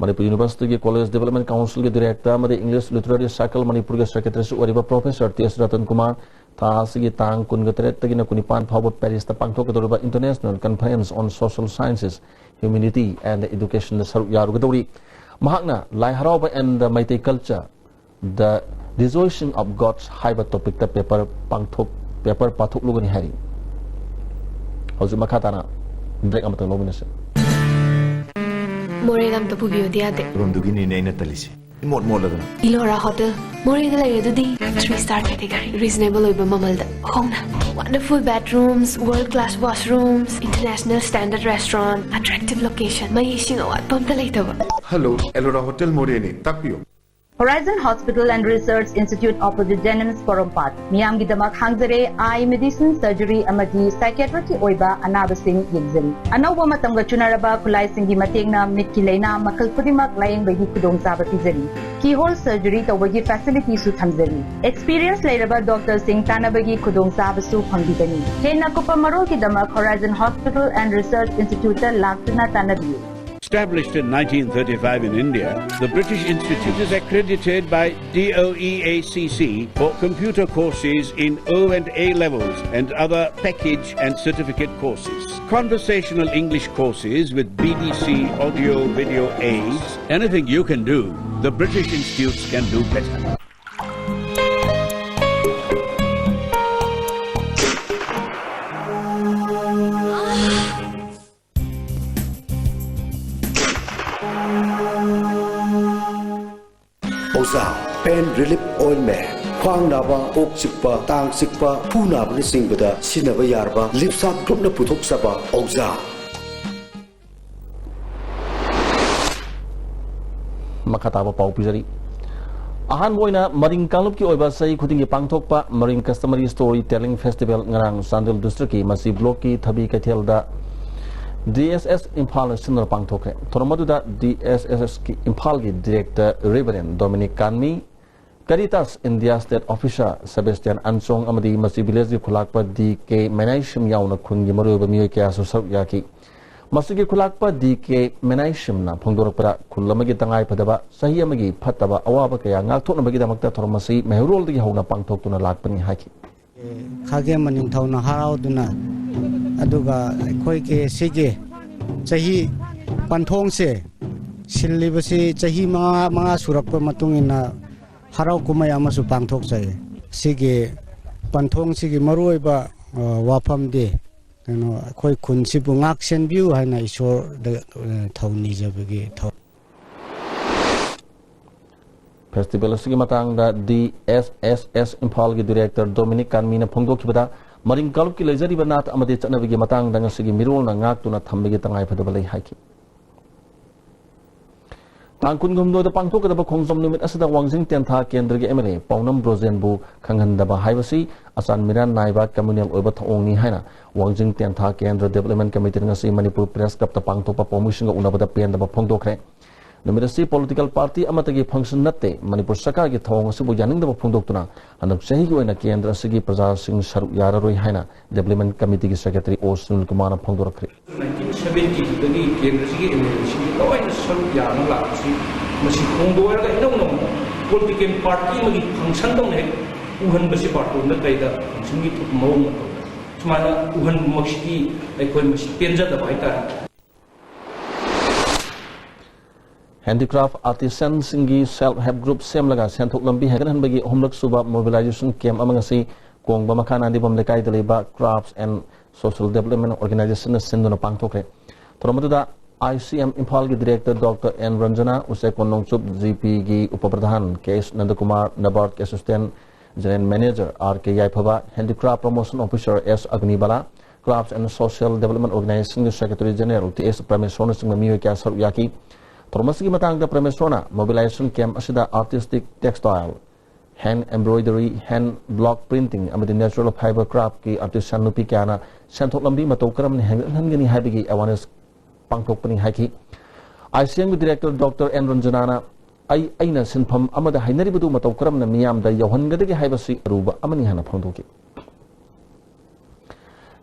ꯃꯅꯤꯄꯨꯔ ꯌꯨꯅꯤꯚꯔꯁꯤꯇꯤꯒꯤ ꯀꯣꯂꯦꯖ ꯗꯤꯕꯦꯂꯞꯃꯦꯟ ꯀꯥꯎꯟꯁꯤꯜꯒꯤ ꯗꯤꯔꯦꯛꯇꯔ ꯑꯃꯗꯤ ꯏꯪꯂꯤꯁ ꯂꯤꯇꯔꯦꯔꯤ ꯁꯥꯔꯀꯜ ꯃꯅꯤꯄꯨꯔꯒꯤ ꯁꯦꯀ꯭ꯔꯦꯇꯔꯤꯁꯨ ꯑꯣꯏꯔꯤꯕ ꯄ꯭ꯔꯣꯐꯦꯁꯔ ꯇꯤ ꯑꯦꯁ ꯔꯇꯟ ꯀꯨꯃꯥꯔ ꯊꯥ ꯑꯁꯤꯒꯤ ꯇꯥꯡ ꯀꯨꯟꯒ ꯇꯔꯦꯠꯇꯒꯤꯅ ꯀꯨꯟꯅꯤꯄꯥꯟ ꯐꯥꯎꯕ ꯄꯦꯔꯤꯁꯇ ꯄꯥꯡꯊꯣꯛꯀꯗꯧꯔꯤꯕ International Conference on Social Sciences, Humanity and Educationꯗ ꯁꯔꯨꯛ ꯌꯥꯔꯨꯒꯗꯧꯔꯤ꯫ ꯃꯍꯥꯛꯅ ꯂꯥꯏ ꯍꯔꯥꯎꯕ and the Meitei Culture, The Rejoicing of Gods ꯍꯥꯏꯕ ꯇꯣꯄꯤꯛꯇ ꯄꯦꯄꯔ ꯄꯥꯡꯊꯣꯛ ꯄꯦꯄꯔ ꯄꯥꯊꯣꯛꯂꯨꯒꯅꯤ ꯍꯥꯏꯔꯤ꯫ ꯍꯧꯖꯤꯛ ꯃꯈꯥ ꯇꯥꯅ ꯕ꯭ꯔꯦꯛ ꯑꯃꯇꯪ ꯂꯧꯃꯤꯟꯅꯁꯤ꯫ ꯃꯣꯔꯦꯗ ꯑꯝꯇ ꯄꯨꯕꯤꯌꯨꯗꯤ ꯌꯥꯗꯦ꯫ ꯔꯣꯝꯗꯨꯒꯤꯅꯤꯅꯦ ꯑꯩꯅ ꯇꯜꯂꯤꯁꯦ꯫ ꯏꯃꯣꯠ ꯃꯣꯠꯂꯗꯅ꯫ ꯏꯂꯣꯔꯥ ꯍꯣꯇꯦꯜ꯫ ꯃꯣꯔꯦꯗ ꯂꯩꯔꯦ ꯑꯗꯨꯗꯤ꯫ Three star category꯫ Reasonable ꯑꯣꯏꯕ ꯃꯃꯜꯗ꯫ ꯍꯣꯡꯅ꯫ Wonderful bedrooms, world class washrooms, international standard restaurant, attractive location꯫ ꯃꯩ ꯏꯁꯤꯡ ꯑꯋꯥꯠꯄ ꯑꯝꯇ ꯂꯩꯇꯕ꯫ ꯍꯜꯂꯣ, ꯑꯦꯂꯣꯔꯥ ꯍꯣꯇꯦꯜ ꯃꯣꯔꯦꯅꯤ꯫ ꯇꯥꯛꯄꯤꯌꯨ꯫ Horizon Hospital and Research Institute, opposite JNIMS, Porompat. ꯃꯤꯌꯥꯝꯒꯤꯗꯃꯛ ꯍꯥꯡꯖꯔꯦ꯫ Eye medicine, surgery ꯑꯃꯗꯤ psychiatricꯀꯤ ꯑꯣꯏꯕ ꯑꯅꯥꯕꯁꯤꯡ ꯌꯦꯡꯖꯔꯤ꯫ ꯑꯅꯧꯕ ꯃꯇꯝꯒ ꯆꯨꯅꯔꯕ ꯈꯨꯠꯂꯥꯏꯁꯤꯡꯒꯤ ꯃꯇꯦꯡꯅ ꯃꯤꯠꯀꯤ ꯂꯥꯏꯅꯥ ꯃꯈꯜ ꯈꯨꯗꯤꯡꯃꯛ ꯂꯥꯌꯦꯡꯕꯒꯤ ꯈꯨꯗꯣꯡꯆꯥꯕ ꯄꯤꯖꯔꯤ꯫ Keyhole surgery ꯇꯧꯕꯒꯤ facilityꯁꯨ ꯊꯝꯖꯔꯤ꯫ Experience ꯂꯩꯔꯕ doctorꯁꯤꯡ ꯇꯥꯟꯅꯕꯒꯤ ꯈꯨꯗꯣꯡꯆꯥꯕꯁꯨ ꯐꯪꯕꯤꯒꯅꯤ꯫ ꯍꯦꯟꯅ ꯀꯨꯞꯄ ꯃꯔꯣꯜꯒꯤꯗꯃꯛ Horizon Hospital and Research Instituteꯇ ꯂꯥꯛꯇꯨꯅ ꯇꯥꯟꯅꯕꯤꯌꯨ꯫ Established in nineteen thirty-five in India, the British Institute is accredited by DOEACC for computer courses in O and A levels and other package and certificate courses. Conversational English courses with BBC audio video aids. Anything you can do, the British Institutes can do better. Ozal Pain Relief Ointment, ꯈ꯭ꯋꯥꯡ ꯅꯥꯕ, ꯀꯣꯛ ꯆꯤꯛꯄ, ꯇꯥꯡ ꯆꯤꯛꯄ, ꯈꯨ ꯅꯥꯕꯅꯆꯤꯡꯕꯗ ꯁꯤꯖꯤꯟꯅꯕ ꯌꯥꯔꯕ ꯂꯤꯞꯁꯥ ꯒ꯭ꯔꯨꯞꯅ ꯄꯨꯊꯣꯛꯆꯕ ꯑꯣꯖꯥ꯫ ꯃꯈꯥ ꯇꯥꯕ ꯄꯥꯎ ꯄꯤꯖꯔꯤ꯫ ꯑꯍꯥꯟꯕ ꯑꯣꯏꯅ ꯃꯔꯤꯡ ꯀꯥꯡꯂꯨꯞꯀꯤ ꯑꯣꯏꯕ ꯆꯍꯤ ꯈꯨꯗꯤꯡꯒꯤ ꯄꯥꯡꯊꯣꯛꯄ ꯃꯔꯤꯡ ꯀꯁꯇꯃꯔꯤ ꯁ꯭ꯇꯣꯔꯤ ꯇꯦꯂꯤꯡ ꯐꯦꯁꯇꯤꯚꯦꯜ ꯉꯔꯥꯡ ꯆꯥꯟꯗꯦꯜ ꯗꯤꯁꯇ꯭ꯔꯤꯛꯀꯤ ꯃꯁꯤ ꯕ꯭ꯂꯣꯛꯀꯤ ꯊꯕꯤ ꯀꯩꯊꯦꯜꯗ ꯗꯤ ꯑꯦꯁ ꯑꯦꯁ ꯏꯝꯐꯥꯜꯅ ꯁꯤꯟꯗꯨꯅ ꯄꯥꯡꯊꯣꯛꯈ꯭ꯔꯦ꯫ ꯊꯧꯔꯝ ꯑꯗꯨꯗ ꯗꯤ ꯑꯦꯁ ꯑꯦꯁ ꯑꯦꯁꯀꯤ ꯏꯝꯐꯥꯜꯒꯤ ꯗꯤꯔꯦꯛꯇꯔ ꯔꯦꯚꯔꯦꯟ ꯗꯣꯃꯤꯅꯤꯛ ꯀꯥꯟꯃꯤ, ꯀꯔꯤꯇꯥꯁ ꯏꯟꯗꯤꯌꯥ ꯁ꯭ꯇꯦꯠ ꯑꯣꯐꯤꯁꯥꯔ ꯁꯦꯕꯦꯁꯇꯤꯌꯥꯟ ꯑꯟꯆꯣꯡ ꯑꯃꯗꯤ ꯃꯁꯤ ꯚꯤꯂꯦꯖꯀꯤ ꯈꯨꯂꯥꯛꯄ ꯗꯤ ꯀꯦ ꯃꯦꯅꯥꯏꯁꯤꯝ ꯌꯥꯎꯅ ꯈꯨꯟꯒꯤ ꯃꯔꯨꯑꯣꯏꯕ ꯃꯤꯑꯣꯏ ꯀꯌꯥꯁꯨ ꯁꯔꯨꯛ ꯌꯥꯈꯤ꯫ ꯃꯁꯤꯒꯤ ꯈꯨꯂꯥꯛꯄ ꯗꯤ ꯀꯦ ꯃꯦꯅꯥꯏꯁꯤꯝꯅ ꯐꯣꯡꯗꯣꯔꯛꯄꯗ, ꯈꯨꯜ ꯑꯃꯒꯤ ꯇꯉꯥꯏ ꯐꯗꯕ ꯆꯍꯤ ꯑꯃꯒꯤ ꯐꯠꯇꯕ ꯑꯋꯥꯕ ꯀꯌꯥ ꯉꯥꯛꯊꯣꯛꯅꯕꯒꯤꯗꯃꯛꯇ ꯊꯧꯔꯝ ꯑꯁꯤ ꯃꯩꯍꯧꯔꯣꯜꯗꯒꯤ ꯍꯧꯅ ꯄꯥꯡꯊꯣꯛꯇꯨꯅ ꯂꯥꯛꯄꯅꯤ ꯍꯥꯏꯈꯤ꯫ ꯈꯥꯒꯦꯝꯕ ꯅꯤꯡꯊꯧꯅ ꯍꯔꯥꯎꯗꯨꯅ, ꯑꯗꯨꯒ ꯑꯩꯈꯣꯏꯒꯤ ꯁꯤꯒꯤ ꯆꯍꯤ ꯄꯟꯊꯣꯡꯁꯦ ꯁꯤꯜꯂꯤꯕꯁꯤ ꯆꯍꯤ ꯃꯉꯥ, ꯃꯉꯥ ꯁꯨꯔꯛꯄ ꯃꯇꯨꯡ ꯏꯟꯅ ꯍꯔꯥꯎ ꯀꯨꯝꯍꯩ ꯑꯃꯁꯨ ꯄꯥꯡꯊꯣꯛꯆꯩ꯫ ꯁꯤꯒꯤ ꯄꯟꯊꯣꯡꯁꯤꯒꯤ ꯃꯔꯨꯑꯣꯏꯕ, ꯑ, ꯋꯥꯐꯝꯗꯤ ꯀꯩꯅꯣ, ꯑꯩꯈꯣꯏ ꯈꯨꯟꯁꯤꯕꯨ ꯉꯥꯛ ꯁꯦꯟꯕꯤꯌꯨ ꯍꯥꯏꯅ ꯏꯁꯣꯔꯗ, ꯑ, ꯊꯧ ꯅꯤꯖꯕꯒꯤ ꯊꯧ- ꯐꯦꯁꯇꯤꯚꯦꯜ ꯑꯁꯤꯒꯤ ꯃꯇꯥꯡꯗ ꯗꯤ ꯑꯦꯁ ꯑꯦꯁ ꯑꯦꯁ ꯏꯝꯐꯥꯜꯒꯤ ꯗꯤꯔꯦꯛꯇꯔ ꯗꯣꯃꯤꯅꯤꯛ ꯀꯥꯟꯃꯤꯅ ꯐꯣꯡꯗꯣꯛꯈꯤꯕꯗ, ꯃꯔꯤꯡ ꯀꯥꯂꯨꯞꯀꯤ ꯂꯩꯖꯔꯤꯕ ꯅꯥꯠ ꯑꯃꯗꯤ ꯆꯠꯅꯕꯤꯒꯤ ꯃꯇꯥꯡꯗ ꯉꯁꯤꯒꯤ ꯃꯤꯔꯣꯜꯅ ꯉꯥꯛꯇꯨꯅ ꯊꯝꯕꯒꯤ ꯇꯉꯥꯏꯐꯗꯕ ꯂꯩ ꯍꯥꯏꯈꯤ꯫ ꯇꯥꯡ ꯀꯨꯟꯍꯨꯝꯗꯣꯏꯗ ꯄꯥꯡꯊꯣꯛꯀꯗꯕ ꯈꯣꯡꯖꯣꯝ ꯅꯨꯃꯤꯠ ꯑꯁꯤꯗ ꯋꯥꯡꯖꯤꯡ ꯇꯦꯟꯊꯥ ꯀꯦꯟꯗ꯭ꯔꯒꯤ ꯑꯦꯝ ꯑꯦꯜ ꯑꯦ ꯄꯥꯎꯅꯝ ꯕ꯭ꯔꯣꯖꯦꯟꯕꯨ ꯈꯪꯍꯟꯗꯕ ꯍꯥꯏꯕꯁꯤ ꯑꯆꯥꯟ ꯃꯤꯔꯥꯟ ꯅꯥꯏꯕ ꯀꯝꯃ꯭ꯌꯨꯅꯦꯜ ꯑꯣꯏꯕ ꯊꯧꯑꯣꯡꯅꯤ ꯍꯥꯏꯅ ꯋꯥꯡꯖꯤꯡ ꯇꯦꯟꯊꯥ ꯀꯦꯟꯗ꯭ꯔ ꯗꯤꯕꯦꯂꯞꯃꯦꯟ ꯀꯃꯤꯇꯤꯅ ꯉꯁꯤ ꯃꯅꯤꯄꯨꯔ ꯄ꯭ꯔꯦꯁ ꯀ꯭ꯂꯕꯇ ꯄꯥꯡꯊꯣꯛꯄ ꯄꯥꯎꯃꯤꯁꯤꯡꯒ ꯎꯅꯕꯗ ꯄꯦꯟꯗꯕ ꯐꯣꯡꯗꯣꯛꯈ꯭ꯔꯦ꯫ ꯅꯨꯃꯤꯠ ꯑꯁꯤ ꯄꯣꯂꯤꯇꯤꯀꯦꯜ ꯄꯥꯔꯇꯤ ꯑꯃꯠꯇꯒꯤ ꯐꯪꯁꯟ ꯅꯠꯇꯦ꯫ ꯃꯅꯤꯄꯨꯔ ꯁꯔꯀꯥꯔꯒꯤ ꯊꯧꯑꯣꯡ ꯑꯁꯤꯕꯨ ꯌꯥꯅꯤꯡꯗꯕ ꯐꯣꯡꯗꯣꯛꯇꯨꯅ ꯍꯟꯗꯛ ꯆꯍꯤꯒꯤ ꯑꯣꯏꯅ ꯀꯦꯟꯗ꯭ꯔ ꯑꯁꯤꯒꯤ ꯄ꯭ꯔꯖꯥꯁꯤꯡ ꯁꯔꯨꯛ ꯌꯥꯔꯔꯣꯏ ꯍꯥꯏꯅ ꯗꯤꯕꯦꯂꯞꯃꯦꯟ ꯀꯃꯤꯇꯤꯒꯤ ꯁꯦꯀ꯭ꯔꯦꯇꯔꯤ ꯑꯣ ꯁꯨꯅꯤꯜ ꯀꯨꯃꯥꯔꯅ ꯐꯣꯡꯗꯣꯔꯛꯈ꯭ꯔꯦ꯫ ꯅꯥꯏꯟꯇꯤꯟ ꯁꯚꯦꯟꯇꯤꯗꯒꯤ ꯀꯦꯟꯗ꯭ꯔꯁꯤꯒꯤ ꯑꯦꯝ ꯑꯦꯜ ꯑꯦꯁꯤꯡꯁꯦ ꯂꯣꯏꯅ ꯁꯔꯨꯛ ꯌꯥꯅ ꯂꯥꯛꯄꯁꯤ, ꯃꯁꯤ ꯍꯣꯡꯗꯣꯛꯑꯒ ꯏꯅꯧ ꯅꯧꯅ ꯄꯣꯂꯤꯇꯤꯀꯦꯜ ꯄꯥꯔꯇꯤ ꯑꯃꯒꯤ ꯐꯪꯁꯟꯗꯧꯅ ꯍꯦꯛ ꯎꯍꯟꯕꯁꯤ, ꯕꯥꯔꯇꯣꯟꯗ ꯀꯩꯗ ꯐꯪꯁꯟꯒꯤ ꯊꯣꯛꯄ ꯃꯑꯣꯡ ꯃꯇꯧꯗ ꯁꯨꯃꯥꯏꯅ ꯎꯍꯟꯕꯃꯛꯁꯤꯗꯤ ꯑꯩꯈꯣꯏ ꯃꯁꯤ ꯄꯦꯟꯖꯗꯕ ꯍꯥꯏꯇꯥꯔꯦ꯫ ꯍꯦꯟꯗꯤꯀ꯭ꯔꯥꯐ ꯑꯥꯔꯇꯤꯁꯟꯁꯤꯡꯒꯤ ꯁꯦꯜꯐ ꯍꯦꯜꯞ ꯒ꯭ꯔꯨꯞ ꯁꯦꯝꯂꯒ ꯁꯦꯟꯊꯣꯛ ꯂꯝꯕꯤ ꯍꯦꯟꯒꯠꯍꯟꯕꯒꯤ ꯑꯍꯨꯝꯂꯛ ꯁꯨꯕ ꯃꯣꯕꯤꯂꯥꯏꯖꯦꯁꯟ ꯀꯦꯝꯞ ꯑꯃ ꯉꯁꯤ ꯀꯣꯡꯕ ꯃꯈꯥ ꯅꯥꯏꯗꯤꯕꯝ ꯂꯩꯀꯥꯏꯗ ꯂꯩꯕ ꯀ꯭ꯔꯥꯐꯠꯁ ꯑꯦꯟ ꯁꯣꯁꯤꯌꯦꯜ ꯗꯤꯕꯦꯂꯞꯃꯦꯟ ꯑꯣꯔꯒꯅꯥꯏꯖꯦꯁꯟꯅ ꯁꯤꯟꯗꯨꯅ ꯄꯥꯡꯊꯣꯛꯈ꯭ꯔꯦ꯫ ꯊꯧꯔꯝ ꯑꯗꯨꯗ ꯑꯥꯏ ꯁꯤ ꯑꯦꯝ ꯏꯝꯐꯥꯜꯒꯤ ꯗꯤꯔꯦꯛꯇꯔ ꯗꯣꯛꯇꯔ ꯑꯦꯟ ꯔꯟꯖꯅꯥ, ꯎꯆꯦꯛꯀꯣꯟ ꯅꯣꯡꯆꯨꯞ ꯖꯤ ꯄꯤꯒꯤ ꯎꯄ ꯄ꯭ꯔꯙꯥꯟ ꯀꯦ ꯑꯦꯁ ꯅꯟꯗꯀꯨꯃꯥꯔ, ꯅꯕꯥꯔꯗꯀꯤ assistant General Manager R K Yaifaba, Handicraft Promotion Officer S Agnibala, Crafts and Social Development Organization ꯒꯤ Secretary General T S Prameswaranachinga ꯃꯤꯑꯣꯏ ꯀꯌꯥ ꯁꯔꯨꯛ ꯌꯥꯈꯤ꯫ ꯊꯧꯔꯝ ꯑꯁꯤꯒꯤ ꯃꯇꯥꯡꯗ ꯄ꯭ꯔꯃꯦꯁꯣꯔꯅ mobilization camp ꯑꯁꯤꯗ artistic textile, hand embroidery, hand block printing ꯑꯃꯗꯤ natural fiber craft ꯀꯤ artisan ꯅꯨꯄꯤ ꯀꯌꯥꯅ ꯁꯦꯟꯊꯣꯛ ꯂꯝꯕꯤ ꯃꯇꯧ ꯀꯔꯝꯅ ꯍꯦꯟꯒꯠꯍꯟꯒꯅꯤ ꯍꯥꯏꯕꯒꯤ awareness ꯄꯥꯡꯊꯣꯛꯄꯅꯤ ꯍꯥꯏꯈꯤ꯫ I C M ꯒꯤ Director Doctor N Ranjanana ꯑꯩ, ꯑꯩꯅ ꯁꯤꯟꯐꯝ ꯑꯃꯗ ꯍꯥꯏꯅꯔꯤꯕꯗꯨ ꯃꯇꯧ ꯀꯔꯝꯅ ꯃꯤꯌꯥꯝꯗ ꯌꯧꯍꯟꯒꯗꯒꯦ ꯍꯥꯏꯕꯁꯤ ꯑꯔꯨꯕ ꯑꯃꯅꯤ ꯍꯥꯏꯅ ꯐꯣꯡꯗꯣꯛꯈꯤ꯫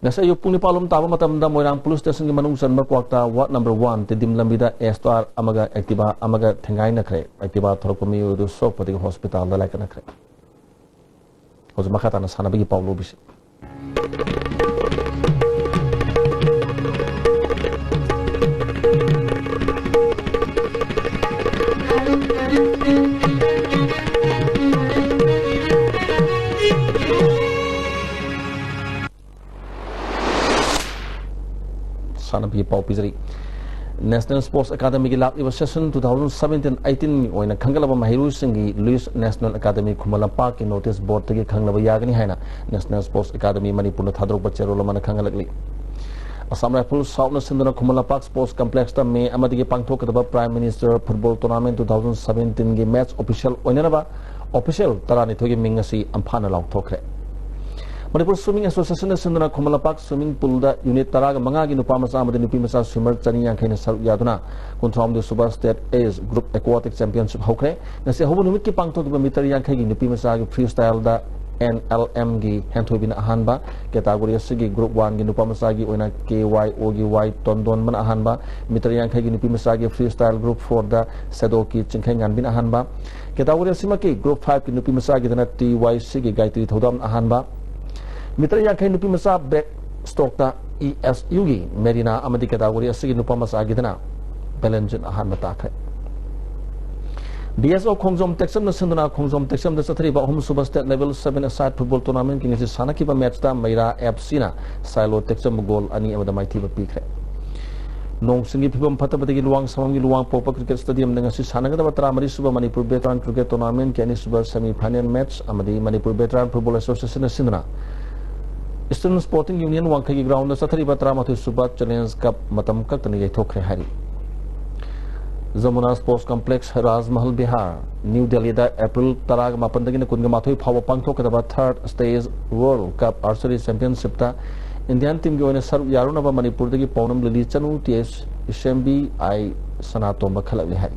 ꯉꯁꯤ ꯑꯌꯨꯛ ꯄꯨꯡ ꯅꯤꯄꯥꯜ ꯂꯣꯝ ꯇꯥꯕ ꯃꯇꯝꯗ ꯃꯣꯏꯔꯥꯡ Police Station ꯒꯤ ꯃꯅꯨꯡ ꯆꯟꯕ ꯀ꯭ꯋꯥꯛꯇꯥ Ward number one ꯇꯤꯗꯤꯝ ꯂꯝꯕꯤꯗ Astar ꯑꯃꯒ Activa ꯑꯃꯒ ꯊꯦꯡꯒꯥꯏꯅꯈ꯭ꯔꯦ꯫ Activa ꯊꯧꯔꯛꯄ ꯃꯤꯑꯣꯏ ꯑꯗꯨ ꯁꯣꯛꯄꯗꯒꯤ hospital ꯗ ꯂꯥꯏꯀꯠꯅꯈ꯭ꯔꯦ꯫ ꯍꯧꯖꯤꯛ ꯃꯈꯥ ꯇꯥꯅ ꯁꯥꯟꯅꯕꯒꯤ ꯄꯥꯎ ꯂꯧꯕꯤꯁꯤ꯫ ꯁꯥꯟꯅꯕꯒꯤ ꯄꯥꯎ ꯄꯤꯖꯔꯤ꯫ National Sports Academy ꯒꯤ ꯂꯥꯛꯂꯤꯕ session two thousand seventeen eighteen ꯒꯤ ꯑꯣꯏꯅ ꯈꯟꯒꯠꯂꯕ ꯃꯍꯩꯔꯣꯏꯁꯤꯡꯒꯤ list National Academy ꯈꯨꯃꯟ ꯂꯝꯄꯥꯛꯀꯤ notice board ꯇꯒꯤ ꯈꯪꯅꯕ ꯌꯥꯒꯅꯤ ꯍꯥꯏꯅ National Sports Academy ꯃꯅꯤꯄꯨꯔꯅ ꯊꯥꯗꯣꯔꯛꯄ ꯆꯦꯔꯣꯜ ꯑꯃꯅ ꯈꯪꯍꯜꯂꯛꯂꯤ꯫ Assam Rifles South ꯅ ꯁꯤꯟꯗꯨꯅ ꯈꯨꯃꯟ ꯂꯝꯄꯥꯛ Sports Complex ꯇ May ꯑꯃꯗꯒꯤ ꯄꯥꯡꯊꯣꯛꯀꯗꯕ Prime Minister Football Tournament two thousand seventeen ꯒꯤ match official ꯑꯣꯏꯅꯅꯕ official ꯇꯔꯥꯅꯤꯊꯣꯏꯒꯤ ꯃꯤꯡ ꯑꯁꯤ ꯑꯝꯐꯥꯅ ꯂꯥꯎꯊꯣꯛꯈ꯭ꯔꯦ꯫ ꯃꯅꯤꯄꯨꯔ Swimming Association ꯅ ꯁꯤꯟꯗꯨꯅ ꯈꯨꯃꯟ ꯂꯝꯄꯥꯛ swimming pool ꯗ unit ꯇꯔꯥꯒ ꯃꯉꯥꯒꯤ ꯅꯨꯄꯥ ꯃꯆꯥ ꯑꯃꯗꯤ ꯅꯨꯄꯤ ꯃꯆꯥ swimmer ꯆꯅꯤ ꯌꯥꯡꯈꯩꯅ ꯁꯔꯨꯛ ꯌꯥꯗꯨꯅ ꯀꯨꯟꯊ꯭ꯔꯥꯍꯨꯝꯗꯣꯏ ꯁꯨꯕ State Age Group Aquatic Championship ꯍꯧꯈ꯭ꯔꯦ꯫ ꯉꯁꯤ ꯑꯍꯧꯕ ꯅꯨꯃꯤꯠꯀꯤ ꯄꯥꯡꯊꯣꯛꯈꯤꯕ meter ꯌꯥꯡꯈꯩꯒꯤ ꯅꯨꯄꯤ ꯃꯆꯥꯒꯤ freestyle ꯗ N L M ꯒꯤ ꯍꯦꯟꯊꯣꯏꯕꯤꯅ ꯑꯍꯥꯟꯕ, category ꯑꯁꯤꯒꯤ group one ꯒꯤ ꯅꯨꯄꯥ ꯃꯆꯥꯒꯤ ꯑꯣꯏꯅ K Y O ꯒꯤ Y ꯇꯣꯟꯗꯣꯟꯕꯅ ꯑꯍꯥꯟꯕ, meter ꯌꯥꯡꯈꯩꯒꯤ ꯅꯨꯄꯤ ꯃꯆꯥꯒꯤ freestyle group four ꯗ ꯁꯦꯗꯣꯀꯤ ꯆꯤꯡꯈꯩꯉꯥꯟꯕꯤꯅ ꯑꯍꯥꯟꯕ, category ꯑꯁꯤꯃꯛꯀꯤ group five ꯀꯤ ꯅꯨꯄꯤ ꯃꯆꯥꯒꯤꯗꯅ T Y C ꯒꯤ ꯒꯥꯌꯇ꯭ꯔꯤ ꯊꯧꯗꯥꯝꯅ ꯑꯍꯥꯟꯕ, meter ꯌꯥꯡꯈꯩ ꯅꯨꯄꯤ ꯃꯆꯥ back stroke ꯇ E S U ꯒꯤ ꯃꯦꯔꯤꯅꯥ ꯑꯃꯗꯤ category ꯑꯁꯤꯒꯤ ꯅꯨꯄꯥ ꯃꯆꯥꯒꯤꯗꯅ ꯕꯦꯂꯦꯟꯖꯤꯟ ꯑꯍꯥꯟꯕ ꯇꯥꯈ꯭ꯔꯦ꯫ D S O ꯈꯣꯡꯖꯣꯝ ꯇꯦꯛꯆꯝꯅ ꯁꯤꯟꯗꯨꯅ ꯈꯣꯡꯖꯣꯝ ꯇꯦꯛꯆꯝꯗ ꯆꯠꯊꯔꯤꯕ ꯑꯍꯨꯝꯁꯨꯕ state level seven aside football tournament ꯀꯤ ꯉꯁꯤ ꯁꯥꯟꯅꯈꯤꯕ match ꯇ ꯃꯩꯔꯥ F C ꯅ ꯁꯥꯏꯂꯣ ꯇꯦꯛꯆꯝꯕꯨ goal ꯑꯅꯤ ꯑꯃꯗ ꯃꯥꯏꯊꯤꯕ ꯄꯤꯈ꯭ꯔꯦ꯫ ꯅꯣꯡ ꯆꯤꯡꯒꯤ ꯐꯤꯕꯝ ꯐꯠꯇꯕꯗꯒꯤ ꯂꯨꯋꯥꯡ ꯁꯝꯕꯝꯒꯤ ꯂꯨꯋꯥꯡꯄꯣꯛꯄ ꯀ꯭ꯔꯤꯀꯦꯠ ꯁ꯭ꯇꯦꯗꯤꯌꯝꯗ ꯉꯁꯤ ꯁꯥꯟꯅꯒꯗꯕ ꯇꯔꯥꯃꯔꯤ ꯁꯨꯕ ꯃꯅꯤꯄꯨꯔ ꯚꯦꯇꯔꯥꯟ ꯀ꯭ꯔꯤꯀꯦꯠ ꯇꯣꯔꯅꯥꯃꯦꯟꯠꯀꯤ ꯑꯅꯤꯁꯨꯕ ꯁꯦꯃꯤ ꯐꯥꯏꯅꯦꯜ ꯃꯦꯠꯆ ꯑꯃꯗꯤ ꯃꯅꯤꯄꯨꯔ ꯚꯦꯇꯔꯥꯟ ꯐꯨꯠꯕꯣꯜ ꯑꯦꯁꯣꯁꯤꯌꯦꯁꯟꯅ ꯁꯤꯟꯗꯨꯅ ꯏꯁꯇꯔꯟ ꯁ꯭ꯄꯣꯔꯇꯤꯡ ꯌꯨꯅꯤꯌꯟ ꯋꯥꯡꯈꯩꯒꯤ ꯒ꯭ꯔꯥꯎꯟꯗ ꯆꯠꯊꯔꯤꯕ ꯇꯔꯥꯃꯥꯊꯣꯏ ꯁꯨꯕ ꯆꯦꯂꯦꯟꯖ ꯀꯞ ꯃꯇꯝ ꯀꯛꯇꯅ ꯌꯩꯊꯣꯛꯈ꯭ꯔꯦ ꯍꯥꯏꯔꯤ꯫ Jamuna sports complex, Raj Mahal Bihar, New ꯗꯦꯜꯂꯤꯗ ꯑꯦꯄ꯭ꯔꯤꯜ ꯇꯔꯥꯃꯥꯄꯟꯗꯒꯤꯅ ꯀꯨꯟꯃꯥꯊꯣꯏ ꯐꯥꯎꯕ ꯄꯥꯡꯊꯣꯛꯀꯗꯕ third state world cup archery ꯆꯦꯝꯄꯤꯌꯟꯁꯤꯞꯇ ꯏꯟꯗꯤꯌꯥꯟ ꯇꯤꯝꯒꯤ ꯑꯣꯏꯅ ꯁꯔꯨꯛ ꯌꯥꯔꯨꯅꯕ ꯃꯅꯤꯄꯨꯔꯗꯒꯤ ꯄꯥꯎꯅꯝ ꯂꯤꯂꯤ ꯆꯅꯨ, ꯇꯤ ꯑꯦꯁ ꯏꯁꯦꯝꯕꯤ, ꯑꯥꯏ ꯁꯅꯥꯇꯣꯝꯕ ꯈꯜꯂꯛꯂꯦ ꯍꯥꯏꯔꯤ꯫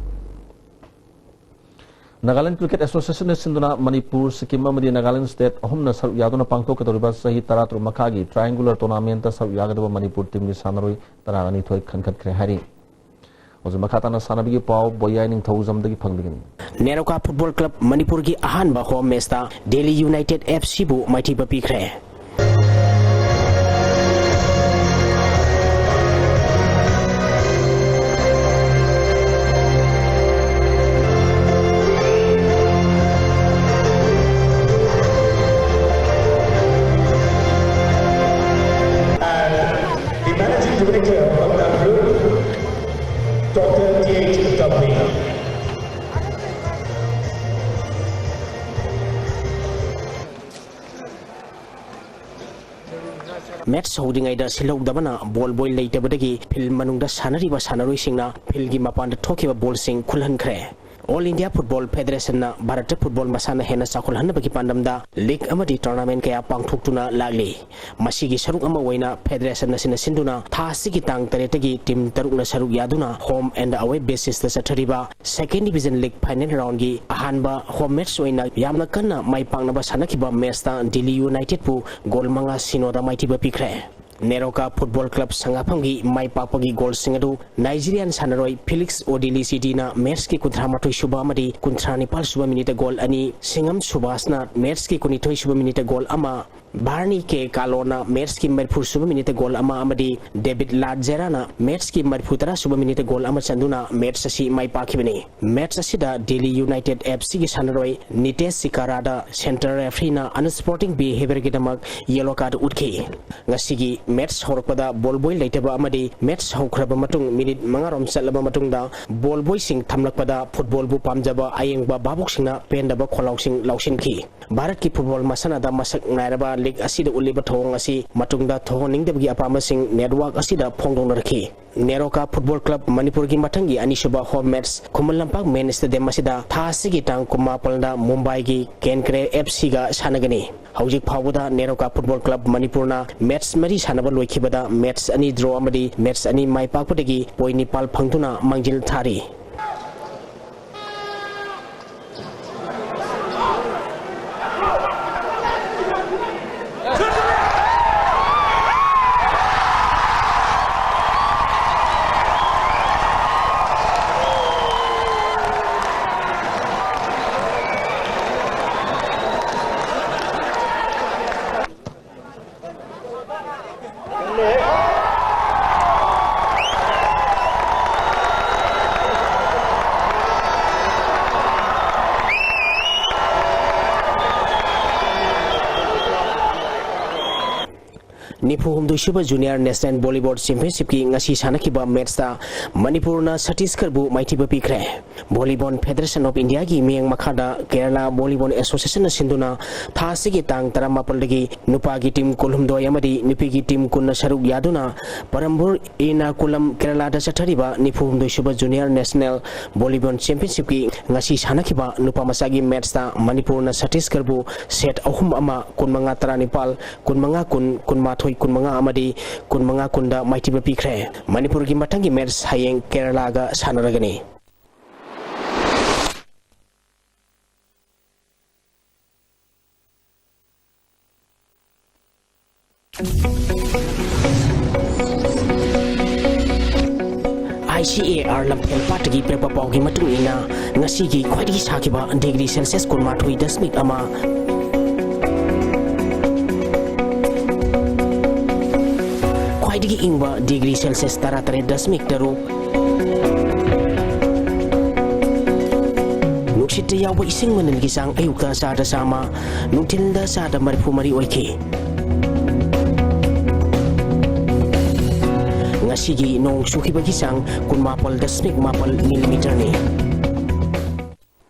ꯅꯥꯒꯥꯂꯦꯟ ꯀ꯭ꯔꯤꯀꯦꯠ ꯑꯦꯁꯣꯁꯤꯌꯦꯁꯟꯅ ꯁꯤꯟꯗꯨꯅ ꯃꯅꯤꯄꯨꯔ, ꯁꯤꯛꯀꯤꯝ ꯑꯃꯗꯤ ꯅꯥꯒꯥꯂꯦꯟ ꯁ꯭ꯇꯦꯠ ꯑꯍꯨꯝꯅ ꯁꯔꯨꯛ ꯌꯥꯗꯨꯅ ꯄꯥꯡꯊꯣꯛꯀꯗꯧꯔꯤꯕ ꯆꯍꯤ ꯇꯔꯥꯇꯔꯨꯛ ꯃꯈꯥꯒꯤ ꯇ꯭ꯔꯥꯏꯌꯦꯡꯒꯨꯂꯔ ꯇꯣꯔꯅꯥꯃꯦꯟꯠꯇ ꯁꯔꯨꯛ ꯌꯥꯒꯗꯕ ꯃꯅꯤꯄꯨꯔ ꯇꯤꯝꯒꯤ ꯁꯥꯟꯅꯔꯣꯏ ꯇꯔꯥꯅꯤꯊꯣꯏ ꯈꯟꯈꯠꯈ꯭ꯔꯦ ꯍꯥꯏꯔꯤ꯫ ꯍꯧꯖꯤꯛ ꯃꯈꯥ ꯇꯥꯅ ꯁꯥꯟꯅꯕꯒꯤ ꯄꯥꯎ ꯕꯣꯌꯥꯏ ꯅꯤꯡꯊꯧꯖꯝꯗꯒꯤ ꯐꯪꯕꯤꯒꯅꯤ꯫ ꯅꯦꯔꯣꯀꯥ ꯐꯨꯠꯕꯣꯜ ꯀ꯭ꯂꯕ ꯃꯅꯤꯄꯨꯔꯒꯤ ꯑꯍꯥꯟꯕ ꯍꯣꯝ ꯃꯦꯆꯇ ꯗꯦꯜꯂꯤ ꯌꯨꯅꯥꯏꯇꯦꯗ ꯑꯦꯐ ꯁꯤꯕꯨ ꯃꯥꯏꯊꯤꯕ ꯄꯤꯈ꯭ꯔꯦ꯫ And the managing director of that group, Doctor T H Dubey. Match ꯍꯧꯗ꯭ꯔꯤꯉꯩꯗ ꯁꯤꯜꯍꯧꯗꯕꯅ ꯕꯣꯜ ꯕꯣꯏ ꯂꯩꯇꯕꯗꯒꯤ ꯐꯤꯜꯗ ꯃꯅꯨꯡꯗ ꯁꯥꯟꯅꯔꯤꯕ ꯁꯥꯟꯅꯔꯣꯏꯁꯤꯡꯅ ꯐꯤꯜꯗꯒꯤ ꯃꯄꯥꯟꯗ ꯊꯣꯛꯈꯤꯕ ꯕꯣꯜꯁꯤꯡ ꯈꯨꯜꯍꯟꯈ꯭ꯔꯦ꯫ ꯑꯣꯜ ꯏꯟꯗꯤꯌꯥ ꯐꯨꯠꯕꯣꯜ ꯐꯦꯗꯔꯦꯁꯟꯅ ꯚꯥꯔꯠꯇ ꯐꯨꯠꯕꯣꯜ ꯃꯁꯥꯟꯅ ꯍꯦꯟꯅ ꯆꯥꯎꯈꯠꯍꯟꯅꯕꯒꯤ ꯄꯥꯟꯗꯝꯗ ꯂꯤꯒ ꯑꯃꯗꯤ ꯇꯣꯔꯅꯥꯃꯦꯟꯠ ꯀꯌꯥ ꯄꯥꯡꯊꯣꯛꯇꯨꯅ ꯂꯥꯛꯂꯤ꯫ ꯃꯁꯤꯒꯤ ꯁꯔꯨꯛ ꯑꯃ ꯑꯣꯏꯅ ꯐꯦꯗꯔꯦꯁꯟ ꯑꯁꯤꯅ ꯁꯤꯟꯗꯨꯅ ꯊꯥ ꯑꯁꯤꯒꯤ ꯇꯥꯡ ꯇꯔꯦꯠꯇꯒꯤ ꯇꯤꯝ ꯇꯔꯨꯛꯅ ꯁꯔꯨꯛ ꯌꯥꯗꯨꯅ ꯍꯣꯝ ꯑꯦꯟꯗ ꯑꯋꯦ ꯕꯦꯁꯤꯁꯇ ꯆꯠꯊꯔꯤꯕ ꯁꯦꯀꯦꯟ ꯗꯤꯕꯤꯖꯟ ꯂꯤꯒ ꯐꯥꯏꯅꯦꯜ ꯔꯥꯎꯟꯒꯤ ꯑꯍꯥꯟꯕ ꯍꯣꯝ ꯃꯦꯠꯆ ꯑꯣꯏꯅ ꯌꯥꯝꯅ ꯀꯟꯅ ꯃꯥꯏ ꯄꯥꯛꯅꯕ ꯁꯥꯟꯅꯈꯤꯕ ꯃꯦꯠꯆꯇ ꯗꯤꯜꯂꯤ ꯌꯨꯅꯥꯏꯇꯦꯗꯄꯨ ꯒꯣꯜ ꯃꯉꯥ ꯁꯤꯅꯣꯗ ꯃꯥꯏꯊꯤꯕ ꯄꯤꯈ꯭ꯔꯦ꯫ ꯅꯦꯔꯣꯀꯥ ꯐꯨꯠꯕꯣꯜ ꯀ꯭ꯂꯕ ꯁꯉꯥꯐꯝꯒꯤ ꯃꯥꯏ ꯄꯥꯛꯄꯒꯤ ꯒꯣꯜꯁꯤꯡ ꯑꯗꯨ ꯅꯥꯏꯖꯤꯔꯤꯌꯥꯟ ꯁꯥꯟꯅꯔꯣꯏ ꯐꯤꯂꯤꯛꯁ ꯑꯣꯗꯤꯂꯤꯁꯤꯗꯤꯅ ꯃꯦꯠꯆꯀꯤ ꯀꯨꯟꯊ꯭ꯔꯥ ꯃꯥꯊꯣꯏ ꯁꯨꯕ ꯑꯃꯗꯤ ꯀꯨꯟꯊ꯭ꯔꯥ ꯅꯤꯄꯥꯜ ꯁꯨꯕ ꯃꯤꯅꯤꯠꯇ ꯒꯣꯜ ꯑꯅꯤ, ꯁꯤꯡꯉꯝ ꯁꯨꯕꯥꯁꯅ ꯃꯦꯠꯆꯀꯤ ꯀꯨꯟꯅꯤꯊꯣꯏ ꯁꯨꯕ ꯃꯤꯅꯤꯠꯇ ꯒꯣꯜ ꯑꯃ, ꯕꯥꯔꯅꯤ ꯀꯦ ꯀꯥꯂꯣꯅ ꯃꯦꯠꯁꯀꯤ ꯃꯔꯤꯐꯨ ꯁꯨꯕ ꯃꯤꯅꯤꯠꯇ ꯒꯣꯜ ꯑꯃ ꯑꯃꯗꯤ ꯗꯦꯕꯤꯠ ꯂꯥꯠꯖꯦꯔꯥꯅ ꯃꯦꯠꯁꯀꯤ ꯃꯔꯤꯐꯨ ꯇꯔꯥ ꯁꯨꯕ ꯃꯤꯅꯤꯠꯇ ꯒꯣꯜ ꯑꯃ ꯆꯟꯗꯨꯅ ꯃꯦꯠꯁ ꯑꯁꯤ ꯃꯥꯏ ꯄꯥꯛꯈꯤꯕꯅꯤ꯫ ꯃꯦꯠꯁ ꯑꯁꯤꯗ ꯗꯦꯜꯂꯤ ꯌꯨꯅꯥꯏꯇꯦꯗ ꯑꯦꯐ ꯁꯤꯒꯤ ꯁꯥꯟꯅꯔꯣꯏ ꯅꯤꯇꯦꯁ ꯁꯤꯀꯥꯔꯥꯗ ꯁꯦꯟꯇꯔ ꯔꯦꯐ꯭ꯔꯤꯅ ꯑꯟꯁ꯭ꯄꯣꯔꯇꯤꯡ ꯕꯤꯍꯦꯕꯤꯌꯔꯒꯤꯗꯃꯛ ꯌꯦꯂꯣ ꯀꯥꯔꯗ ꯎꯠꯈꯤ꯫ ꯉꯁꯤꯒꯤ ꯃꯦꯠꯁ ꯍꯧꯔꯛꯄꯗ ꯕꯣꯜ ꯕꯣꯏ ꯂꯩꯇꯕ ꯑꯃꯗꯤ ꯃꯦꯠꯁ ꯍꯧꯈ꯭ꯔꯕ ꯃꯇꯨꯡ ꯃꯤꯅꯤꯠ ꯃꯉꯥꯔꯣꯝ ꯆꯠꯂꯕ ꯃꯇꯨꯡꯗ ꯕꯣꯜ ꯕꯣꯏꯁꯤꯡ ꯊꯝꯂꯛꯄꯗ ꯐꯨꯠꯕꯣꯜꯕꯨ ꯄꯥꯝꯖꯕ ꯑꯌꯦꯡꯕ ꯚꯥꯕꯣꯛꯁꯤꯡꯅ ꯄꯦꯟꯗꯕ ꯈꯣꯜꯂꯥꯎꯁꯤꯡ ꯂꯥꯎꯁꯤꯟꯈꯤ꯫ ꯚꯥꯔꯠꯀꯤ ꯐꯨꯠꯕꯣꯜ ꯃꯁꯥꯟꯅꯗ ꯃꯁꯛ ꯅꯥꯏꯔꯕ ꯂꯤꯒ ꯑꯁꯤꯗ ꯎꯠꯂꯤꯕ ꯊꯧꯑꯣꯡ ꯑꯁꯤ ꯃꯇꯨꯡꯗ ꯊꯧꯍꯟꯅꯤꯡꯗꯕꯒꯤ ꯑꯄꯥꯝꯕꯁꯤꯡ ꯅꯦꯠꯋꯥꯔꯛ ꯑꯁꯤꯗ ꯐꯣꯡꯗꯣꯛꯅꯔꯛꯈꯤ꯫ ꯅꯦꯔꯣꯀꯥ ꯐꯨꯠꯕꯣꯜ ꯀ꯭ꯂꯕ ꯃꯅꯤꯄꯨꯔꯒꯤ ꯃꯊꯪꯒꯤ ꯑꯅꯤꯁꯨꯕ ꯍꯣꯝ ꯃꯦꯠꯁ ꯈꯨꯃꯟ ꯂꯝꯄꯥꯛ ꯃꯦꯟ ꯁ꯭ꯇꯦꯗꯤꯌꯝ ꯑꯁꯤꯗ ꯊꯥ ꯑꯁꯤꯒꯤ ꯇꯥꯡ ꯀꯨꯟꯃꯥꯄꯟꯗ ꯃꯨꯝꯕꯥꯏꯒꯤ ꯀꯦꯟꯀ꯭ꯔꯦ ꯑꯦꯐ ꯁꯤꯒ ꯁꯥꯟꯅꯒꯅꯤ꯫ ꯍꯧꯖꯤꯛ ꯐꯥꯎꯕꯗ ꯅꯦꯔꯣꯀꯥ ꯐꯨꯠꯕꯣꯜ ꯀ꯭ꯂꯕ ꯃꯅꯤꯄꯨꯔꯅ ꯃꯦꯠꯁ ꯃꯔꯤ ꯁꯥꯟꯅꯕ ꯂꯣꯏꯈꯤꯕꯗ ꯃꯦꯠꯁ ꯑꯅꯤ ꯗ꯭ꯔꯣ ꯑꯃꯗꯤ ꯃꯦꯠꯁ ꯑꯅꯤ ꯃꯥꯏ ꯄꯥꯛꯄꯗꯒꯤ ꯄꯣꯏꯟ ꯅꯤꯄꯥꯜ ꯐꯪꯗꯨꯅ ꯃꯥꯡꯖꯤꯜ ꯊꯥꯔꯤ꯫ ꯅꯤꯐꯨ ꯍꯨꯝꯗꯣꯏ ꯁꯨꯕ ꯖꯨꯅꯤꯌꯔ ꯅꯦꯁꯅꯦꯜ ꯚꯣꯂꯤꯕꯣꯜ ꯆꯦꯝꯄꯤꯌꯟꯁꯤꯞꯀꯤ ꯉꯁꯤ ꯁꯥꯟꯅꯈꯤꯕ ꯃꯦꯠꯁꯇ ꯃꯅꯤꯄꯨꯔꯅ ꯁꯇꯤꯁꯒꯔꯕꯨ ꯃꯥꯏꯊꯤꯕ ꯄꯤꯈ꯭ꯔꯦ꯫ ꯚꯣꯂꯤꯕꯣꯜ ꯐꯦꯗꯔꯦꯁꯟ ꯑꯣꯐ ꯏꯟꯗꯤꯌꯥꯒꯤ ꯃꯤꯠꯌꯦꯡ ꯃꯈꯥꯗ ꯀꯦꯔꯂꯥ ꯚꯣꯂꯤꯕꯣꯜ ꯑꯦꯁꯣꯁꯤꯌꯦꯁꯟꯅ ꯁꯤꯟꯗꯨꯅ ꯊꯥ ꯑꯁꯤꯒꯤ ꯇꯥꯡ ꯇꯔꯥꯃꯥꯄꯜꯗꯒꯤ ꯅꯨꯄꯥꯒꯤ ꯇꯤꯝ ꯀꯨꯟꯍꯨꯝꯗꯣꯏ ꯑꯃꯗꯤ ꯅꯨꯄꯤꯒꯤ ꯇꯤꯝ ꯀꯨꯟꯅ ꯁꯔꯨꯛ ꯌꯥꯗꯨꯅ ꯄꯔꯝꯕꯨꯔ ꯏꯔꯅꯥꯀꯨꯂꯝ ꯀꯦꯔꯂꯥꯗ ꯆꯠꯊꯔꯤꯕ ꯅꯤꯐꯨ ꯍꯨꯝꯗꯣꯏ ꯁꯨꯕ ꯖꯨꯅꯤꯌꯔ ꯅꯦꯁꯅꯦꯜ ꯚꯣꯂꯤꯕꯣꯜ ꯆꯦꯝꯄꯤꯌꯟꯁꯤꯞꯀꯤ ꯉꯁꯤ ꯁꯥꯟꯅꯈꯤꯕ ꯅꯨꯄꯥ ꯃꯆꯥꯒꯤ ꯃꯦꯠꯁꯇ ꯃꯅꯤꯄꯨꯔꯅ ꯁꯇꯤꯁꯒꯔꯕꯨ ꯁꯦꯠ ꯑꯍꯨꯝ ꯑꯃ, ꯀꯨꯟꯃꯉꯥ ꯇꯔꯥꯅꯤꯄꯥꯜ, ꯀꯨꯟꯃꯉꯥ ꯀꯨꯟ, ꯀꯨꯟꯃꯥꯊꯣꯏ ꯀꯨꯟꯃꯉꯥ ꯑꯃꯗꯤ ꯀꯨꯟꯃꯉꯥ ꯀꯨꯟꯗ ꯃꯥꯏꯊꯤꯕ ꯄꯤꯈ꯭ꯔꯦ꯫ ꯃꯅꯤꯄꯨꯔꯒꯤ ꯃꯊꯪꯒꯤ ꯃꯦꯠꯁ ꯍꯌꯦꯡ ꯀꯦꯔꯂꯥꯒ ꯁꯥꯟꯅꯔꯒꯅꯤ꯫ ꯑꯥꯏ ꯁꯤ ꯑꯦ ꯑꯥꯔ ꯂꯝꯐꯦꯜ ꯄꯥꯠꯇꯒꯤ ꯄꯤꯔꯛꯄ ꯄꯥꯎꯒꯤ ꯃꯇꯨꯡ ꯏꯟꯅ, ꯉꯁꯤꯒꯤ ꯈ꯭ꯋꯥꯏꯗꯒꯤ ꯁꯥꯈꯤꯕ ꯗꯤꯒ꯭ꯔꯤ ꯁꯦꯜꯁꯤꯌꯁ ꯀꯨꯟꯃꯥꯊꯣꯏ ꯗꯁꯃꯤꯛ ꯑꯃ, ꯈ꯭ꯋꯥꯏꯗꯒꯤ ꯏꯪꯕ ꯗꯤꯒ꯭ꯔꯤ ꯁꯦꯜꯁꯤꯌꯁ ꯇꯔꯥꯇꯔꯦꯠ ꯗꯁꯃꯤꯛ ꯇꯔꯨꯛ꯫ ꯅꯨꯡꯁꯤꯠꯇ ꯌꯥꯎꯕ ꯏꯁꯤꯡ ꯃꯅꯤꯜꯒꯤ ꯆꯥꯡ ꯑꯌꯨꯛꯇ ꯆꯥꯗ ꯆꯥꯝꯃ, ꯅꯨꯡꯊꯤꯜꯗ ꯆꯥꯗ ꯃꯔꯤꯐꯨ ꯃꯔꯤ ꯑꯣꯏꯈꯤ꯫ ꯉꯁꯤꯒꯤ ꯅꯣꯡ ꯆꯨꯈꯤꯕꯒꯤ ꯆꯥꯡ ꯀꯨꯟꯃꯥꯄꯜ ꯗꯁꯃꯤꯛ ꯃꯥꯄꯜ ꯃꯤꯂꯤꯃꯤꯇꯔꯅꯤ꯫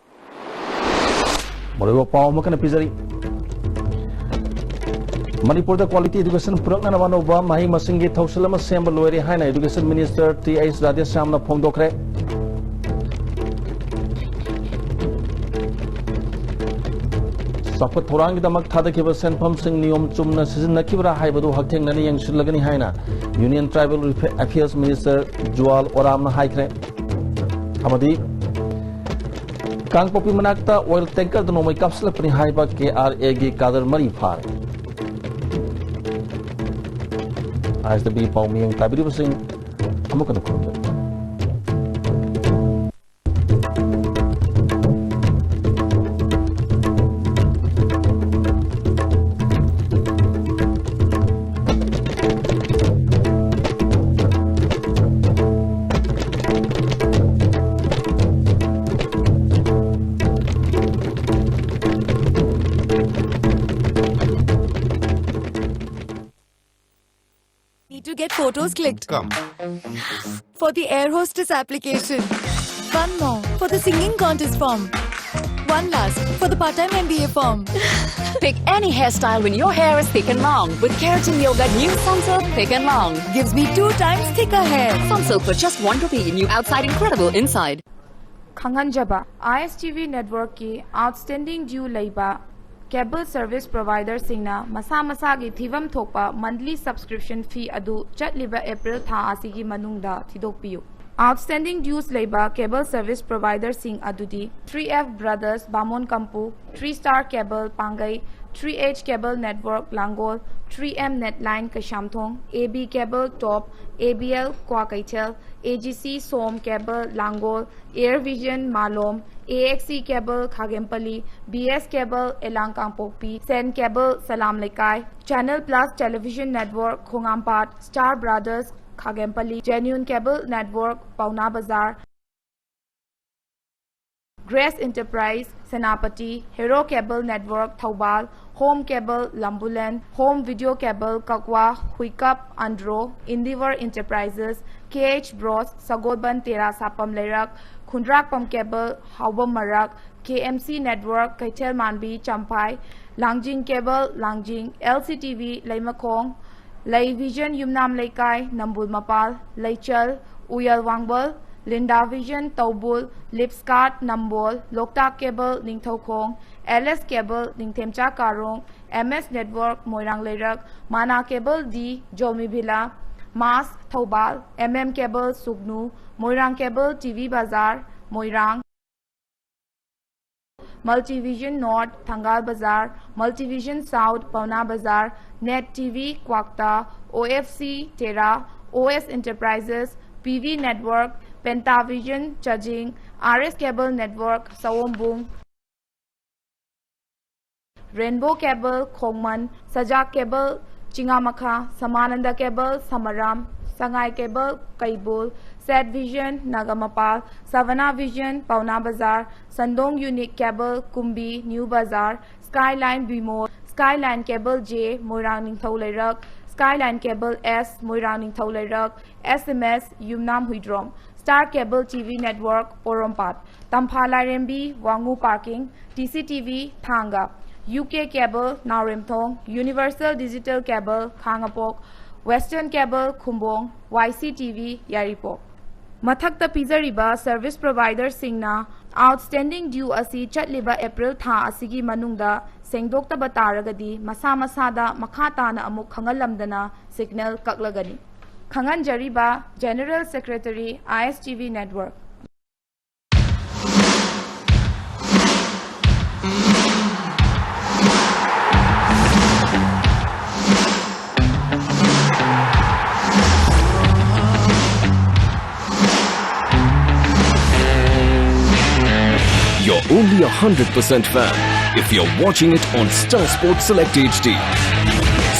ꯃꯔꯨꯑꯣꯏꯕ ꯄꯥꯎ ꯑꯃ ꯀꯟꯅ ꯄꯤꯖꯔꯤ꯫ ꯃꯅꯤꯄꯨꯔꯗ quality education ꯄꯨꯔꯛꯅꯅꯕ ꯑꯅꯧꯕ ꯃꯍꯩ ꯃꯁꯤꯡꯒꯤ ꯊꯧꯁꯤꯜ ꯑꯃ ꯁꯦꯝꯕ ꯂꯣꯏꯔꯦ ꯍꯥꯏꯅ Education Minister ꯇꯤ ꯑꯩꯆ ꯔꯥꯙꯦꯁ꯭ꯌꯥꯝꯅ ꯐꯣꯡꯗꯣꯛꯈ꯭ꯔꯦ꯫ ꯆꯥꯎꯈꯠ ꯊꯧꯔꯥꯡꯒꯤꯗꯃꯛ ꯊꯥꯗꯈꯤꯕ ꯁꯦꯟꯐꯝꯁꯤꯡ ꯅꯤꯌꯣꯝ ꯆꯨꯝꯅ ꯁꯤꯖꯤꯟꯅꯈꯤꯕ꯭ꯔꯥ ꯍꯥꯏꯕꯗꯨ ꯍꯛꯊꯦꯡꯅꯅ ꯌꯦꯡꯁꯤꯜꯂꯒꯅꯤ ꯍꯥꯏꯅ Union Tribal Affairs Minister ꯖꯨꯋꯥꯜ ꯑꯣꯔꯥꯝꯅ ꯍꯥꯏꯈ꯭ꯔꯦ꯫ ꯑꯃꯗꯤ ꯀꯥꯡꯄꯣꯛꯄꯤ ꯃꯅꯥꯛꯇ oil tankerꯗ ꯅꯣꯡꯃꯩ ꯀꯥꯞꯁꯤꯜꯂꯛꯄꯅꯤ ꯍꯥꯏꯕ ꯀꯦ ꯑꯥꯔ ꯑꯦꯒꯤ ꯀꯥꯗꯔ ꯃꯔꯤ ꯐꯥꯔꯦ꯫ ꯑꯥꯏ ꯑꯦꯁ ꯗꯕ꯭ꯂ꯭ꯌꯨ ꯄꯥꯎ ꯃꯤꯠꯌꯦꯡ ꯇꯥꯕꯤꯔꯤꯕꯁꯤꯡ ꯑꯃꯨꯛ ꯍꯟꯅ ꯈꯨꯔꯨꯝꯖꯔꯤ꯫ Need to get photos clicked. Come. For the air hostess application. One more. For the singing contest form. One last. For the part-time M B A form. Pick any hairstyle when your hair is thick and long. With Keratin Yoga New Sunsilk Thick and Long. Gives me two times thicker hair. Sunsilk for just one rupee. New outside, incredible inside. ꯈꯪꯍꯟꯖꯕ, I S T V networkꯀꯤ outstanding due ꯂꯩꯕ cable service providerꯁꯤꯡꯅ ꯃꯁꯥ ꯃꯁꯥꯒꯤ ꯊꯤꯐꯝ ꯊꯣꯛꯄ monthly subscription fee ꯑꯗꯨ ꯆꯠꯂꯤꯕ April ꯊꯥ ꯑꯁꯤꯒꯤ ꯃꯅꯨꯡꯗ ꯊꯤꯗꯣꯛꯄꯤꯌꯨ꯫ Outstanding dues ꯂꯩꯕ cable service providerꯁꯤꯡ ꯑꯗꯨꯗꯤ Three F Brothers ꯕꯥꯃꯣꯟ Kampu, Three Star Cable ꯄꯥꯡꯒꯩ, Three H Cable Network Langol, three M Netline Kaishamthong, A B Cable Top, A B L Kwakaichel, A G C Som Cable Langol, Air Vision Malom, A X C Cable Khagempali, B S Cable Elang Kangpokpi, Sen Cable Salam Lekai, Channel Plus Television Network Khongampat, Star Brothers Khagempali, Genuine Cable Network Pauna Bazar, Grace Enterprise Senapati, Hero Cable Network Thoubal, Home Cable Lambulen, Home Video Cable Kakwa, Huikap Andro, Endeavor Enterprises, K H Bros, Sagolban Tera Sapam Leirak, Khundrakpam Cable Haubam Marak, K M C Network Kaithel Manbi Champhai, Langjing Cable Langjing, L C T V Leimakhong, Lei Vision Yumnam Leikai Nambul Mapal, Leichal Uyal Wangbol, Linda Vision Taubul, Lipskat Nambol, Loktak Cable Ningthoukhong, L S Cable Ningthemcha Karong, M S Network Moirang Leirak, Mana Cable D Jomi Villa, Mas Thoubal, M M Cable Sugnu, Moirang Cable T V Bazar Moirang, Multivision North Thangal Bazar, Multivision South Pauna Bazar, Net T V Kwakta, O F C Tera, O S Enterprises, P V Network, Pentavision Chajing, R S Cable Network Sawombung, Rainbow Cable Khongman, Sajak Cable Chingamakha, Samananda Cable Samaram, Sangai Cable Kaibul, Set Vision Nagamapal, Savannah Vision Pauna Bazar, Sandong Unique Cable Kumbi New Bazar, Skyline Bimol, Skyline Cable J Moirang Ningthou Leirak, Skyline Cable S Moirang Ningthou Leirak, S M S Yumnam Huidrom, Star Cable T V Network Porompat, Tampha Lairembi Wangu Parking, T C T V Thanga, U K Cable Naoremthong, Universal Digital Cable Khangapok, Western Cable Khumbong, Y C T V Yaripok꯫ ꯃꯊꯛꯇ ꯄꯤꯖꯔꯤꯕ service providerꯁꯤꯡꯅ outstanding due ꯑꯁꯤ ꯆꯠꯂꯤꯕ April ꯊꯥ ꯑꯁꯤꯒꯤ ꯃꯅꯨꯡꯗ ꯁꯦꯡꯗꯣꯛꯇꯕ ꯇꯥꯔꯒꯗꯤ ꯃꯁꯥ ꯃꯁꯥꯗ ꯃꯈꯥ ꯇꯥꯅ ꯑꯃꯨꯛ ꯈꯪꯍꯜꯂꯝꯗꯅ signal ꯀꯛꯂꯒꯅꯤ꯫ ꯈꯪꯍꯟꯖꯔꯤꯕ General Secretary, I S T V Network꯫ Only a hundred percent fan if you're watching it on Star Sports Select H D.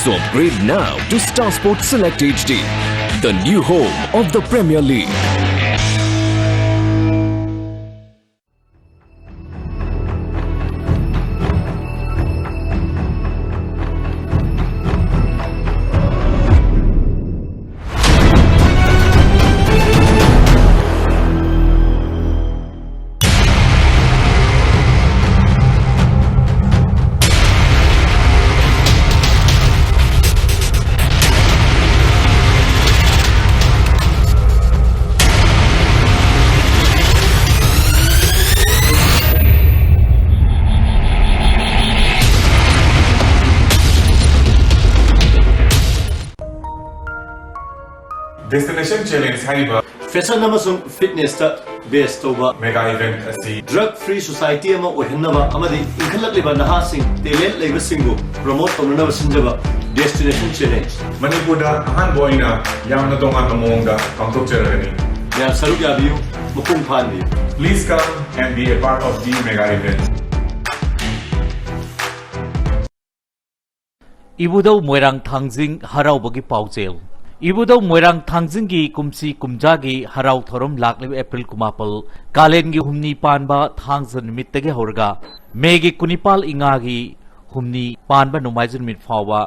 So upgrade now to Star Sports Select H D, the new home of the Premier League. Destination Challenge ꯍꯥꯏꯔꯤꯕ fashion ꯑꯃꯁꯨꯡ ꯐꯤꯠꯅꯦꯁꯇ ꯕꯦꯁ ꯇꯧꯕ mega event ꯑꯁꯤ drug free society ꯑꯃ ꯑꯣꯏꯍꯟꯅꯕ ꯑꯃꯗꯤ ꯏꯟꯈꯠꯂꯛꯂꯤꯕ ꯅꯍꯥꯁꯤꯡ, talent ꯂꯩꯕꯁꯤꯡꯕꯨ promote ꯇꯧꯅꯅꯕ ꯁꯤꯟꯖꯕ ꯗꯦꯁꯇꯤꯅꯦꯁꯟ ꯆꯦꯂꯦꯟꯖ꯫ ꯃꯅꯤꯄꯨꯔꯗ ꯑꯍꯥꯟꯕ ꯑꯣꯏꯅ ꯌꯥꯝꯅ ꯇꯣꯉꯥꯟꯕ ꯃꯑꯣꯡꯗ ꯄꯥꯡꯊꯣꯛꯆꯔꯒꯅꯤ꯫ ꯃꯌꯥꯝ ꯁꯔꯨꯛ ꯌꯥꯕꯤꯌꯨ, ꯃꯄꯨꯡ ꯐꯥꯍꯟꯕꯤꯌꯨ꯫ Please come and be a part of the mega event. ꯏꯕꯨꯙꯧ ꯃꯣꯏꯔꯥꯡ ꯊꯥꯡꯖꯤꯡ ꯍꯔꯥꯎꯕꯒꯤ ꯄꯥꯎꯖꯦꯜ꯫ ꯏꯕꯨꯙꯧ ꯃꯣꯏꯔꯥꯡ ꯊꯥꯡꯖꯤꯡꯒꯤ ꯀꯨꯝꯁꯤ ꯀꯨꯝꯖꯥꯒꯤ ꯍꯔꯥꯎ ꯊꯧꯔꯝ ꯂꯥꯛꯂꯤꯕ ꯑꯦꯄ꯭ꯔꯤꯜ ꯀꯨꯟꯃꯥꯄꯜ, ꯀꯥꯂꯦꯟꯒꯤ ꯍꯨꯝꯅꯤ ꯄꯥꯟꯕ ꯊꯥꯡꯖ ꯅꯨꯃꯤꯠꯇꯒꯤ ꯍꯧꯔꯒ ꯃꯦꯒꯤ ꯀꯨꯟꯅꯤꯄꯥꯜ ꯏꯉꯥꯒꯤ ꯍꯨꯝꯅꯤ ꯄꯥꯟꯕ ꯅꯣꯡꯃꯥꯏꯖꯤꯡ ꯅꯨꯃꯤꯠ ꯐꯥꯎꯕ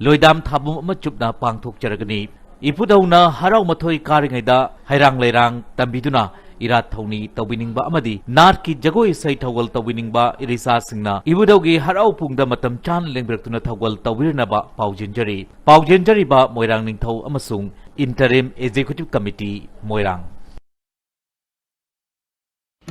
ꯂꯣꯏꯗꯥꯝ ꯊꯥꯕꯝ ꯑꯃ ꯆꯨꯞꯅ ꯄꯥꯡꯊꯣꯛꯆꯔꯒꯅꯤ꯫ ꯏꯄꯨꯗꯧꯅ ꯍꯔꯥꯎ ꯃꯊꯣꯏ ꯀꯥꯔꯤꯉꯩꯗ ꯍꯩꯔꯥꯡ ꯂꯩꯔꯥꯡ ꯇꯝꯕꯤꯗꯨꯅ ꯏꯔꯥꯠ ꯊꯧꯅꯤ ꯇꯧꯕꯤꯅꯤꯡꯕ ꯑꯃꯗꯤ ꯅꯥꯠꯀꯤ ꯖꯒꯣꯏ ꯏꯁꯩ ꯊꯧꯒꯜ ꯇꯧꯕꯤꯅꯤꯡꯕ ꯏꯔꯤꯁꯥꯁꯤꯡꯅ ꯏꯕꯨꯙꯧꯒꯤ ꯍꯔꯥꯎ ꯄꯨꯡꯗ ꯃꯇꯝ ꯆꯥꯅ ꯂꯦꯡꯕꯤꯔꯛꯇꯨꯅ ꯊꯧꯒꯜ ꯇꯧꯕꯤꯔꯅꯕ ꯄꯥꯎꯖꯦꯟꯖꯔꯤ꯫ ꯄꯥꯎꯖꯦꯟꯖꯔꯤꯕ ꯃꯣꯏꯔꯥꯡ ꯅꯤꯡꯊꯧ ꯑꯃꯁꯨꯡ Interim Executive Committee, Moirang.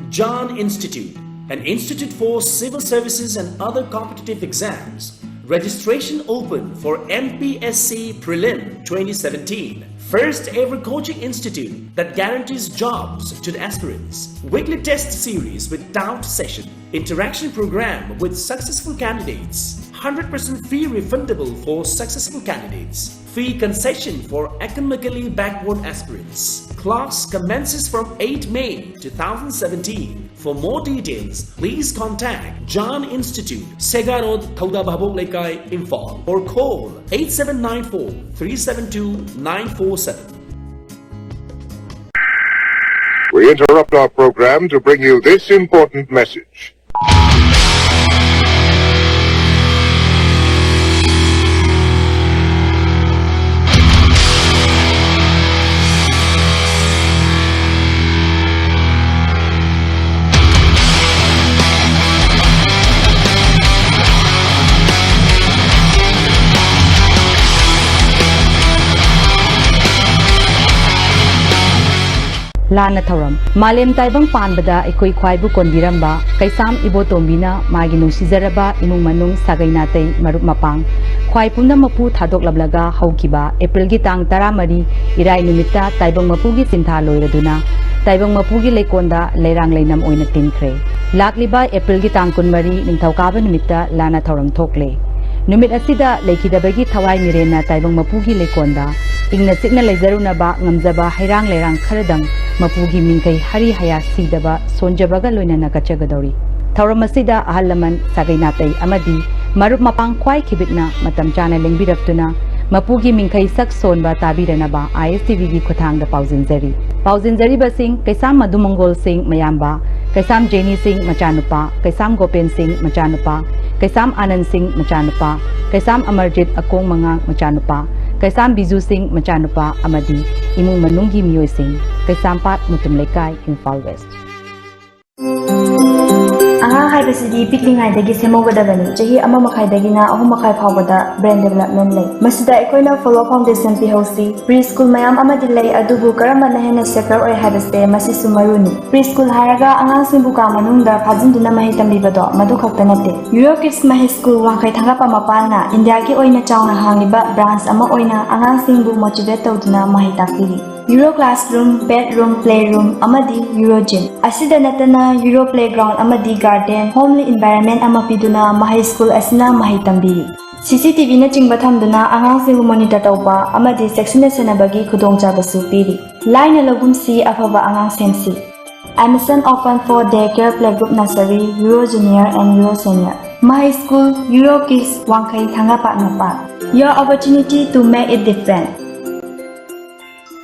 John Institute, an institute for civil services and other competitive exams. Registration open for M P S C Prelim twenty seventeen. First ever coaching institute that guarantees jobs to the aspirants. Weekly test series with doubt session. Interaction program with successful candidates. Hundred percent fee refundable for successful candidates. Fee concession for academically backward aspirants. Class commences from eighth May two thousand seventeen. For more details, please contact John Institute, Sega Road, Thauda Bhabok Leikai, Imphal, or call eight seven nine four three seven two nine four seven. We interrupt our program to bring you this important message. ꯂꯥꯟꯅ ꯊꯧꯔꯝ꯫ ꯃꯥꯂꯦꯝ ꯇꯥꯏꯕꯪ ꯄꯥꯟꯕꯗ ꯑꯩꯈꯣꯏ ꯈ꯭ꯋꯥꯏꯕꯨ ꯀꯣꯟꯕꯤꯔꯝꯕ ꯀꯩꯁꯥꯝ ꯏꯕꯣꯇꯣꯝꯕꯤꯅ ꯃꯥꯒꯤ ꯅꯨꯡꯁꯤꯖꯔꯕ ꯏꯃꯨꯡ ꯃꯅꯨꯡ, ꯁꯥꯒꯩ ꯅꯥꯇꯩ, ꯃꯔꯨꯞ ꯃꯄꯥꯡ, ꯈ꯭ꯋꯥꯏ ꯄꯨꯝꯅꯃꯛꯄꯨ ꯊꯥꯗꯣꯛꯂꯝꯂꯒ ꯍꯧꯈꯤꯕ ꯑꯦꯄ꯭ꯔꯤꯜꯒꯤ ꯇꯥꯡ ꯇꯔꯥꯃꯔꯤ, ꯏꯔꯥꯏ ꯅꯨꯃꯤꯠꯇ ꯇꯥꯏꯕꯪ ꯃꯄꯨꯒꯤ ꯆꯤꯟꯊꯥ ꯂꯣꯏꯔꯗꯨꯅ ꯇꯥꯏꯕꯪ ꯃꯄꯨꯒꯤ ꯂꯩꯀꯣꯟꯗ ꯂꯩꯔꯥꯡ ꯂꯩꯅꯝ ꯑꯣꯏꯅ ꯇꯤꯟꯈ꯭ꯔꯦ꯫ ꯂꯥꯛꯂꯤꯕ ꯑꯦꯄ꯭ꯔꯤꯜꯒꯤ ꯇꯥꯡ ꯀꯨꯟꯃꯔꯤ, ꯅꯤꯡꯊꯧꯀꯥꯕ ꯅꯨꯃꯤꯠꯇ ꯂꯥꯟꯅ ꯊꯧꯔꯝ ꯊꯣꯛꯂꯦ꯫ ꯅꯨꯃꯤꯠ ꯑꯁꯤꯗ ꯂꯩꯈꯤꯗꯕꯒꯤ ꯊꯋꯥꯏ ꯃꯤꯔꯦꯟꯅ ꯇꯥꯏꯕꯪ ꯃꯄꯨꯒꯤ ꯂꯩꯀꯣꯟꯗ ꯏꯪꯅ ꯆꯤꯛꯅ ꯂꯩꯖꯔꯨꯅꯕ ꯉꯝꯖꯕ ꯍꯩꯔꯥꯡ ꯂꯩꯔꯥꯡ ꯈꯔꯗꯪ ꯃꯄꯨꯒꯤ ꯃꯤꯡꯈꯩ ꯍꯔꯤ ꯍꯌꯥ ꯁꯤꯗꯕ ꯁꯣꯟꯖꯕꯒ ꯂꯣꯏꯅꯅ ꯀꯠꯆꯒꯗꯧꯔꯤ꯫ ꯊꯧꯔꯝ ꯑꯁꯤꯗ ꯑꯍꯜ ꯂꯃꯟ, ꯁꯥꯒꯩ ꯅꯥꯇꯩ ꯑꯃꯗꯤ ꯃꯔꯨꯞ ꯃꯄꯥꯡ ꯈ꯭ꯋꯥꯏ ꯈꯤꯕꯤꯛꯅ ꯃꯇꯝ ꯆꯥꯅ ꯂꯦꯡꯕꯤꯔꯛꯇꯨꯅ ꯃꯄꯨꯒꯤ ꯃꯤꯡꯈꯩ ꯁꯛ ꯁꯣꯟꯕ ꯇꯥꯕꯤꯔꯅꯕ ISTVꯒꯤ ꯈꯨꯠꯊꯥꯡꯗ ꯄꯥꯎꯖꯦꯟꯖꯔꯤ꯫ ꯄꯥꯎꯖꯦꯟꯖꯔꯤꯕꯁꯤꯡ ꯀꯩꯁꯥꯝ ꯃꯙꯨ ꯃꯪꯒꯣꯜ ꯁꯤꯡ ꯃꯌꯥꯝꯕ, ꯀꯩꯁꯥꯝ ꯖꯦꯅꯤ ꯁꯤꯡ ꯃꯆꯥꯅꯨꯄꯥ, ꯀꯩꯁꯥꯝ ꯒꯣꯄꯦꯟ ꯁꯤꯡ ꯃꯆꯥꯅꯨꯄꯥ, ꯀꯩꯁꯥꯝ ꯑꯥꯅꯟ ꯁꯤꯡ ꯃꯆꯥꯅꯨꯄꯥ, ꯀꯩꯁꯥꯝ ꯑꯃꯔꯖꯤꯠ ꯑꯀꯣꯡ ꯃꯉꯥꯡ ꯃꯆꯥꯅꯨꯄꯥ, ꯀꯩꯁꯥꯝ ꯕꯤꯖꯨ ꯁꯤꯡ ꯃꯆꯥꯅꯨꯄꯥ ꯑꯃꯗꯤ ꯏꯃꯨꯡ ꯃꯅꯨꯡꯒꯤ ꯃꯤꯑꯣꯏꯁꯤꯡ꯫ ꯀꯩꯁꯥꯝꯄꯥꯠ ꯃꯨꯇꯨꯝ ꯂꯩꯀꯥꯏ, ꯏꯝꯐꯥꯜ ꯋꯦꯁ꯫ ꯑꯉꯥꯡ ꯍꯥꯏꯕꯁꯤꯗꯤ ꯄꯤꯛꯂꯤꯉꯩꯗꯒꯤ ꯁꯦꯝꯍꯧꯒꯗꯕꯅꯤ꯫ ꯆꯍꯤ ꯑꯃ ꯃꯈꯥꯏꯗꯒꯤꯅ ꯑꯍꯨꯝ ꯃꯈꯥꯏ ꯐꯥꯎꯕꯗ brain development ꯂꯩ꯫ ꯃꯁꯤꯗ ꯑꯩꯈꯣꯏꯅ follow foundation ꯄꯤꯍꯧꯁꯤ꯫ Pre school ꯃꯌꯥꯝ ꯑꯃꯗꯤ ꯂꯩ, ꯑꯗꯨꯕꯨ ꯀꯔꯝꯕꯅ ꯍꯦꯟꯅ sacred ꯑꯣꯏ ꯍꯥꯏꯕꯁꯦ ꯃꯁꯤꯁꯨ ꯃꯔꯨꯅꯤ꯫ Pre school ꯍꯥꯏꯔꯒ ꯑꯉꯥꯡꯁꯤꯡꯕꯨ ꯀꯥ ꯃꯅꯨꯡꯗ ꯐꯥꯖꯤꯟꯗꯨꯅ ꯃꯍꯩ ꯇꯝꯕꯤꯕꯗꯣ, ꯃꯗꯨ ꯈꯛꯇ ꯅꯠꯇꯦ꯫ Euro Kids ꯃꯍꯩ ꯁ꯭ꯀꯨꯜ ꯋꯥꯡꯈꯩ ꯊꯥꯡꯒꯄ ꯃꯄꯥꯜꯅ ꯏꯟꯗꯤꯌꯥꯒꯤ ꯑꯣꯏꯅ ꯆꯥꯎꯅ ꯍꯥꯡꯂꯤꯕ branch ꯑꯃ ꯑꯣꯏꯅ ꯑꯉꯥꯡꯁꯤꯡꯕꯨ motivate ꯇꯧꯗꯨꯅ ꯃꯍꯩ ꯇꯥꯛꯄꯤꯔꯤ꯫ Euro classroom, bedroom, playroom ꯑꯃꯗꯤ Euro gym꯫ ꯑꯁꯤꯗ ꯅꯠꯇꯅ Euro playground ꯑꯃꯗꯤ garden, homely environment ꯑꯃ ꯄꯤꯗꯨꯅ ꯃꯍꯩ ꯁ꯭ꯀꯨꯜ ꯑꯁꯤꯅ ꯃꯍꯩ ꯇꯝꯕꯤꯔꯤ꯫ C C T V ꯅꯆꯤꯡꯕ ꯊꯝꯗꯨꯅ ꯑꯉꯥꯡꯁꯤꯡꯕꯨ monitor ꯇꯧꯕ ꯑꯃꯗꯤ ꯆꯦꯛꯁꯤꯟꯅ ꯁꯦꯟꯅꯕꯒꯤ ꯈꯨꯗꯣꯡꯆꯥꯕꯁꯨ ꯄꯤꯔꯤ꯫ ꯂꯥꯏꯅ ꯂꯧꯒꯨꯝꯁꯤ, ꯑꯐꯕ ꯑꯉꯥꯡ ꯁꯦꯝꯁꯤ꯫ Admission open for daycare, playgroup, nursery, Euro junior and Euro senior꯫ ꯃꯍꯩ ꯁ꯭ꯀꯨꯜ, Euro Kids, ꯋꯥꯡꯈꯩ ꯊꯥꯡꯒꯄꯥꯠ ꯃꯄꯥ꯫ Your opportunity to make it different꯫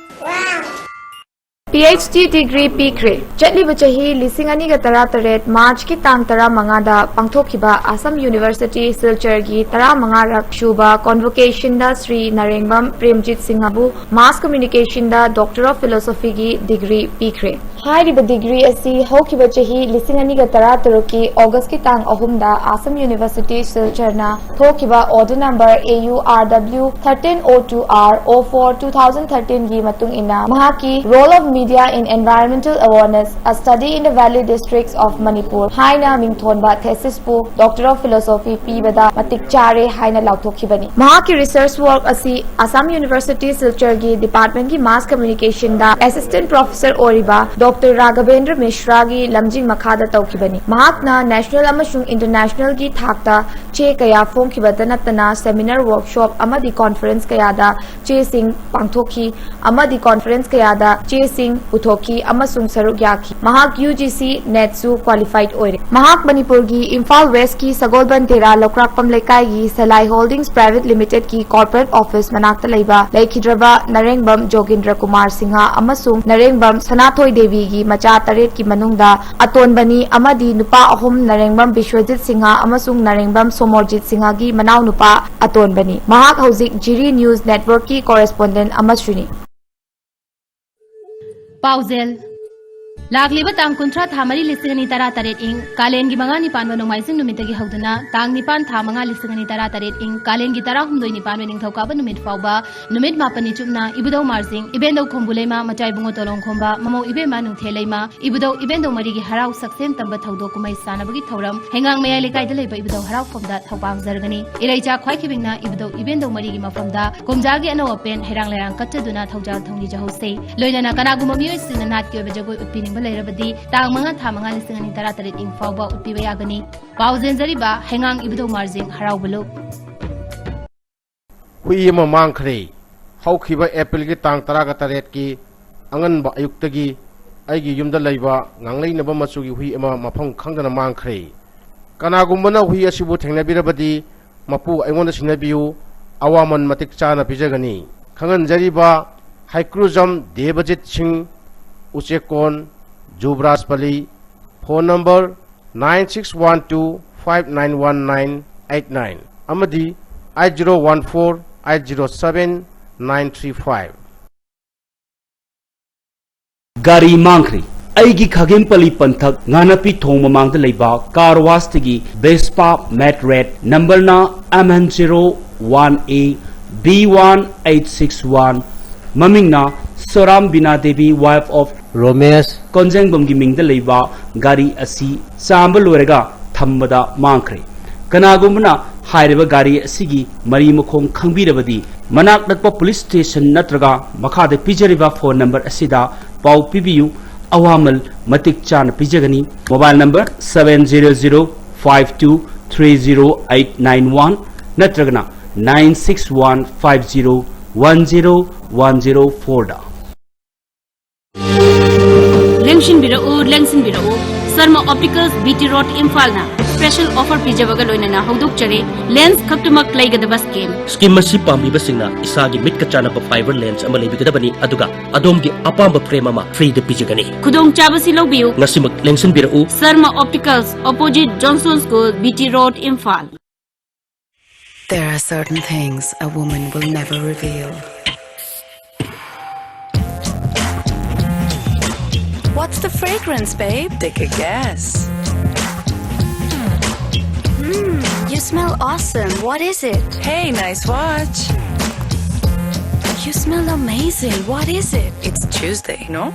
P H D degree ꯄꯤꯈ꯭ꯔꯦ꯫ ꯆꯠꯂꯤꯕ ꯆꯍꯤ ꯂꯤꯁꯤꯡ ꯑꯅꯤꯒ ꯇꯔꯥꯇꯔꯦꯠ March ꯀꯤ ꯇꯥꯡ ꯇꯔꯥꯃꯉꯥꯗ ꯄꯥꯡꯊꯣꯛꯈꯤꯕ Assam University Silchar ꯒꯤ ꯇꯔꯥꯃꯉꯥꯔꯛ ꯁꯨꯕ convocation the Shri ꯅꯔꯦꯡꯕꯝ Premjit ꯁꯤꯡꯍꯕꯨ Mass Communication the Doctor of Philosophy ꯒꯤ degree ꯄꯤꯈ꯭ꯔꯦ꯫ ꯍꯥꯏꯔꯤꯕ degree ꯑꯁꯤ ꯍꯧꯈꯤꯕ ꯆꯍꯤ ꯂꯤꯁꯤꯡ ꯑꯅꯤꯒ ꯇꯔꯥꯇꯔꯨꯛꯀꯤ August ꯀꯤ ꯇꯥꯡ ꯑꯍꯨꯝꯗ Assam University Silchar ꯅ ꯊꯣꯛꯈꯤꯕ order number A U R W thirteen oh two R O four two thousand thirteen ꯒꯤ ꯃꯇꯨꯡ ꯏꯟꯅ ꯃꯍꯥꯛꯀꯤ Role of Media in Environmental Awareness, A Study in the Valley Districts of Manipur ꯍꯥꯏꯅ ꯃꯤꯡꯊꯣꯟꯕ thesis ꯄꯨ Doctor of Philosophy ꯄꯤꯕꯗ ꯃꯇꯤꯛ ꯆꯥꯔꯦ ꯍꯥꯏꯅ ꯂꯥꯎꯊꯣꯛꯈꯤꯕꯅꯤ꯫ ꯃꯍꯥꯛꯀꯤ research work ꯑꯁꯤ Assam University Silchar ꯒꯤ department ꯀꯤ Mass Communication ꯗ Assistant Professor ꯑꯣꯏꯔꯤꯕ Doctor ꯔꯥꯘꯕꯦꯟꯗ꯭ꯔ ꯃꯤꯁ꯭ꯔꯥꯒꯤ ꯂꯝꯖꯤꯡ ꯃꯈꯥꯗ ꯇꯧꯈꯤꯕꯅꯤ꯫ ꯃꯍꯥꯛꯅ national ꯑꯃꯁꯨꯡ international ꯒꯤ ꯊꯥꯛꯇ ꯆꯦ ꯀꯌꯥ ꯐꯣꯡꯈꯤꯕꯇ ꯅꯠꯇꯅ seminar, workshop ꯑꯃꯗꯤ conference ꯀꯌꯥꯗ ꯆꯦꯁꯤꯡ ꯄꯥꯡꯊꯣꯛꯈꯤ ꯑꯃꯗꯤ conference ꯀꯌꯥꯗ ꯆꯦꯁꯤꯡ ꯄꯨꯊꯣꯛꯈꯤ ꯑꯃꯁꯨꯡ ꯁꯔꯨꯛ ꯌꯥꯈꯤ꯫ ꯃꯍꯥꯛ U G C NET ꯁꯨ qualified ꯑꯣꯏꯔꯦ꯫ ꯃꯍꯥꯛ ꯃꯅꯤꯄꯨꯔꯒꯤ ꯏꯝꯐꯥꯜ West ꯀꯤ ꯁꯒꯣꯜꯕꯟ ꯇꯦꯔꯥ ꯂꯧꯀ꯭ꯔꯥꯛꯄꯝ ꯂꯩꯀꯥꯏꯒꯤ Salai Holdings Private Limited ꯀꯤ corporate office ꯃꯅꯥꯛꯇ ꯂꯩꯕ ꯂꯩꯈꯤꯗ꯭ꯔꯕ ꯅꯔꯦꯡꯕꯝ ꯖꯣꯒꯤꯟꯗ꯭ꯔ ꯀꯨꯃꯥꯔ ꯁꯤꯡꯍ ꯑꯃꯁꯨꯡ ꯅꯔꯦꯡꯕꯝ ꯁꯅꯥꯊꯣꯏ ꯗꯦꯕꯤꯒꯤ ꯃꯆꯥ ꯇꯔꯦꯠꯀꯤ ꯃꯅꯨꯡꯗ ꯑꯇꯣꯟꯕꯅꯤ ꯑꯃꯗꯤ ꯅꯨꯄꯥ ꯑꯍꯨꯝ, ꯅꯔꯦꯡꯕꯝ ꯕꯤꯁ꯭ꯋꯖꯤꯠ ꯁꯤꯡꯍ ꯑꯃꯁꯨꯡ ꯅꯔꯦꯡꯕꯝ ꯁꯣꯃꯣꯔꯖꯤꯠ ꯁꯤꯡꯍꯒꯤ ꯃꯅꯥꯎꯅꯨꯄꯥ ꯑꯇꯣꯟꯕꯅꯤ꯫ ꯃꯍꯥꯛ ꯍꯧꯖꯤꯛ ꯖꯤꯔꯤ News Network ꯀꯤ correspondent ꯑꯃꯁꯨꯅꯤ꯫ ꯄꯥꯎꯖꯦꯜ꯫ ꯂꯥꯛꯂꯤꯕ ꯇꯥꯡ ꯀꯨꯟꯊ꯭ꯔꯥ ꯊꯥ ꯃꯔꯤ ꯂꯤꯁꯤꯡ ꯑꯅꯤ ꯇꯔꯥ ꯇꯔꯦꯠ ꯏꯪ ꯀꯥꯂꯦꯟꯒꯤ ꯃꯉꯥꯅꯤ ꯄꯥꯟꯕ ꯅꯣꯡꯃꯥꯏꯖꯤꯡ ꯅꯨꯃꯤꯠꯇꯒꯤ ꯍꯧꯗꯨꯅ ꯇꯥꯡ ꯅꯤꯄꯥꯟ ꯊꯥ ꯃꯉꯥ ꯂꯤꯁꯤꯡ ꯑꯅꯤ ꯇꯔꯥ ꯇꯔꯦꯠ ꯏꯪ ꯀꯥꯂꯦꯟꯒꯤ ꯇꯔꯥꯍꯨꯝꯗꯣꯏꯅꯤ ꯄꯥꯟꯕ ꯅꯤꯡꯊꯧꯀꯥꯕ ꯅꯨꯃꯤꯠ ꯐꯥꯎꯕ ꯅꯨꯃꯤꯠ ꯃꯥꯄꯟꯅꯤ ꯆꯨꯞꯅ ꯏꯕꯨꯙꯧ ꯃꯥꯔꯖꯤꯡ, ꯏꯕꯦꯟꯗꯧ ꯈꯣꯝꯕꯨ ꯂꯩꯃ, ꯃꯆꯥ ꯏꯕꯨꯡꯉꯣ ꯇꯣꯂꯣꯡ ꯈꯣꯝꯕ, ꯃꯃꯧ ꯏꯕꯦꯝꯃ ꯅꯨꯡꯊꯦ ꯂꯩꯃ, ꯏꯕꯨꯙꯧ ꯏꯕꯦꯟꯗꯧ ꯃꯔꯤꯒꯤ ꯍꯔꯥꯎ ꯁꯛꯁꯦꯟ ꯇꯝꯕ ꯊꯧꯗꯣꯛ ꯀꯨꯝꯍꯩ ꯁꯥꯟꯅꯕꯒꯤ ꯊꯧꯔꯝ ꯍꯩꯉꯥꯡ ꯃꯌꯥꯏ ꯂꯩꯀꯥꯏꯗ ꯂꯩꯕ ꯏꯕꯨꯙꯧ ꯍꯔꯥꯎꯐꯝꯗ ꯊꯧꯕꯥꯡꯖꯔꯒꯅꯤ꯫ ꯏꯔꯩꯆꯥ ꯈ꯭ꯋꯥꯏꯈꯤꯕꯤꯡꯅ ꯏꯕꯨꯙꯧ ꯏꯕꯦꯟꯗꯧ ꯃꯔꯤꯒꯤ ꯃꯐꯝꯗ ꯀꯨꯝꯖꯥꯒꯤ ꯑꯅꯧ ꯑꯄꯦꯟ ꯍꯩꯔꯥꯡ ꯂꯩꯔꯥꯡ ꯀꯠꯆꯗꯨꯅ ꯊꯧꯖꯥꯜ ꯊꯧꯅꯤꯖꯍꯧꯁꯤ꯫ ꯂꯣꯏꯅꯅ ꯀꯅꯥꯒꯨꯝꯕ ꯃꯤꯑꯣꯏꯁꯤꯡꯅ ꯅꯥꯠꯀꯤ ꯑꯣꯏꯕ ꯖꯒꯣꯏ ꯎꯠꯄꯤꯅꯤꯡꯕ ꯂꯩꯔꯕꯗꯤ ꯇꯥꯡ ꯃꯉꯥ ꯊꯥ ꯃꯉꯥ ꯂꯤꯁꯤꯡ ꯑꯅꯤ ꯇꯔꯥ ꯇꯔꯦꯠ ꯏꯪ ꯐꯥꯎꯕ ꯎꯠꯄꯤꯕ ꯌꯥꯒꯅꯤ꯫ ꯄꯥꯎ ꯆꯦꯟꯖꯔꯤꯕ ꯍꯩꯉꯥꯡ ꯏꯕꯨꯙꯧ ꯃꯥꯔꯖꯤꯡ ꯍꯔꯥꯎꯕ ꯂꯨꯞ꯫ ꯍꯨꯏ ꯑꯃ ꯃꯥꯡꯈ꯭ꯔꯦ꯫ ꯍꯧꯈꯤꯕ ꯑꯦꯄ꯭ꯔꯤꯜꯒꯤ ꯇꯥꯡ ꯇꯔꯥꯒ ꯇꯔꯦꯠꯀꯤ ꯑꯉꯟꯕ ꯑꯌꯨꯛꯇꯒꯤ ꯑꯩꯒꯤ ꯌꯨꯝꯗ ꯂꯩꯕ ꯉꯥꯡꯂꯩꯅꯕ ꯃꯆꯨꯒꯤ ꯍꯨꯏ ꯑꯃ ꯃꯐꯝ ꯈꯪꯗꯅ ꯃꯥꯡꯈ꯭ꯔꯦ꯫ ꯀꯅꯥꯒꯨꯝꯕꯅ ꯍꯨꯏ ꯑꯁꯤꯕꯨ ꯊꯦꯡꯅꯕꯤꯔꯕꯗꯤ ꯃꯄꯨ ꯑꯩꯉꯣꯟꯗ ꯁꯤꯟꯅꯕꯤꯌꯨ, ꯑꯋꯥꯃꯟ ꯃꯇꯤꯛ ꯆꯥꯅ ꯄꯤꯖꯒꯅꯤ꯫ ꯈꯪꯍꯟꯖꯔꯤꯕ Heikrujam Debjit Singh, Uchekon, Jubrajpali, phone number nine six one two five nine one nine eight nine ꯑꯃꯗꯤ eight zero one four eight zero seven nine three five꯫ ꯒꯥꯔꯤ ꯃꯥꯡꯈ꯭ꯔꯦ꯫ ꯑꯩꯒꯤ ꯈꯥꯒꯦꯝꯄꯜꯂꯤ ꯄꯟꯊꯛ ꯉꯥꯅꯄꯤ ꯊꯣꯡ ꯃꯃꯥꯡꯗ ꯂꯩꯕ ꯀꯥꯔ ꯋꯥꯁꯇꯒꯤ ꯚꯦꯁꯄꯥ ꯃꯦꯠ ꯔꯦꯠ, ꯅꯝꯕꯔꯅ M N zero one A B one eight six one, ꯃꯃꯤꯡꯅ ꯁꯣꯔꯥꯝ ꯕꯤꯅꯥ Devi, wife of ꯔꯣꯃꯦꯁ ꯀꯣꯟꯖꯦꯡꯕꯝꯒꯤ ꯃꯤꯡꯗ ꯂꯩꯕ ꯒꯥꯔꯤ ꯑꯁꯤ ꯆꯥꯝꯕ ꯂꯣꯏꯔꯒ ꯊꯝꯕꯗ ꯃꯥꯡꯈ꯭ꯔꯦ꯫ ꯀꯅꯥꯒꯨꯝꯕꯅ ꯍꯥꯏꯔꯤꯕ ꯒꯥꯔꯤ ꯑꯁꯤꯒꯤ ꯃꯔꯤ ꯃꯈꯣꯡ ꯈꯪꯕꯤꯔꯕꯗꯤ ꯃꯅꯥꯛ ꯅꯛꯄ ꯄꯨꯂꯤꯁ ꯁ꯭ꯇꯦꯁꯟ ꯅꯠꯇ꯭ꯔꯒ ꯃꯈꯥꯗ ꯄꯤꯖꯔꯤꯕ ꯐꯣꯟ ꯅꯝꯕꯔ ꯑꯁꯤꯗ ꯄꯥꯎ ꯄꯤꯕꯤꯌꯨ꯫ ꯑꯋꯥꯃꯜ ꯃꯇꯤꯛ ꯆꯥꯅ ꯄꯤꯖꯒꯅꯤ꯫ Mobile number seven zero zero five two three zero eight nine one ꯅꯠꯇ꯭ꯔꯒꯅ nine six one five zero one zero one zero four ꯗ꯫ ꯂꯦꯡꯁꯤꯟꯕꯤꯔꯛꯎ, ꯂꯦꯡꯁꯤꯟꯕꯤꯔꯛꯎ꯫ Sharma optics, B T road, ꯏꯝꯐꯥꯜꯅ ꯁ꯭ꯄꯦꯁꯦꯜ ꯑꯣꯐꯔ ꯄꯤꯖꯕꯒ ꯂꯣꯏꯅꯅ ꯍꯧꯗꯣꯛꯆꯔꯤ ꯂꯦꯟꯁ ꯈꯛꯇꯃꯛ ꯂꯩꯒꯗꯕ ꯁ꯭ꯀꯤꯝ꯫ ꯁ꯭ꯀꯤꯝ ꯑꯁꯤ ꯄꯥꯝꯕꯤꯕꯁꯤꯡꯅ ꯏꯁꯥꯒꯤ ꯃꯤꯠꯀ ꯆꯥꯟꯅꯕ ꯐꯥꯏꯕꯔ ꯂꯦꯟꯁ ꯑꯃ ꯂꯩꯕꯤꯒꯗꯕꯅꯤ, ꯑꯗꯨꯒ ꯑꯗꯣꯝꯒꯤ ꯑꯄꯥꯝꯕ ꯐ꯭ꯔꯦꯝ ꯑꯃ ꯐ꯭ꯔꯤꯗ ꯄꯤꯖꯒꯅꯤ꯫ ꯈꯨꯗꯣꯡꯆꯥꯕꯁꯤ ꯂꯧꯕꯤꯌꯨ꯫ ꯉꯁꯤꯃꯛ ꯂꯦꯡꯁꯤꯟꯕꯤꯔꯛꯎ꯫ Sharma optics, opposite Johnson School, B T road, Imphal. There are certain things a woman will never reveal. What It's the fragrance, babe. Take a guess. Mmm, you smell awesome. What is it? Hey, nice watch. You smell amazing. What is it? It's Tuesday, no?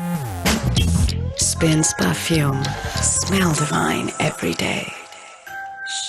Spins perfume. Smell divine every day. Shh,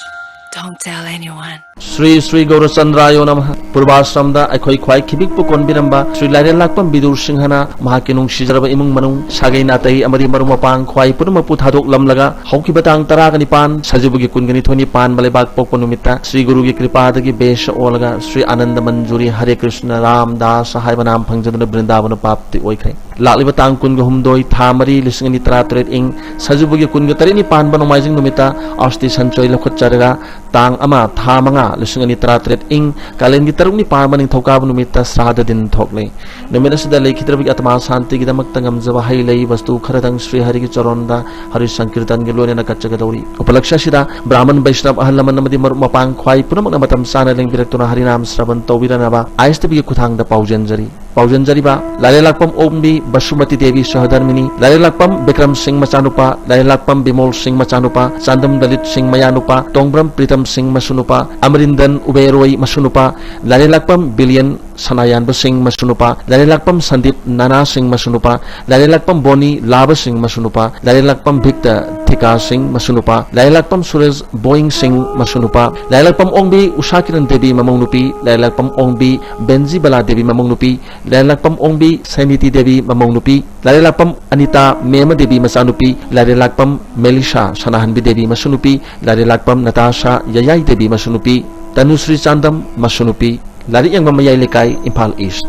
don't tell anyone. Sri Sri ꯒꯧꯔꯆꯟꯗ꯭ꯔꯥꯌꯣ ꯅꯃꯍ꯫ ꯄꯨꯔꯕꯥꯁ꯭ꯔꯝꯗ ꯑꯩꯈꯣꯏ ꯈ꯭ꯋꯥꯏ ꯈꯤꯕꯤꯛꯄꯨ ꯀꯣꯟꯕꯤꯔꯝꯕ ꯁ꯭ꯔꯤ ꯂꯥꯏꯔꯦꯜ ꯂꯥꯛꯄꯝ ꯕꯤꯗꯨꯔ ꯁꯤꯡꯍꯅ ꯃꯍꯥꯛꯀꯤ ꯅꯨꯡꯁꯤꯖꯔꯕ ꯏꯃꯨꯡ ꯃꯅꯨꯡ, ꯁꯥꯒꯩ ꯅꯥꯇꯩ ꯑꯃꯗꯤ ꯃꯔꯨꯞ ꯃꯄꯥꯡ ꯈ꯭ꯋꯥꯏ ꯄꯨꯝꯅꯃꯛꯄꯨ ꯊꯥꯗꯣꯛꯂꯝꯂꯒ, ꯍꯧꯈꯤꯕ ꯇꯥꯡ ꯇꯔꯥꯒ ꯅꯤꯄꯥꯟ ꯁꯖꯤꯕꯨꯒꯤ ꯀꯨꯟꯒ ꯅꯤꯊꯣꯏꯅꯤ ꯄꯥꯟꯕ ꯂꯩꯕꯥꯛ ꯄꯣꯛꯄ ꯅꯨꯃꯤꯠꯇ ꯁ꯭ꯔꯤ ꯒꯨꯔꯨꯒꯤ ꯀ꯭ꯔꯤꯄꯥꯗꯒꯤ ꯕꯦꯁ ꯑꯣꯜꯂꯒ ꯁ꯭ꯔꯤ ꯑꯥꯅꯟꯗ ꯃꯟꯖꯨꯔꯤ ꯍꯔꯦ ꯀ꯭ꯔꯤꯁꯅ ꯔꯥꯝ ꯗꯥꯁ ꯍꯥꯏꯕ ꯅꯥꯝ ꯐꯪꯖꯗꯨꯅ ꯕ꯭ꯔꯤꯟꯗꯥꯕꯅ ꯄꯥꯞꯇꯤ ꯑꯣꯏꯈ꯭ꯔꯦ꯫ ꯂꯥꯛꯂꯤꯕ ꯇꯥꯡ ꯀꯨꯟꯒ ꯍꯨꯝꯗꯣꯏ, ꯊꯥ ꯃꯔꯤ, ꯂꯤꯁꯤꯡ ꯑꯅꯤ ꯇꯔꯥꯇꯔꯦꯠ ꯏꯪ ꯁꯖꯤꯕꯨꯒꯤ ꯀꯨꯟꯒ ꯇꯔꯦꯠꯅꯤ ꯄꯥꯟꯕ ꯅꯣꯡꯃꯥꯏꯖꯤꯡ ꯅꯨꯃꯤꯠꯇ ꯑꯁꯇꯤ ꯁꯟꯆꯣꯏ ꯂꯧꯈꯠꯆꯔꯒ, ꯇꯥꯡ ꯑꯃ, ꯊꯥ ꯃꯉꯥ, ꯂꯤꯁꯤꯡ ꯑꯅꯤ ꯇꯔꯥꯇꯔꯦꯠ ꯏꯪ ꯀꯥꯂꯦꯟꯒꯤ ꯇꯔꯨꯛꯅꯤ ꯄꯥꯟꯕ ꯅꯤꯡꯊꯧꯀꯥꯕ ꯅꯨꯃꯤꯠꯇ ꯁ꯭ꯔꯥꯗ ꯗꯤꯟ ꯊꯣꯛꯂꯤ꯫ ꯅꯨꯃꯤꯠ ꯑꯁꯤꯗ ꯂꯩꯈꯤꯗ꯭ꯔꯕꯒꯤ ꯑꯥꯇꯃꯥ ꯁꯥꯟꯇꯤꯒꯤꯗꯃꯛꯇ ꯉꯝꯖꯕ ꯍꯩ ꯂꯩ ꯋꯁꯇꯨ ꯈꯔꯗꯪ ꯁ꯭ꯔꯤ ꯍꯔꯤꯒꯤ ꯆꯔꯣꯟꯗ ꯍꯔꯤ ꯁꯪꯀꯤꯔꯇꯟꯒꯤ ꯂꯣꯏꯅꯅ ꯀꯠꯆꯒꯗꯧꯔꯤ꯫ ꯎꯄꯂꯛꯁ ꯑꯁꯤꯗ ꯕ꯭ꯔꯥꯍꯃꯟ ꯕꯩꯁꯅꯕ ꯑꯍꯜ ꯂꯃꯟ ꯑꯃꯗꯤ ꯃꯔꯨꯞ ꯃꯄꯥꯡ ꯈ꯭ꯋꯥꯏ ꯄꯨꯝꯅꯃꯛꯅ ꯃꯇꯝ ꯆꯥꯅ ꯂꯦꯡꯕꯤꯔꯛꯇꯨꯅ ꯍꯔꯤꯅꯥꯝ ꯁ꯭ꯔꯕꯟ ꯇꯧꯕꯤꯔꯅꯕ ꯑꯥꯏ ꯑꯦꯁ ꯇꯤ ꯚꯤꯒꯤ ꯈꯨꯠꯊꯥꯡꯗ ꯄꯥꯎꯖꯦꯟꯖꯔꯤ꯫ ꯄꯥꯎꯖꯦꯟꯖꯔꯤꯕ ꯂꯥꯏꯔꯦꯜꯂꯥꯛꯄꯝ ꯑꯣꯡꯕꯤ ꯕꯁꯨꯃꯇꯤ ꯗꯦꯕꯤ ꯁꯍꯙꯔꯃꯤꯅꯤ, ꯂꯥꯏꯔꯦꯜꯂꯥꯛꯄꯝ ꯕꯤꯀ꯭ꯔꯝ ꯁꯤꯡ ꯃꯆꯥꯅꯨꯄꯥ, ꯂꯥꯏꯔꯦꯜꯂꯥꯛꯄꯝ ꯕꯤꯃꯣꯜ ꯁꯤꯡ ꯃꯆꯥꯅꯨꯄꯥ, ꯆꯥꯟꯗꯝ ꯂꯂꯤꯠ ꯁꯤꯡ ꯃꯌꯥꯅꯨꯄꯥ, ꯇꯣꯡꯕ꯭ꯔꯝ ꯄ꯭ꯔꯤꯇꯝ ꯁꯤꯡ ꯃꯁꯨꯅꯨꯄꯥ, ꯑꯃꯔꯤꯟꯗꯟ ꯎꯕꯦꯔꯣꯏ ꯃꯁꯨꯅꯨꯄꯥ, ꯂꯥꯏꯔꯦꯜꯂꯥꯛꯄꯝ ꯕꯤꯂꯤꯌꯟ ꯁꯅꯥꯌꯥꯟꯕ ꯁꯤꯡ ꯃꯁꯨꯅꯨꯄꯥ, ꯂꯥꯏꯔꯦꯜꯂꯥꯛꯄꯝ ꯁꯟꯗꯤꯞ ꯅꯥꯅꯥ ꯁꯤꯡ ꯃꯁꯨꯅꯨꯄꯥ, ꯂꯥꯏꯔꯦꯜꯂꯥꯛꯄꯝ ꯕꯣꯅꯤ ꯂꯥꯕ ꯁꯤꯡ ꯃꯁꯨꯅꯨꯄꯥ, ꯂꯥꯏꯔꯦꯜꯂꯥꯛꯄꯝ ꯚꯤꯛꯇ ꯊꯤꯀꯥ ꯁꯤꯡ ꯃꯁꯨꯅꯨꯄꯥ, ꯂꯥꯏꯔꯦꯜꯂꯥꯛꯄꯝ ꯁꯨꯔꯦꯁ ꯕꯣꯏꯡ ꯁꯤꯡ ꯃꯁꯨꯅꯨꯄꯥ, ꯂꯥꯏꯔꯦꯜꯂꯥꯛꯄꯝ ꯑꯣꯡꯕꯤ ꯎꯁꯥ ꯀꯤꯔꯟ ꯗꯦꯕꯤ ꯃꯃꯧ ꯅꯨꯄꯤ, ꯂꯥꯏꯔꯦꯜꯂꯥꯛꯄꯝ ꯑꯣꯡꯕꯤ ꯕꯦꯟꯖꯤꯕꯂꯥ ꯗꯦꯕꯤ ꯃꯃꯧ ꯅꯨꯄꯤ, ꯂꯥꯏꯔꯦꯜꯂꯥꯛꯄꯝ ꯑꯣꯡꯕꯤ ꯁꯩꯅꯤꯇꯤ ꯗꯦꯕꯤ ꯃꯃꯧ ꯅꯨꯄꯤ, ꯂꯥꯏꯔꯦꯜꯂꯥꯛꯄꯝ ꯑꯅꯤꯇꯥ ꯃꯦꯃ ꯗꯦꯕꯤ ꯃꯆꯥꯅꯨꯄꯤ, ꯂꯥꯏꯔꯦꯜꯂꯥꯛꯄꯝ ꯃꯦꯂꯤꯁꯥ ꯁꯅꯥꯍꯟꯕꯤ ꯗꯦꯕꯤ ꯃꯁꯨ ꯅꯨꯄꯤ, ꯂꯥꯏꯔꯦꯜꯂꯥꯛꯄꯝ ꯅꯇꯥꯁꯥ ꯌꯥꯌꯥꯏ ꯗꯦꯕꯤ ꯃꯁꯨ ꯅꯨꯄꯤ, ꯇꯅꯨꯁ꯭ꯔꯤ ꯆꯥꯟꯗꯝ ꯃꯁꯨ ꯅꯨꯄꯤ, ꯂꯥꯏꯔꯤꯛ ꯌꯦꯡꯕ ꯃꯌꯥꯏ ꯂꯩꯀꯥꯏ, Imphal east.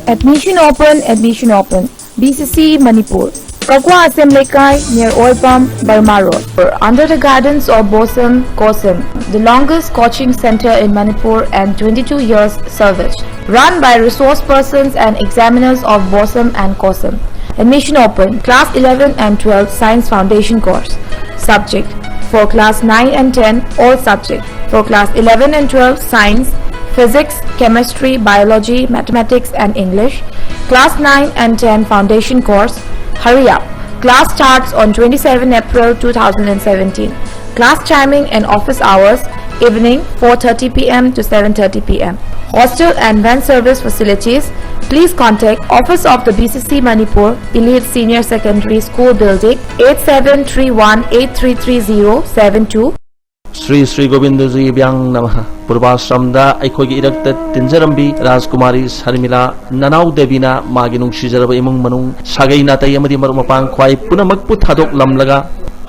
Admission open, admission open. B C C Manipur. Kakwa Assembly Kai near Oil Pump, Burma Road. Under the guidance of Bosam Kosam, the longest coaching center in Manipur and twenty-two years service. Run by resource persons and examiners of Bosam and Kosam. Admission open. Class eleven and twelve Science Foundation course. Subject for class nine and ten, all subject. For class eleven and twelve Science, Physics, Chemistry, Biology, Mathematics and English. Class nine and ten Foundation course. Hurry up! Class starts on twenty-seven April two thousand seventeen. Class timing and office hours: evening, four thirty p m to seven thirty p m. Hostel and van service facilities: please contact Office of the B C C Manipur, Elite Senior Secondary School Building, eight seven three one eight three three zero seven two. Sri Sri Govindaji ꯚ꯭ꯌꯥꯡ ꯅꯃꯍ꯫ ꯄꯨꯔꯕꯥꯁ꯭ꯔꯝꯗ ꯑꯩꯈꯣꯏꯒꯤ ꯏꯔꯛꯇ ꯇꯤꯟꯖꯔꯝꯕꯤ ꯔꯥꯖꯀꯨꯃꯥꯔꯤ ꯁꯔꯃꯤꯂꯥ, ꯅꯅꯥꯎ ꯗꯦꯕꯤꯅ, ꯃꯥꯒꯤ ꯅꯨꯡꯁꯤꯖꯔꯕ ꯏꯃꯨꯡ ꯃꯅꯨꯡ, ꯁꯥꯒꯩ ꯅꯥꯇꯩ ꯑꯃꯗꯤ ꯃꯔꯨꯞ ꯃꯄꯥꯡ ꯈ꯭ꯋꯥꯏ ꯄꯨꯝꯅꯃꯛꯄꯨ ꯊꯥꯗꯣꯛꯂꯝꯂꯒ,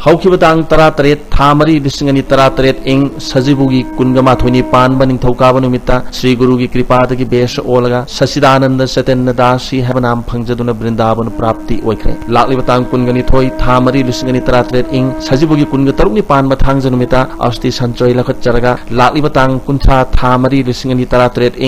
ꯍꯧꯈꯤꯕ ꯇꯥꯡ ꯇꯔꯥꯇꯔꯦꯠ, ꯊꯥ ꯃꯔꯤ, ꯂꯤꯁꯤꯡ ꯑꯅꯤ ꯇꯔꯥꯇꯔꯦꯠ, ꯏꯪ ꯁꯖꯤꯕꯨꯒꯤ ꯀꯨꯟꯒ ꯃꯥꯊꯣꯏꯅꯤ ꯄꯥꯟꯕ ꯅꯤꯡꯊꯧꯀꯥꯕ ꯅꯨꯃꯤꯠꯇ ꯁ꯭ꯔꯤ ꯒꯨꯔꯨꯒꯤ ꯀ꯭ꯔꯤꯄꯥꯗꯒꯤ ꯕꯦꯁ ꯑꯣꯜꯂꯒ ꯁꯆꯤꯗꯥꯅꯟꯗ ꯆꯩꯇꯟꯌ ꯗꯥꯁꯤ ꯍꯥꯏꯕ ꯅꯥꯝ ꯐꯪꯖꯗꯨꯅ ꯕ꯭ꯔꯤꯟꯗꯥꯕꯟ ꯄ꯭ꯔꯥꯞꯇꯤ ꯑꯣꯏꯈ꯭ꯔꯦ꯫ ꯂꯥꯛꯂꯤꯕ ꯇꯥꯡ ꯀꯨꯟꯒ ꯅꯤꯊꯣꯏ, ꯊꯥ ꯃꯔꯤ, ꯂꯤꯁꯤꯡ ꯑꯅꯤ ꯇꯔꯥꯇꯔꯦꯠ, ꯏꯪ ꯁꯖꯤꯕꯨꯒꯤ ꯀꯨꯟꯒ ꯇꯔꯨꯛꯅꯤ ꯄꯥꯟꯕ ꯊꯥꯡꯖ ꯅꯨꯃꯤꯠꯇ ꯑꯁꯇꯤ ꯁꯟꯆꯣꯏ ꯂꯧꯈꯠꯆꯔꯒ, ꯂꯥꯛꯂꯤꯕ ꯇꯥꯡ ꯀꯨꯟꯊ꯭ꯔꯥ, ꯊꯥ ꯃꯔꯤ, ꯂꯤꯁꯤꯡ ꯑꯅꯤ ꯇꯔꯥꯇꯔꯦꯠ, ꯏꯪ